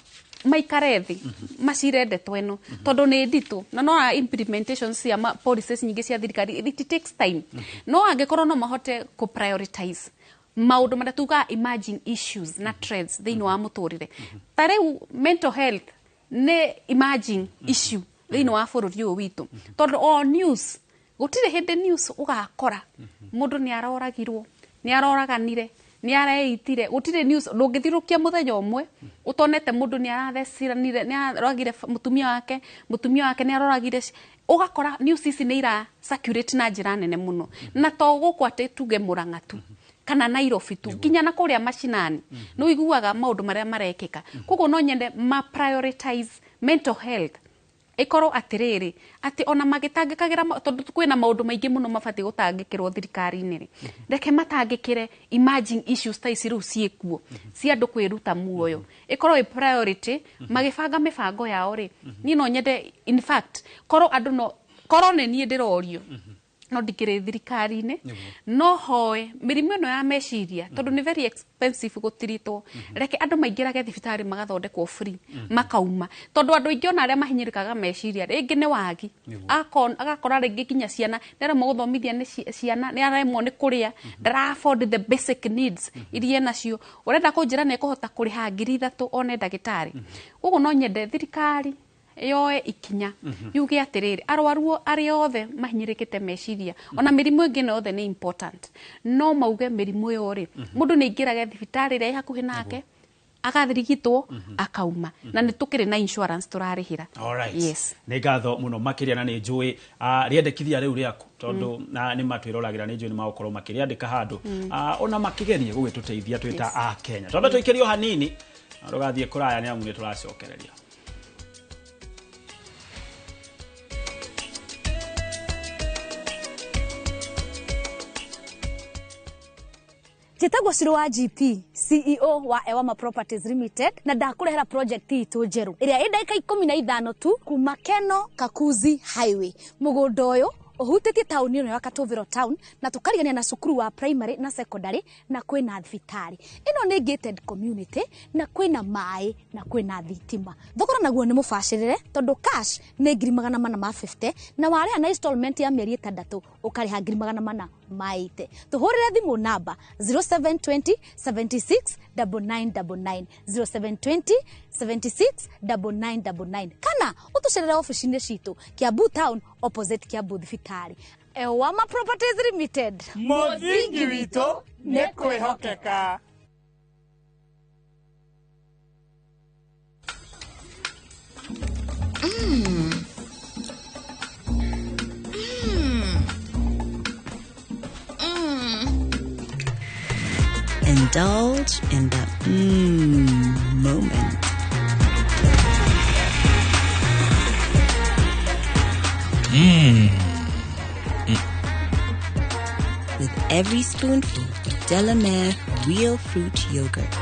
maikare thĩ macire ndeto ĩno, tondũ nĩ nditũ, na no implementation cia policies nyingĩ cia thirikari, it takes time. No angĩkorwo no mahote kũ prioritize maũndũ marĩa tugaga emerging issues na trends thĩinĩ wa mũtũrĩre, ta rĩu mental health nĩ emerging issue thĩinĩ wa bũrũri ũyũ witũ, tondũ o news, gũtirĩ hĩndĩ news ũgakora mũndũ nĩ aroragirwo, nĩ aroraganire, nĩ areitire. Gũtirĩ news ndũngĩthirũkia mũthenya ũmwe ũtonete mũndũ nĩ aratheciranire, nĩ aroragire mũtumia wake, mũtumia wake nĩ aroragire. Ũgakora news ici nĩ ira circulate na njĩra nene mũno, na to gũkũ atĩ tuge Mũrang'a tu kana Nairobi tu, nginya na kũrĩa macinani nĩ ũiguaga maũndũ marĩa marekĩka. Koguo no nyende ma prioritize mental health, ĩkorwo atĩrĩrĩ, atĩ ona magĩtangĩkagĩra tondũ kwĩna maũndũ maingĩ mũno mabatiĩ gũtangĩkĩrwo thirikari-inĩ rĩ, reke matangĩkĩre emerging issues ta ici rĩu ciĩkuo cia andũ kwĩruta muoyo, ĩkorwo ĩ priority magĩbanga mĩbango yao rĩ. Niĩ no nyende, in fact, korwo andũ no korwo nĩ niĩ ndĩrorio, no ndikĩrĩ thirikari-inĩ, no hoe mĩrimũ ĩno ya meciria, tondũ nĩ very expensive gũtiritwo, reke andũ maingĩrage thibitarĩ magathondekwo free, makauma, tondũ andũ aingĩ ona arĩa mahinyĩrĩkaga meciria rĩngĩ nĩ wagi. Agakora rĩngĩ nginya ciana nĩ aremwo gũthomithia, nĩ ciana nĩ aremwo nĩ kũrĩa, ndara afford the basic needs iria enacio. Ũrenda kũnjĩra nĩ ekũhota kũrĩha 3,000 one ndagĩtarĩ? Koguo no nyende thirikari yoe ikinya, yuge atĩrĩrĩ, arwaru arĩa othe mahinyĩrĩkĩte meciria, ona mĩrimũ ĩngĩ ĩno yothe nĩ important, no mauge mĩrimũ ĩyo rĩ, mũndũ nĩ aingĩrage thibitarĩ ĩrĩa ĩ hakuhĩ nake, agathirigitwo, akauma, na nĩ tũkĩrĩ na insurance tũrarĩhĩra. Alright. Yes. Nĩ ngatho mũno makĩria, na nĩ njũĩ rĩendekithia rĩu rĩaku, tondũ na nĩ matwĩroragĩra, nĩ njũĩ nĩ magũkorwo makĩrĩandĩka handũ, ona makĩgerie gũgĩtũteithia twĩ ta a Kenya. Twambe tũikĩrio hanini na ndũgathiĩ kũraya, nĩ amu nĩ tũracokereria. Njĩtagwo Ciro wa GP, CEO wa Ewama Properties Limited, na ndakũrehera project itũ njerũ ĩrĩa ĩ ndagĩka 15 tu kuma Keno Kakuzi Highway. Mũgũnda ũyũ ũhutĩtie taũni ĩno ya Katũvĩro town, na tũkarigania na cukuru wa primary na secondary, na kwĩna thibitarĩ. Ĩno nĩ gated community, na kwĩna maĩ na kwĩna thitima. Thogora naguo nĩ mũbacĩrĩre, tondũ cash nĩ 450,000, na warĩha na installment ya mĩeri 6 ũkarĩha 480,000. Tũhũrĩre thimũ namba 0720 76 9999, 0720 76 9999, kana ũtũcerere ofici-inĩ citũ Kiambu town, opposite Kiambu thibitarĩ. Ewama Properties Limited, Mũthingi witũ nĩ kwĩhokeka. Indulge in the moment. With every spoonful of Delamere Real Fruit Yogurt.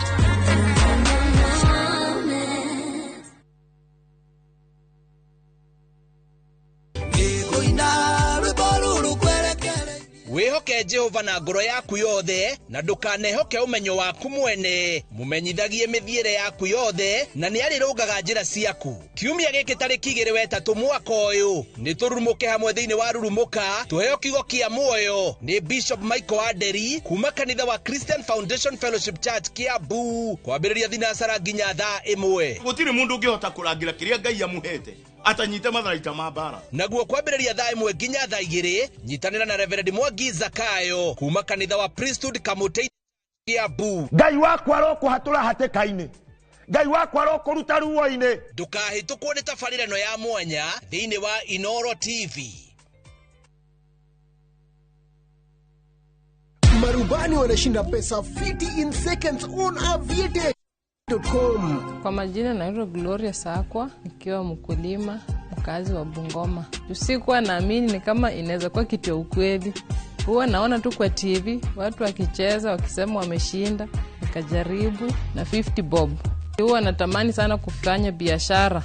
Wĩhoke. Mwĩhoke Jehova na ngoro yaku yothe na ndũkanehoke ũmenyo waku mwene. Mũmenyithagie mĩthiĩre yaku yothe na nĩ arĩrũngaga njĩra ciaku. Kiumia gĩkĩ tarĩki 2 wa 3 mwaka ũyũ nĩ tũrurumũke hamwe thĩinĩ wa Rurumũka tũheo kiugo kĩa muoyo nĩ Bishop Michael Aderi kuma kanitha wa Christian Foundation Fellowship Church Kiambu kwambĩrĩria thinacara nginya thaa 1. Gũtirĩ mũndũ ũngĩhota kũrangĩra kĩrĩa Ngai amũhete atanyite matharaita ma mbara. Naguo kwambĩrĩria thaa 1 nginya thaa 2 nyitanĩra na Reverend Mwangi Zakayo kuma kanitha wa Priesthood Kamũtĩ Kiambu. Ngai wakwa arokũhatũra hatĩka-inĩ, Ngai wakwa arokũruta ruo-inĩ. Ndũkahĩtũkwo nĩ tabarĩra ĩno ya mwanya thĩinĩ wa Inoro TV. Marubani wanashinda pesa fiti in seconds on aviator.com. Kwa majina naitwa Gloria Sakwa, nikiwa mkulima mkazi wa Bungoma. Sikuwa naamini ni kama inaweza kuwa kitu ya ukweli. Huwa naona tu kwa TV watu wakicheza wakisema wameshinda, nikajaribu na 50 bob. Huwa natamani sana kufanya biashara.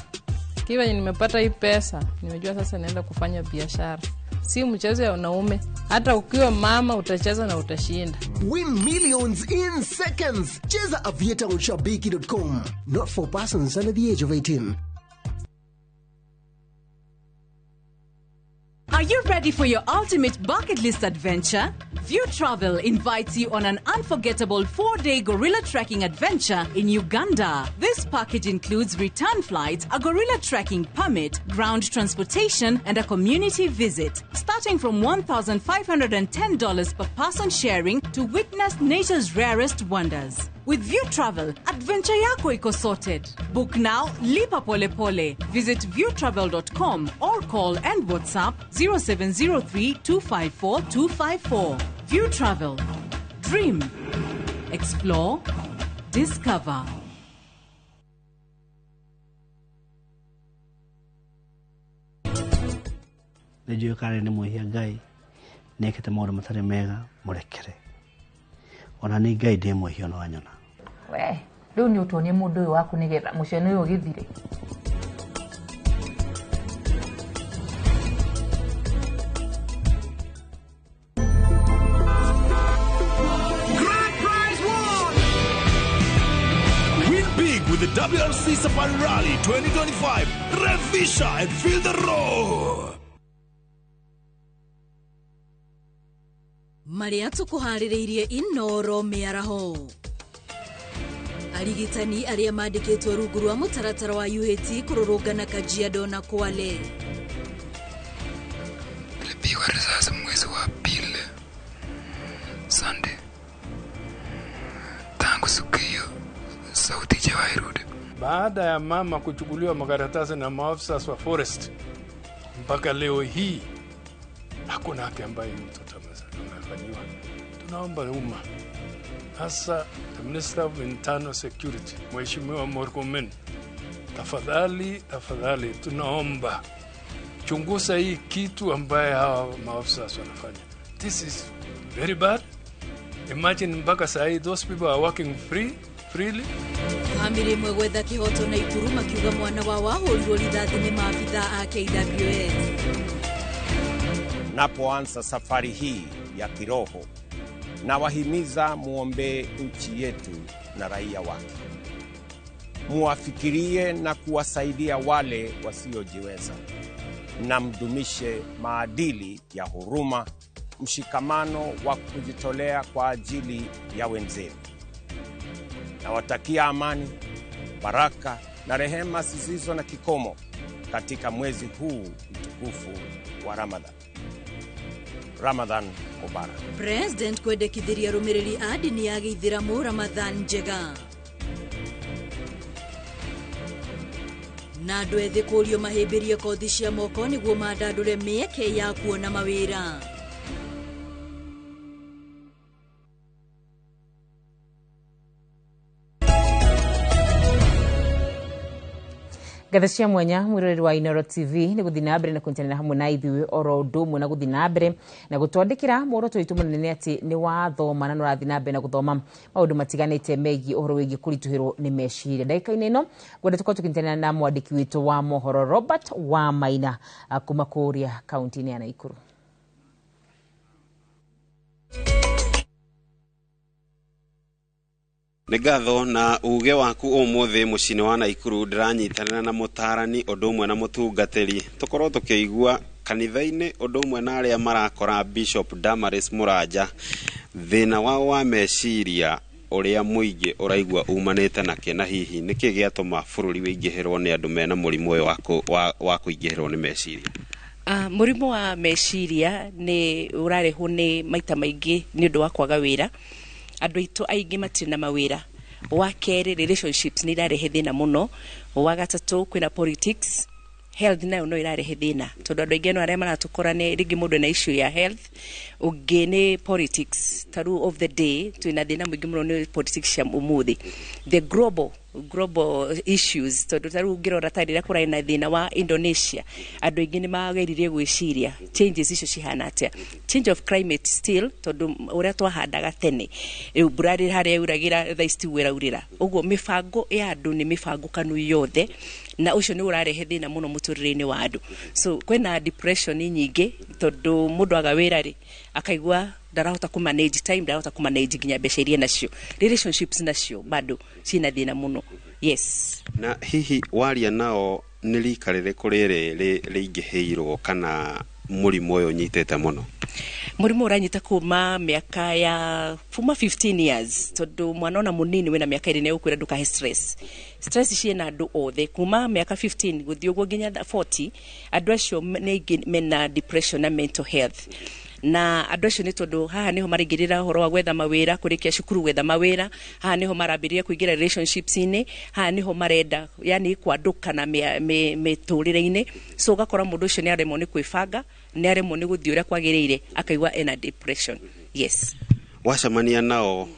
Kiwa nimepata hii pesa, nimejua sasa naenda kufanya biashara. Si mchezo ya wanaume, hata ukiwa mama utacheza na utashinda. Win millions in seconds. Cheza Aviator on shabiki.com. Not for persons under the age of 18. Are you ready for your ultimate bucket list adventure? View Travel invites you on an unforgettable 4-day gorilla trekking adventure in Uganda. This package includes return flights, a gorilla trekking permit, ground transportation, and a community visit. Starting from $1,510 per person sharing to witness nature's rarest wonders. With View Travel, adventure yako iko sorted. Book now, lipa pole pole. Visit viewtravel.com or call and WhatsApp 0703 254 254. View Travel. Dream. Explore. Discover. Nĩnjũĩ kana nĩ mwĩhia Ngai nĩekĩte maũndũ matarĩ mega mũrekere. Ona nĩ Ngai ndĩ mwĩhia no anyona. We, rĩu nĩ ũtuonie mũndũ ũyũ waku nĩgetha mũcene ũyũ ũgĩthire. With the WRC Safari Rally 2025, Revisha and feel the roar. Maria tukuharĩrĩirie Inoro mĩaraho. Arigitani arĩa mandĩkĩtwo rungu rwa mũtaratara wa UHT kũrũrũngana Kajiado na Kwale. Nilipigwa risasi mwezi wa pili Sunday. Tangu siku hiyo sauti haijawahi. Baada ya mama kuchukuliwa makaratasi na maafisa wa forest, mpaka leo hii hakuna haki ambayo mtoto amefanyiwa. Tunaomba umma, hasa the Minister of Internal Security, Mheshimiwa Murkomen, tafadhali, tafadhali tunaomba chunguza hii kitu ambaye hawa maafisa wanafanya. This is very bad. Imagine mpaka saa those people are working freely. Famĩlĩ ĩmwe gwetha kĩhoto na Nakuru makiuga mwana wao ahũrirwo rithathi nĩ maabithaa a KWS. Napoanza safari hii ya kiroho, nawahimiza muombe nchi yetu na raia wake. Muwafikirie na kuwasaidia wale wasiojiweza, na mdumishe maadili ya huruma, mshikamano wa kujitolea kwa ajili ya wenzenu. Nawatakia amani, baraka na rehema zisizo na kikomo katika mwezi huu mtukufu wa Ramadhan. Ramadhan Mubarak. President kwendekithiria arũmĩrĩri a ndini ya gĩithĩramu Ramadhan njega. Na andũ ethĩ kũũrio mahĩmbĩrie kothi cia moko nĩguo mandandũre mĩeke ya kuona mawĩra. Ngatho cia mwanya mwiroreri wa Inoro TV ni guthi na mbere na kunyitanira hamwe na ithuĩ oro ũndũ ũmwe na guthi na mbere na gũtwandĩkĩra muoroto witũ mũnene atĩ nĩ wathoma na nĩũrathiĩ na mbere na gũthoma maũndũ matiganĩte megiĩ ũhoro wĩgiĩ kũritũhĩrwo nĩ meciria. Ndagĩka-inĩ ĩno ngwenda tũkorwo tũkĩnyitanĩra na mwandĩki witũ wa mohoro Robert Wamaina kuma kũrĩa kaunti-inĩ ya Nakuru. Nĩ ngatho na uge waku ũmũthĩ mũciĩ-inĩ wa Naikuru. Ndĩranyitanĩra na mũtaarani ũndũ ũmwe na mũtungatĩri, tũkorwo tũkĩigua kanitha-inĩ ũndũ ũmwe na arĩa marakora Bishop Damaris Mũranja, thĩna wao wa meciria ũrĩa mũingĩ ũraigua umanĩte nakĩ, na hihi nĩkĩ gĩatũma bũrũri wĩingĩhĩrwo nĩ andũ mena mũrimũ ũyũ wa kũingĩhĩrwo nĩ meciria. Mũrimũ wa meciria nĩ ũrarehwo nĩ maita maingĩ nĩ ũndũ wa kwaga wĩra. Andũ aitũ aingĩ matirĩ na mawĩra. Wa kerĩ, relationships nĩ irarehe thĩna mũno. Wa gatatũ, kwĩna politics. Health nayo no irarehe thĩna, tondũ andũ aingĩ no arĩa maratũkora nĩ rĩngĩ mũndũ ena issue ya health. Ũngĩ nĩ politics. Ta rĩu of the day twĩna thĩna mũingĩ mũno nĩ politics cia ũmũthĩ, the global issues, tondũ ta rĩu ũngĩrora ta rĩrĩa kũrarĩ na thĩna wa Indonesia, andũ aingĩ nĩ mageririe gwĩciria changes icio cihana atĩa. Change of climate still, tondũ ũrĩa twahandaga tene, rĩu mbura harĩa yuragĩra thaa ici tiguo ĩraurĩra. Ũguo mĩbango ya andũ nĩ mĩbango kanu yothe, na ũcio nĩ ũrarehe thĩna mũno mũtũrĩre-inĩ wa andũ. So kwĩna depression nyingĩ, tondũ mũndũ aga wĩra rĩ, akaigua ndarahota kũ manage time, ndarahota kũ manage nginya mbeca iria nacio. Relationships nacio bado ciĩna thĩna mũno, yes. Na hihi waria nao, nĩ rika rĩrĩkũ rĩrĩ rĩingĩhĩirwo kana mũrimũ ũyũ ũnyitĩte mũno? Mũrimũ ũranyita kuma mĩaka ya kuma 15 years, tondũ mwana ona mũnini wĩna mĩaka 2 nĩ egũkwĩra ndũkahe stress. Stress ciĩna andũ othe kuma mĩaka 15 gũthiĩ ũguo nginya 40. Andũ acio nĩ aingĩ mena depression na mental health, na andũ acio nĩ tondũ haha nĩho maraingĩrĩra ũhoro wa gwetha mawĩra, kũrĩkia cukuru, gwetha mawĩra. Haha nĩho marambĩrĩria kũingĩra relationships-inĩ. Haha nĩho marenda yani kwandũka na mĩtũrĩre-inĩ. So ũgakora mũndũ ũcio nĩ aremwo nĩ kwĩbanga, nĩ aremwo nĩ gũthiĩ ũrĩa kwagĩrĩire, akaigua ena depression, yes. Wacemania nao,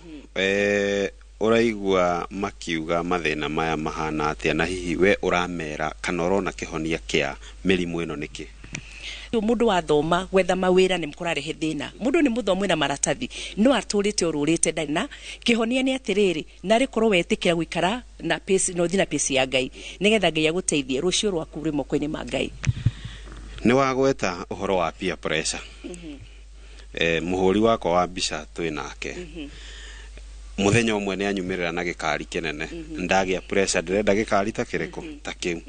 ũraigua makiuga mathĩna maya mahana atĩa, na hihi we ũramera kana ũrona kĩhonia kĩa mĩrimũ ĩno nĩkĩ? Mũndũ wathoma, gwetha mawĩra nĩ kũrarehe thĩna. Mũndũ nĩ mũthomu, na maratathi, no atũrĩte ũrũrĩte, ndarĩ na kĩhonia. Nĩ atĩrĩrĩ, narĩ korwo wetĩkĩra gũikara na pace, na ũthiĩ na pace ya Ngai, nĩgetha Ngai agũteithie. Rũciũ rwaku rwĩ moko-inĩ ma Ngai. Nĩ wagweta ũhoro wa peer pressure. Mũhũri wakwa wa mbica twĩ nake mũthenya ũmwe nĩ anyumĩrĩra na gĩkari kĩnene. Ndagĩa pressure, ndĩrenda gĩkari ta kĩrĩkũ, ta kĩu.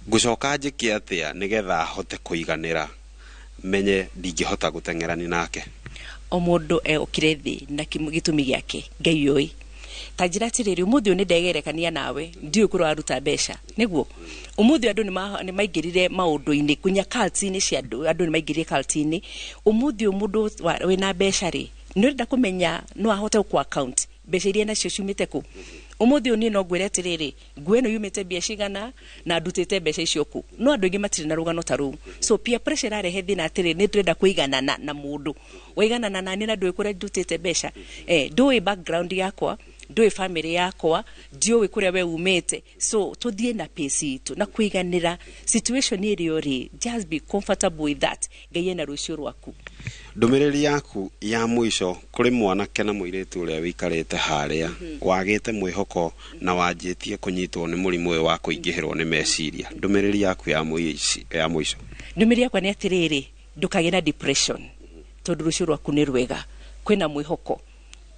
Ngũcoka njĩke atĩa nĩgetha hote kũiganĩra, menye ndingĩhota gũteng'erani nake? O mũndũ okire thĩ na gĩtũmi gĩake Ngai ũĩ. Ta njĩra atĩrĩrĩ, ũmũthĩ ũyũ nĩ ndegerekania nawe, ndiũĩ kũrĩa waruta mbeca. Nĩguo ũmũthĩ andũ nĩ maingĩrire maũndũ-inĩ, kunya cult-inĩ cia andũ. Andũ nĩ maingĩrire cult-inĩ. Ũmũthĩ ũyũ mũndũ wĩna mbeca rĩ, nĩ ũrenda kũmenya no ahote gũkũ account mbeca iria nacio ciumĩte kũ. Ũmũthĩ ũyũ niĩ no ngwĩre atĩrĩrĩ, nguo ĩno yumĩte mbia cigana na ndutĩte mbeca icio kũ, no andũ aingĩ matirĩ na rũgano ta rũu. So peer pressure ĩrarehe thĩna atĩrĩrĩ, nĩ tũrenda kũiganana na mũndũ, waiganana nani na ndũĩ kũrĩa ndutĩte mbeca, ndũĩ background yakwa, ndũĩ family yakwa, ndiũĩ kũrĩa we umĩte. So tũthiĩ na pace itũ na kũiganĩra situation ĩrĩa ũrĩ. Just be comfortable with that. Ngai ena rũciũ rwaku. Ndũmĩrĩri yaku ya mũico kũrĩ mwanake na mũirĩtu ũrĩa wĩikarĩte harĩa wagĩte mwĩhoko na wanjĩtie kũnyitwo nĩ mũrimũ ũyũ wa kũingĩhĩrwo nĩ meciria, ndũmĩrĩri yaku ya mũico? Ndũmĩrĩri yakwa nĩ atĩrĩrĩ, ndũkagĩe na depression, tondũ rũciũ rwaku nĩ rwega, kwĩna mwĩhoko.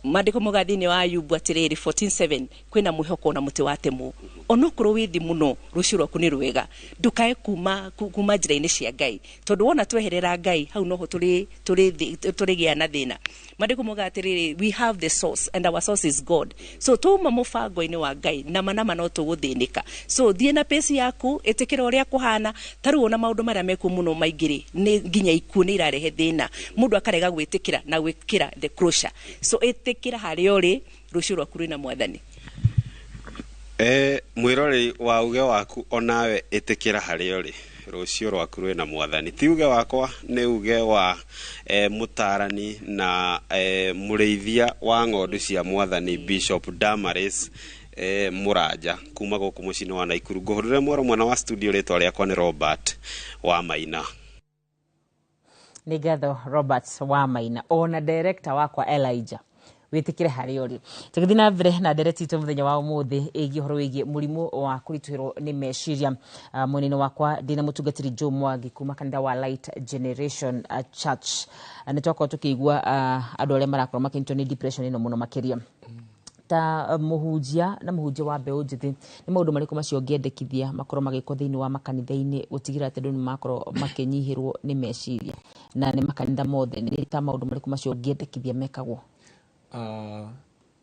Maandĩko moga thĩinĩ wa Ayubu atĩrĩrĩ 14:7, kwĩna mwĩhoko na mũtĩ watemwo. Onokorwo wĩ thĩ mũno, rũciũ rwaku nĩ rwega. Ndũkae kuma njĩra-inĩ cia Ngai, tondũ wona tweherera Ngai, hau noho tũrĩgĩa na thĩna. Maandĩko moga atĩrĩrĩ, we have the source and our source is God. So tuma mũbango-inĩ wa Ngai, nama nama no tũgũthĩnĩka. So thiĩ na pace yaku, ĩtĩkĩra ũrĩa kũhana. Ta rĩu ona maũndũ marĩa mekuo mũno maingĩ rĩ, nĩ nginya ikuũ nĩ irarehe thĩna, mũndũ akarega gwĩtĩkĩra na gwĩkĩra the closure. So ĩtĩkĩra harĩa ũrĩ, rũciũ rwaku rwĩna Mwathani. Mwĩroreri wa uge waku, onawe ĩtĩkĩra harĩa ũrĩ, rũciũ rwaku rwĩna Mwathani. Ti uge wakwa, nĩ uge wa mũtarani na mũrĩithia wa ng'ondu cia Mwathani, Bishop Damaris Mũranja, kuma gũkũ mũciĩ-inĩ wa Naikuru. Ngũhũrĩre mwero mwena wa studio, rĩtwa rĩakwa nĩ Robert wa Maina. Nĩ ngatho, Robert wa Maina, ona director wakwa Elijah. Wĩtĩkĩre harĩa ũrĩ. Tũgĩthiĩ na mbere na ndereti itũ mũthenya wa ũmũthĩ ĩgiĩ ũhoro wĩgiĩ mũrimũ wa kũritũhĩrwo nĩ meciria. Mwena-inĩ wakwa ndĩna mũtungatĩri Joe Mwangi kuma kanitha wa Light Generation Church. Nĩ twakorwo tũkĩigua andũ arĩa marakorwo makĩnyitwo nĩ depression ĩno mũno makĩria. Ta mũhunjia na mũhunjia wa mbeũ njĩthĩ, nĩ maũndũ marĩkũ macio ũngĩendekithia makorwo magĩkwo thĩinĩ wa makanitha-inĩ gũtigĩrĩra atĩ andũ nĩ makorwo makĩnyihĩrwo nĩ meciria? Na nĩ makanitha mothe, nĩ ta maũndũ marĩkũ macio ũngĩendekithia mekagwo?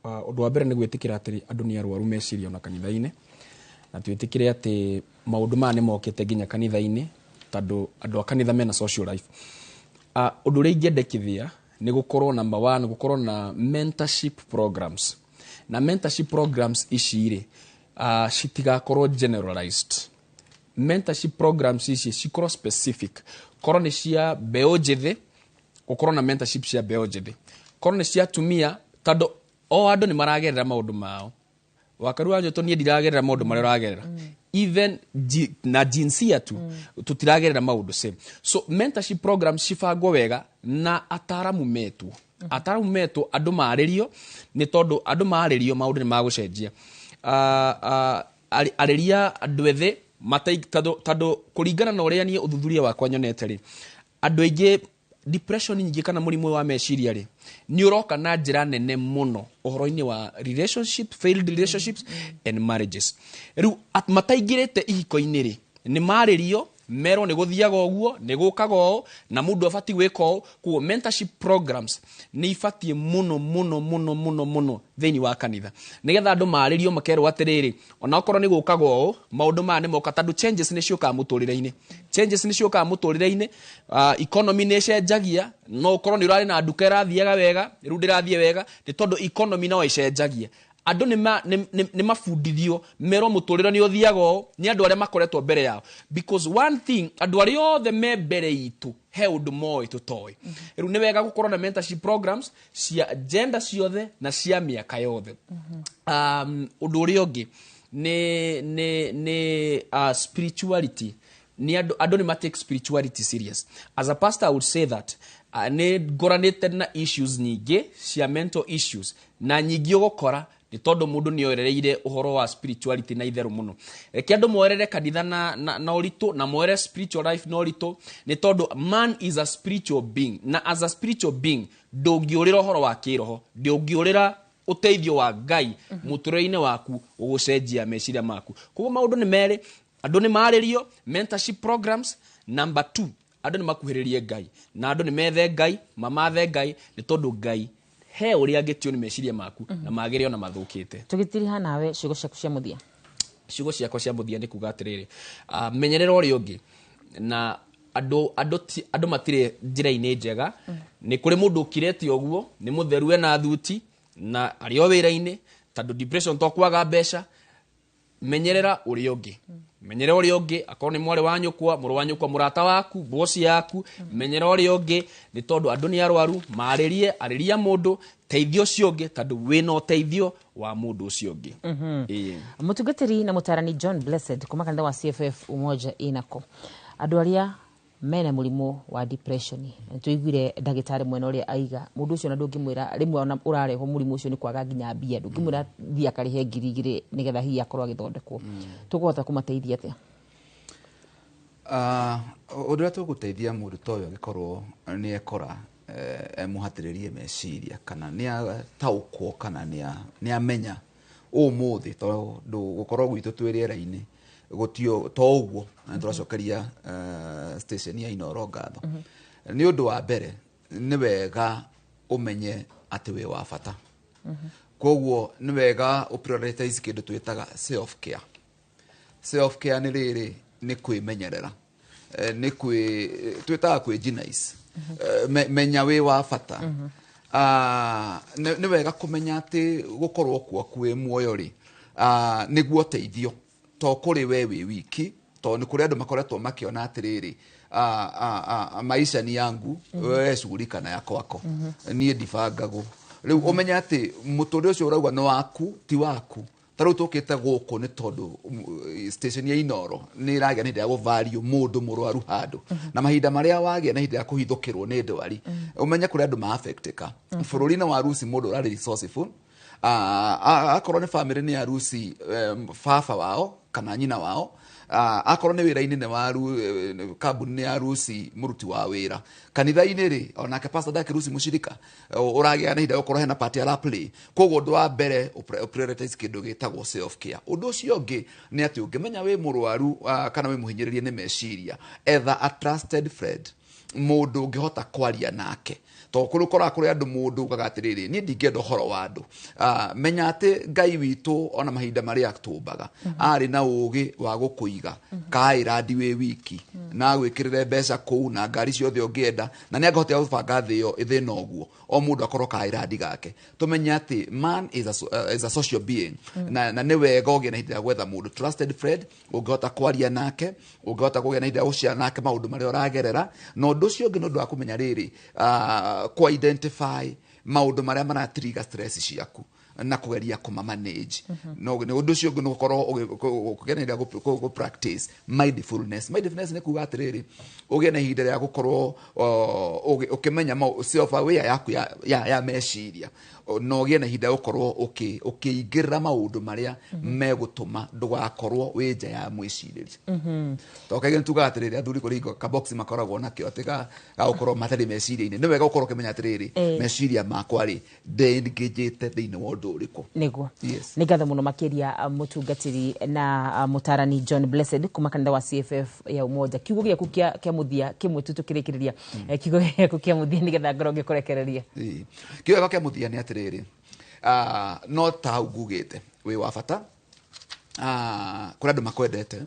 Ũndũ wa mbere nĩ gwĩtĩkĩra atĩ andũ nĩ arwaru meciria ona kanitha-inĩ, na twĩtĩkĩre atĩ maũndũ maya nĩ mokĩte nginya kanitha-inĩ, tondũ andũ a kanitha mena social life. Ũndũ ũrĩa ingĩendekithia nĩ gũkorwo, number one, gũkorwo na mentorship programs. Na mentorship programs ici rĩ, citigakorwo generalized. Mentorship programs ici cikorwo specific. Korwo nĩ cia mbeũ njĩthĩ, gũkorwo na mentorship cia mbeũ njĩthĩ. Korwo nĩ cia atumia, tondũ o andũ nĩ maragerera maũndũ mao. Wakaru wa njoto, niĩ ndiragerera maũndũ marĩa ũragerera. Even na jinsia tu, tutiragerera maũndũ same. So mentorship programs cibangwo wega na ataramu metwo. Ataramu metwo, andũ marĩrio, nĩ tondũ andũ marĩrio maũndũ nĩ magũcenjia. Arĩria andũ ethĩ tondũ kũringana na ũrĩa niĩ ũthuthuria wakwa nyonete rĩ, andũ aingĩ depression nyingĩ kana mũrimũ wa meciria rĩ, nĩ ũroka na njĩra nene mũno ũhoro-inĩ wa relationship, failed relationships and marriages. Rĩu mataingĩrĩte ihiko-inĩ rĩ, nĩ marĩrio, merwo nĩ gũthiaga ũguo, nĩ gũkaga ũũ, na mũndũ abatiĩ gwĩka ũũ. Koguo mentorship programs nĩ ibatiĩ mũno mũno mũno mũno mũno thĩinĩ wa kanitha, nĩgetha andũ marĩrio, makerwo atĩrĩrĩ, ona okorwo nĩ gũkaga ũũ, maũndũ maya nĩ moka, tondũ changes nĩ ciũkaga mũtũrĩre-inĩ. Changes nĩ ciũkaga mũtũrĩre-inĩ. Economy nĩ ĩcenjagia. No ũkorwo nĩ ũrarĩ na nduka ĩrathiaga wega, rĩu ndĩrathiĩ wega, nĩ tondũ economy no ĩcenjagia. Andũ nĩ mabundithio, merwo mũtũrĩre nĩ ũthiaga ũũ nĩ andũ arĩa makoretwo mbere yao, because one thing, andũ arĩa othe me mbere itũ he ũndũ moĩ tũtoĩ. Rĩu nĩ wega gũkorwo na mentorship programs cia gender ciothe na cia mĩaka yothe. Ũndũ ũrĩa ũngĩ nĩ spirituality. Nĩ andũ nĩ matake spirituality serious. As a pastor, I would say that nĩ ngoranĩte na issues nyingĩ cia mental issues, na nyingĩ ũgũkora nĩ tondũ mũndũ nĩ oerereire ũhoro wa spirituality na itherũ mũno. Reke andũ moerere kanitha na ũritũ, na moere spiritual life na ũritũ, nĩ tondũ man is a spiritual being, na as a spiritual being ndũngĩũrĩra ũhoro wa kĩroho, ndũngĩũrĩra ũteithio wa Ngai mũtũrĩre-inĩ waku ũgũcenjia meciria maku. Koguo maũndũ nĩ merĩ: andũ nĩ marĩrio, mentorship programs. Number two, andũ nĩ makuhĩrĩrie Ngai, na andũ nĩ methe Ngai, mamathe Ngai, nĩ tondũ Ngai he ũrĩa angĩtio nĩ meciria maku na magĩre ona mathũkĩte. Tũgĩtiriha nawe, ciugo ciaku cia mũthia. Ciugo ciakwa cia mũthia nĩ kuga atĩrĩrĩ, menyerera ũrĩa ũngĩ, na andũ matirĩ njĩra-inĩ njega. Nĩ kũrĩ mũndũ ũkirĩte ũguo, nĩ mũtheru, ena thuti, na arĩ o wĩra-inĩ, tondũ depression to kwaga mbeca. Menyerera ũrĩa ũngĩ, menyerera ũrĩa ũngĩ, akorwo nĩ mwarĩ wa nyũkwa, mũrũ wa nyũkwa, mũrata waku, bosi yaku, menyerera ũrĩa ũngĩ, nĩ tondũ andũ nĩ arwaru. Marĩrie, arĩria mũndũ, teithio ũcio ũngĩ, tondũ wĩna ũteithio wa mũndũ ũcio ũngĩ. Ĩĩ. Mũtungatĩri na mũtarani John Blessed kuma kanitha wa CFF Umoja Inako, andũ arĩa mena mũrimũ wa depression, nĩ tũiguire ndagĩtarĩ mwena ũrĩa aiga mũndũ ũcio, na ndũngĩmwĩra rĩmwe ona ũrarehwo mũrimũ ũcio nĩ kwaga nginya mbia, ndũngĩmwĩra thiĩ akarĩhe 2000 nĩgetha hihi akorwo agĩthondekwo. Tũkũhota kũmateithia atĩa? Ũndũ ũrĩa tũgũteithia mũndũ ta ũyũ angĩkorwo nĩ ekora emũhatĩrĩrie meciria, kana nĩ ataũkwo, kana nĩ amenya ũmũthĩ, tondũ gũkorwo gwitũ twĩ rĩera-inĩ gũtio to ũguo, na nĩ tũracokeria station ya Inoro ngatho. Nĩ ũndũ wa mbere, nĩ wega ũmenye atĩ wĩ wa bata. Koguo nĩ wega ũ prioritize kĩndũ twĩtaga self care. Self care nĩ rĩrĩ, nĩ kwĩmenyerera, nĩ kwĩ twĩtaga kwĩgenize. Menya wĩ wa bata. Nĩ wega kũmenya atĩ gũkorwo gwaku wĩ muoyo rĩ, nĩguo ũteithio to kũrĩ we wĩ wiki, tondũ nĩ kũrĩ andũ makoretwo makĩona atĩrĩrĩ, maisha ni yangu, wewe shughulika na ya kwako, niĩ ndibangagwo. Rĩu ũmenye atĩ mũtũrĩre ũcio ũrauga nĩ waku ti waku. Ta rĩu tũkĩte gũkũ nĩ tondũ station ya Inoro nĩ ĩragĩa na ihinda rĩa gũvalue mũndũ mũrwaru handũ, na mahinda marĩa wagĩa na ihinda rĩa kũhithũkĩrwo nĩ ndwari, ũmenye kũrĩ andũ ma-affectĩka bũrũri-inĩ wa Rusi. Mũndũ ũrarĩ resourceful, akorwo nĩ family nĩ arusi baba wao kana nyina wao. Akorwo nĩ wĩra-inĩ nĩ waru kambuni nĩ ya ruci mũruti wa wĩra, kanitha-inĩ rĩ onake pastor ndakĩruci mũcirika, ũragĩa na ihinda gũkorwo hena part ara play. Koguo ũndũ wa mbere prioritize kĩndũ gĩtagwo self care. Ũndũ ũcio ũngĩ nĩ atĩ ũngĩmenya wĩ mũrwaru kana wĩ mũhinyĩrĩrie nĩ meciria, etha a trusted friend, mũndũ ũngĩhota kwaria nake, tondũ kũrĩ ũkoraga kũrĩ andũ mũndũ ugaga atĩrĩrĩ, niĩ ndingĩenda ũhoro wa andũ. Menya atĩ Ngai witũ ona mahinda marĩa atũmbaga arĩ na ũgĩ wa gũkũiga kairandi wĩ wiki na agwĩkĩrĩre mbeca kũu na ngari ciothe ũngĩenda, na nĩ angĩhota gũbanga thĩ ĩyo ĩthĩna ũguo o mũndũ akorwo kairandi gake. Tũmenye atĩ man is a social being, na nĩ wega ũgĩe na ihinda rĩa gwetha mũndũ trusted friend ũngĩhota kwaria nake, ũngĩhota kũgĩa na ihinda rĩa gũshare nake maũndũ marĩa ũragerera. Na ũndũ ũcio ũngĩ nĩ ũndũ wa kũmenya rĩrĩ, kũ identify maũndũ marĩa maratrigger stress ciaku na kũgeria kũma manage. No nĩ ũndũ ũcio ũngĩ nĩ gũkorwo ũkĩgĩa na ihinda rĩa gũ practice mindfulness. Mindfulness nĩ kuga atĩrĩrĩ, ũgĩe na ihinda rĩa gũkorwo ũkĩmenya self aware yaku ya meciria, na ũgĩe na ihinda rĩa gũkorwo ũkĩingĩrĩra maũndũ marĩa megũtũma ndũgakorwo wĩ nja ya mwĩcirĩrie. Tondũ kaingĩ nĩtugaga atĩrĩrĩ, athuri kũrĩ hingo kabox makoragwo nakĩo atĩ ga gũkorwo matarĩ meciria-inĩ. Nĩ wega gũkorwo ũkĩmenya atĩrĩrĩ, meciria makwa rĩ ndengĩnjĩte thĩinĩ wa ũndũ ũrĩkũ. Nĩguo. Yes. Nĩ ngatho mũno makĩria mũtungatĩri na mũtarani John Blessed kuma kanitha wa CFF ya Umoja. Kiugo gĩaku kĩa mũthia kĩmwe tu tũkĩrĩkĩrĩria, kiugo gĩaku kĩa mũthia nĩgetha ngorwo ngĩkũrekereria. Kiugo gĩakwa kĩa mũthia nĩ atĩrĩrĩ, no ta hau ngugĩte wĩ wa bata, kũrĩ andũ makwendete,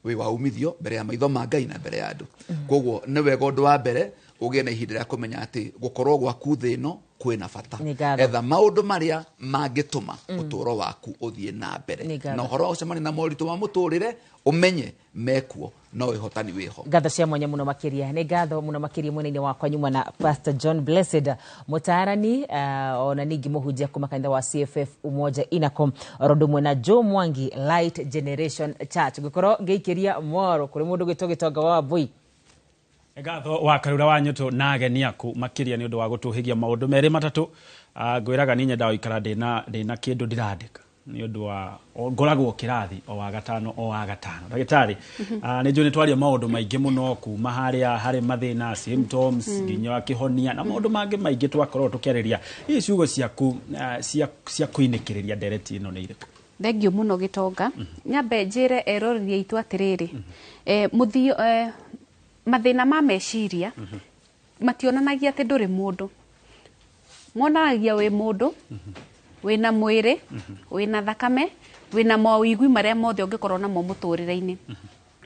wĩ wa umithio mbere ya maitho ma Ngai na mbere ya andũ. Koguo nĩ wega ũndũ wa mbere ũgĩe na ihinda rĩa kũmenya atĩ gũkorwo gwaku thĩ ĩno kwĩna bata. Nĩ ngatho. Etha maũndũ marĩa mangĩtũma ũtũũro waku ũthiĩ na mbere. Nĩ ngatho. Na ũhoro wa gũcemania na moritũ ma mũtũrĩre ũmenye mekuo no ũhotani wĩho. Ngatho cia mwanya mũno makĩria. Nĩ ngatho mũno makĩria mwena-inĩ wakwa nyuma na Pastor John Blessed mũtaarani, ona ningĩ mũhunjia kuma kanitha wa CFF Umoja Inacom, oro ũndũ ũmwe na Joe Mwangi Light Generation Church. Ngũkorwo ngĩikĩria mwaro kũrĩ mũndũ gwĩtwo Gĩtonga wa Wambui. Ngatho wa Karura wa Nyũtũ na ageni aku makĩria nĩ ũndũ wa gũtũhĩgia maũndũ merĩ matatũ. Ngwĩraga niĩ nyendaga gũikara ndĩna kĩndũ ndĩrandĩka nĩ ũndũ wa ngoragwo kĩrathi o wa gatano o wa gatano. Ndagĩtarĩ, nĩ njũĩ nĩ twaria maũndũ maingĩ mũno kuma harĩa harĩ mathĩna symptoms nginya kĩhonia na maũndũ mangĩ maingĩ twakorwo tũkĩarĩria. Hihi ciugo ciaku cia kũinĩkĩrĩria ndereti ĩno nĩ irĩkũ? Thengiũ mũno Gĩtonga. Nyambe njĩre eroreri aitũ atĩrĩrĩ, mũthio mathĩna ma meciria mationanagia atĩ ndũrĩ mũndũ, monanagia wĩ mũndũ wĩna mwĩrĩ, wĩna thakame, wĩna mawĩigwi marĩa mothe ũngĩkorwo namo mũtũrĩre-inĩ.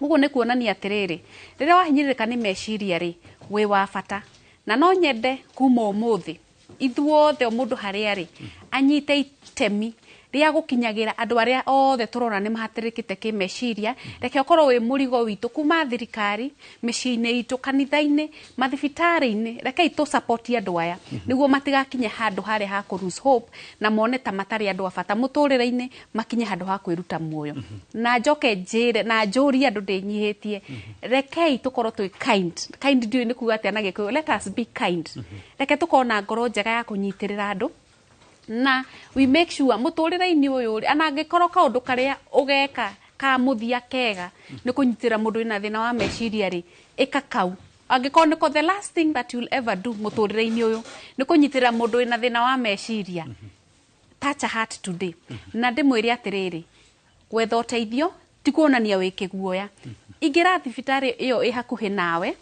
Ũguo nĩ kuonania atĩrĩrĩ, rĩrĩa wahinyĩrĩrĩka nĩ meciria rĩ, wĩ wa bata. Na no nyende kuma ũmũthĩ ithuothe o mũndũ harĩa arĩ anyite itemi rĩa gũkinyagĩra andũ arĩa othe tũrona nĩ mahatĩrĩkĩte kĩmeciria. Reke ũkorwo wĩ mũrigo witũ kuma thirikari, mĩciĩ-inĩ itũ, kanitha-inĩ, mathibitarĩ-inĩ. Rekei tũ support andũ aya nĩguo matigakinye handũ harĩa ha kũ lose hope na mone ta matarĩ andũ a bata mũtũrĩre-inĩ, makinye handũ ha kwĩruta muoyo. Na njoke njĩre na njũrie andũ ndĩnyihĩtie, rekei tũkorwo twĩ kind. Kind ndiũĩ nĩ kuga atĩa na Gĩkũyũ. Let us be kind. Reke tũkorwo na ngoro njega ya kũnyitĩrĩra andũ na we make sure mũtũrĩre-inĩ ũyũ rĩ, ona angĩkorwo kaũndũ karĩa ũgeka ka mũthia kega nĩ kũnyitĩrĩra mũndũ wĩna thĩna wa meciria rĩ, ĩka kau. Angĩkorwo nĩko the last thing that you'll ever do mũtũrĩre-inĩ ũyũ nĩ kũnyitĩrĩra mũndũ wĩna thĩna wa meciria, touch a heart today. Na ndĩmwĩre atĩrĩrĩ, gwetha ũteithio ti kuonania wĩ kĩguoya. Ingĩra thibitarĩ ĩyo ĩ hakuhĩ nawe,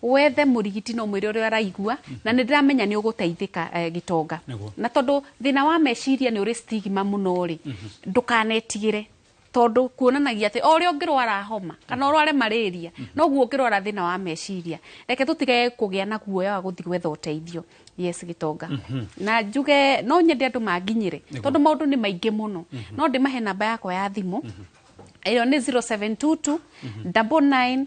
wethe mũrigiti no mwĩre ũrĩa araigua, na nĩ ndĩramenya nĩ ũgũteithĩka Gĩtonga. Na tondũ thĩna wa meciria nĩ ũrĩ stigma mũno rĩ, ndũkanetigĩre, tondũ kuonanagia atĩ o ũrĩa ũngĩrwara homa kana ũrware malaria noguo ũngĩrwara thĩna wa meciria. Reke tũtige kũgĩa na guoya wa gũthiĩ gwetha ũteithio. Yes Gĩtonga. Na njuge no nyende andũ manginyĩre tondũ maũndũ nĩ maingĩ mũno. No ndĩmahe namba yakwa ya thimũ, ĩyo nĩ 0722 99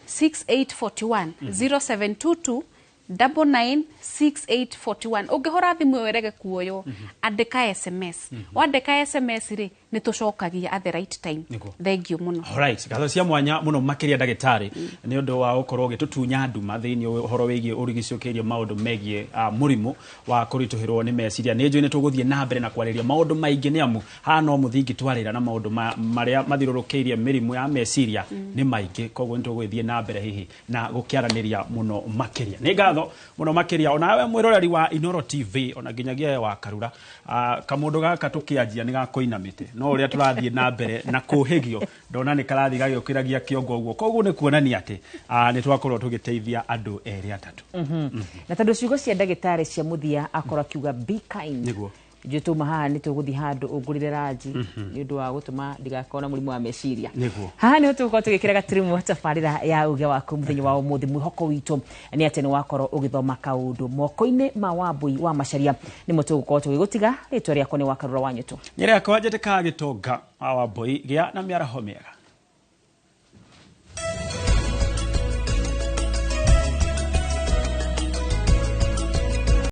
6841, 0722 99 6841. Ũngĩhũra thimũ ĩyo ĩrege kuoywo, andĩka SMS. Wandĩka SMS rĩ, Nĩ tũcokagia at the right time. Thank you mũno. Alright, ngatho cia mwanya mũno makĩria ndagĩtarĩ nĩ ũndũ wa gũkorwo ũgĩtũtunya nduma thĩinĩ ũhoro wĩgiĩ ũrigicũkĩirie maũndũ megiĩ mũrimũ wa kũritũhĩrwo nĩ meciria. Nĩ njũĩ nĩ tũgũthiĩ na mbere na kwarĩria maũndũ maingĩ nĩ amu haha no mũthingi twarĩra na maũndũ marĩa mathiũrũrũkĩirie mĩrimũ ya meciria nĩ maingĩ, koguo nĩ tũgũgĩthiĩ na mbere hihi na gũkĩaranĩria mũno makĩria. Nĩ ngatho mũno makĩria onawe mwĩroreri wa Inoro TV, ona nginyagia we wa Karura. Kamũndũ gaka tũkĩanjia nĩ gakũina mĩtĩ, no ũrĩa tũrathiĩ na mbere na kũhĩgio ndona nĩ karathiĩ gagĩũkĩragia kĩongo ũguo, koguo nĩ kuonania atĩ nĩ twakorwo tũgĩteithia andũ erĩ atatũ. Na tondũ ciugo cia ndagĩtarĩ cia mũthia akorwo akiuga "be kind". Ithuĩ tuma haha nĩ tũgũthiĩ handũ ũngũrĩre ranji nĩ ũndũ wa gũtũma ndigakorwo na mũrimũ wa meciria. Haha nĩho tũgũkorwo tũgĩkĩra gaturumo tabarĩra ya Uge Waku mũthenya wa ũmũthĩ. Mwĩhoko witũ nĩ atĩ nĩ wakorwo ũgĩthoma kaũndũ. Moko-inĩ ma Wambui wa Macaria nĩmo tũgũkorwo tũgĩgũtiga. Rĩtwa rĩakwa nĩ Wakarura wa Nyũtũ. Nyĩrĩ yakwa njĩtĩkaga Gĩtonga wa Wambui. Gĩa na mĩaraho mĩega.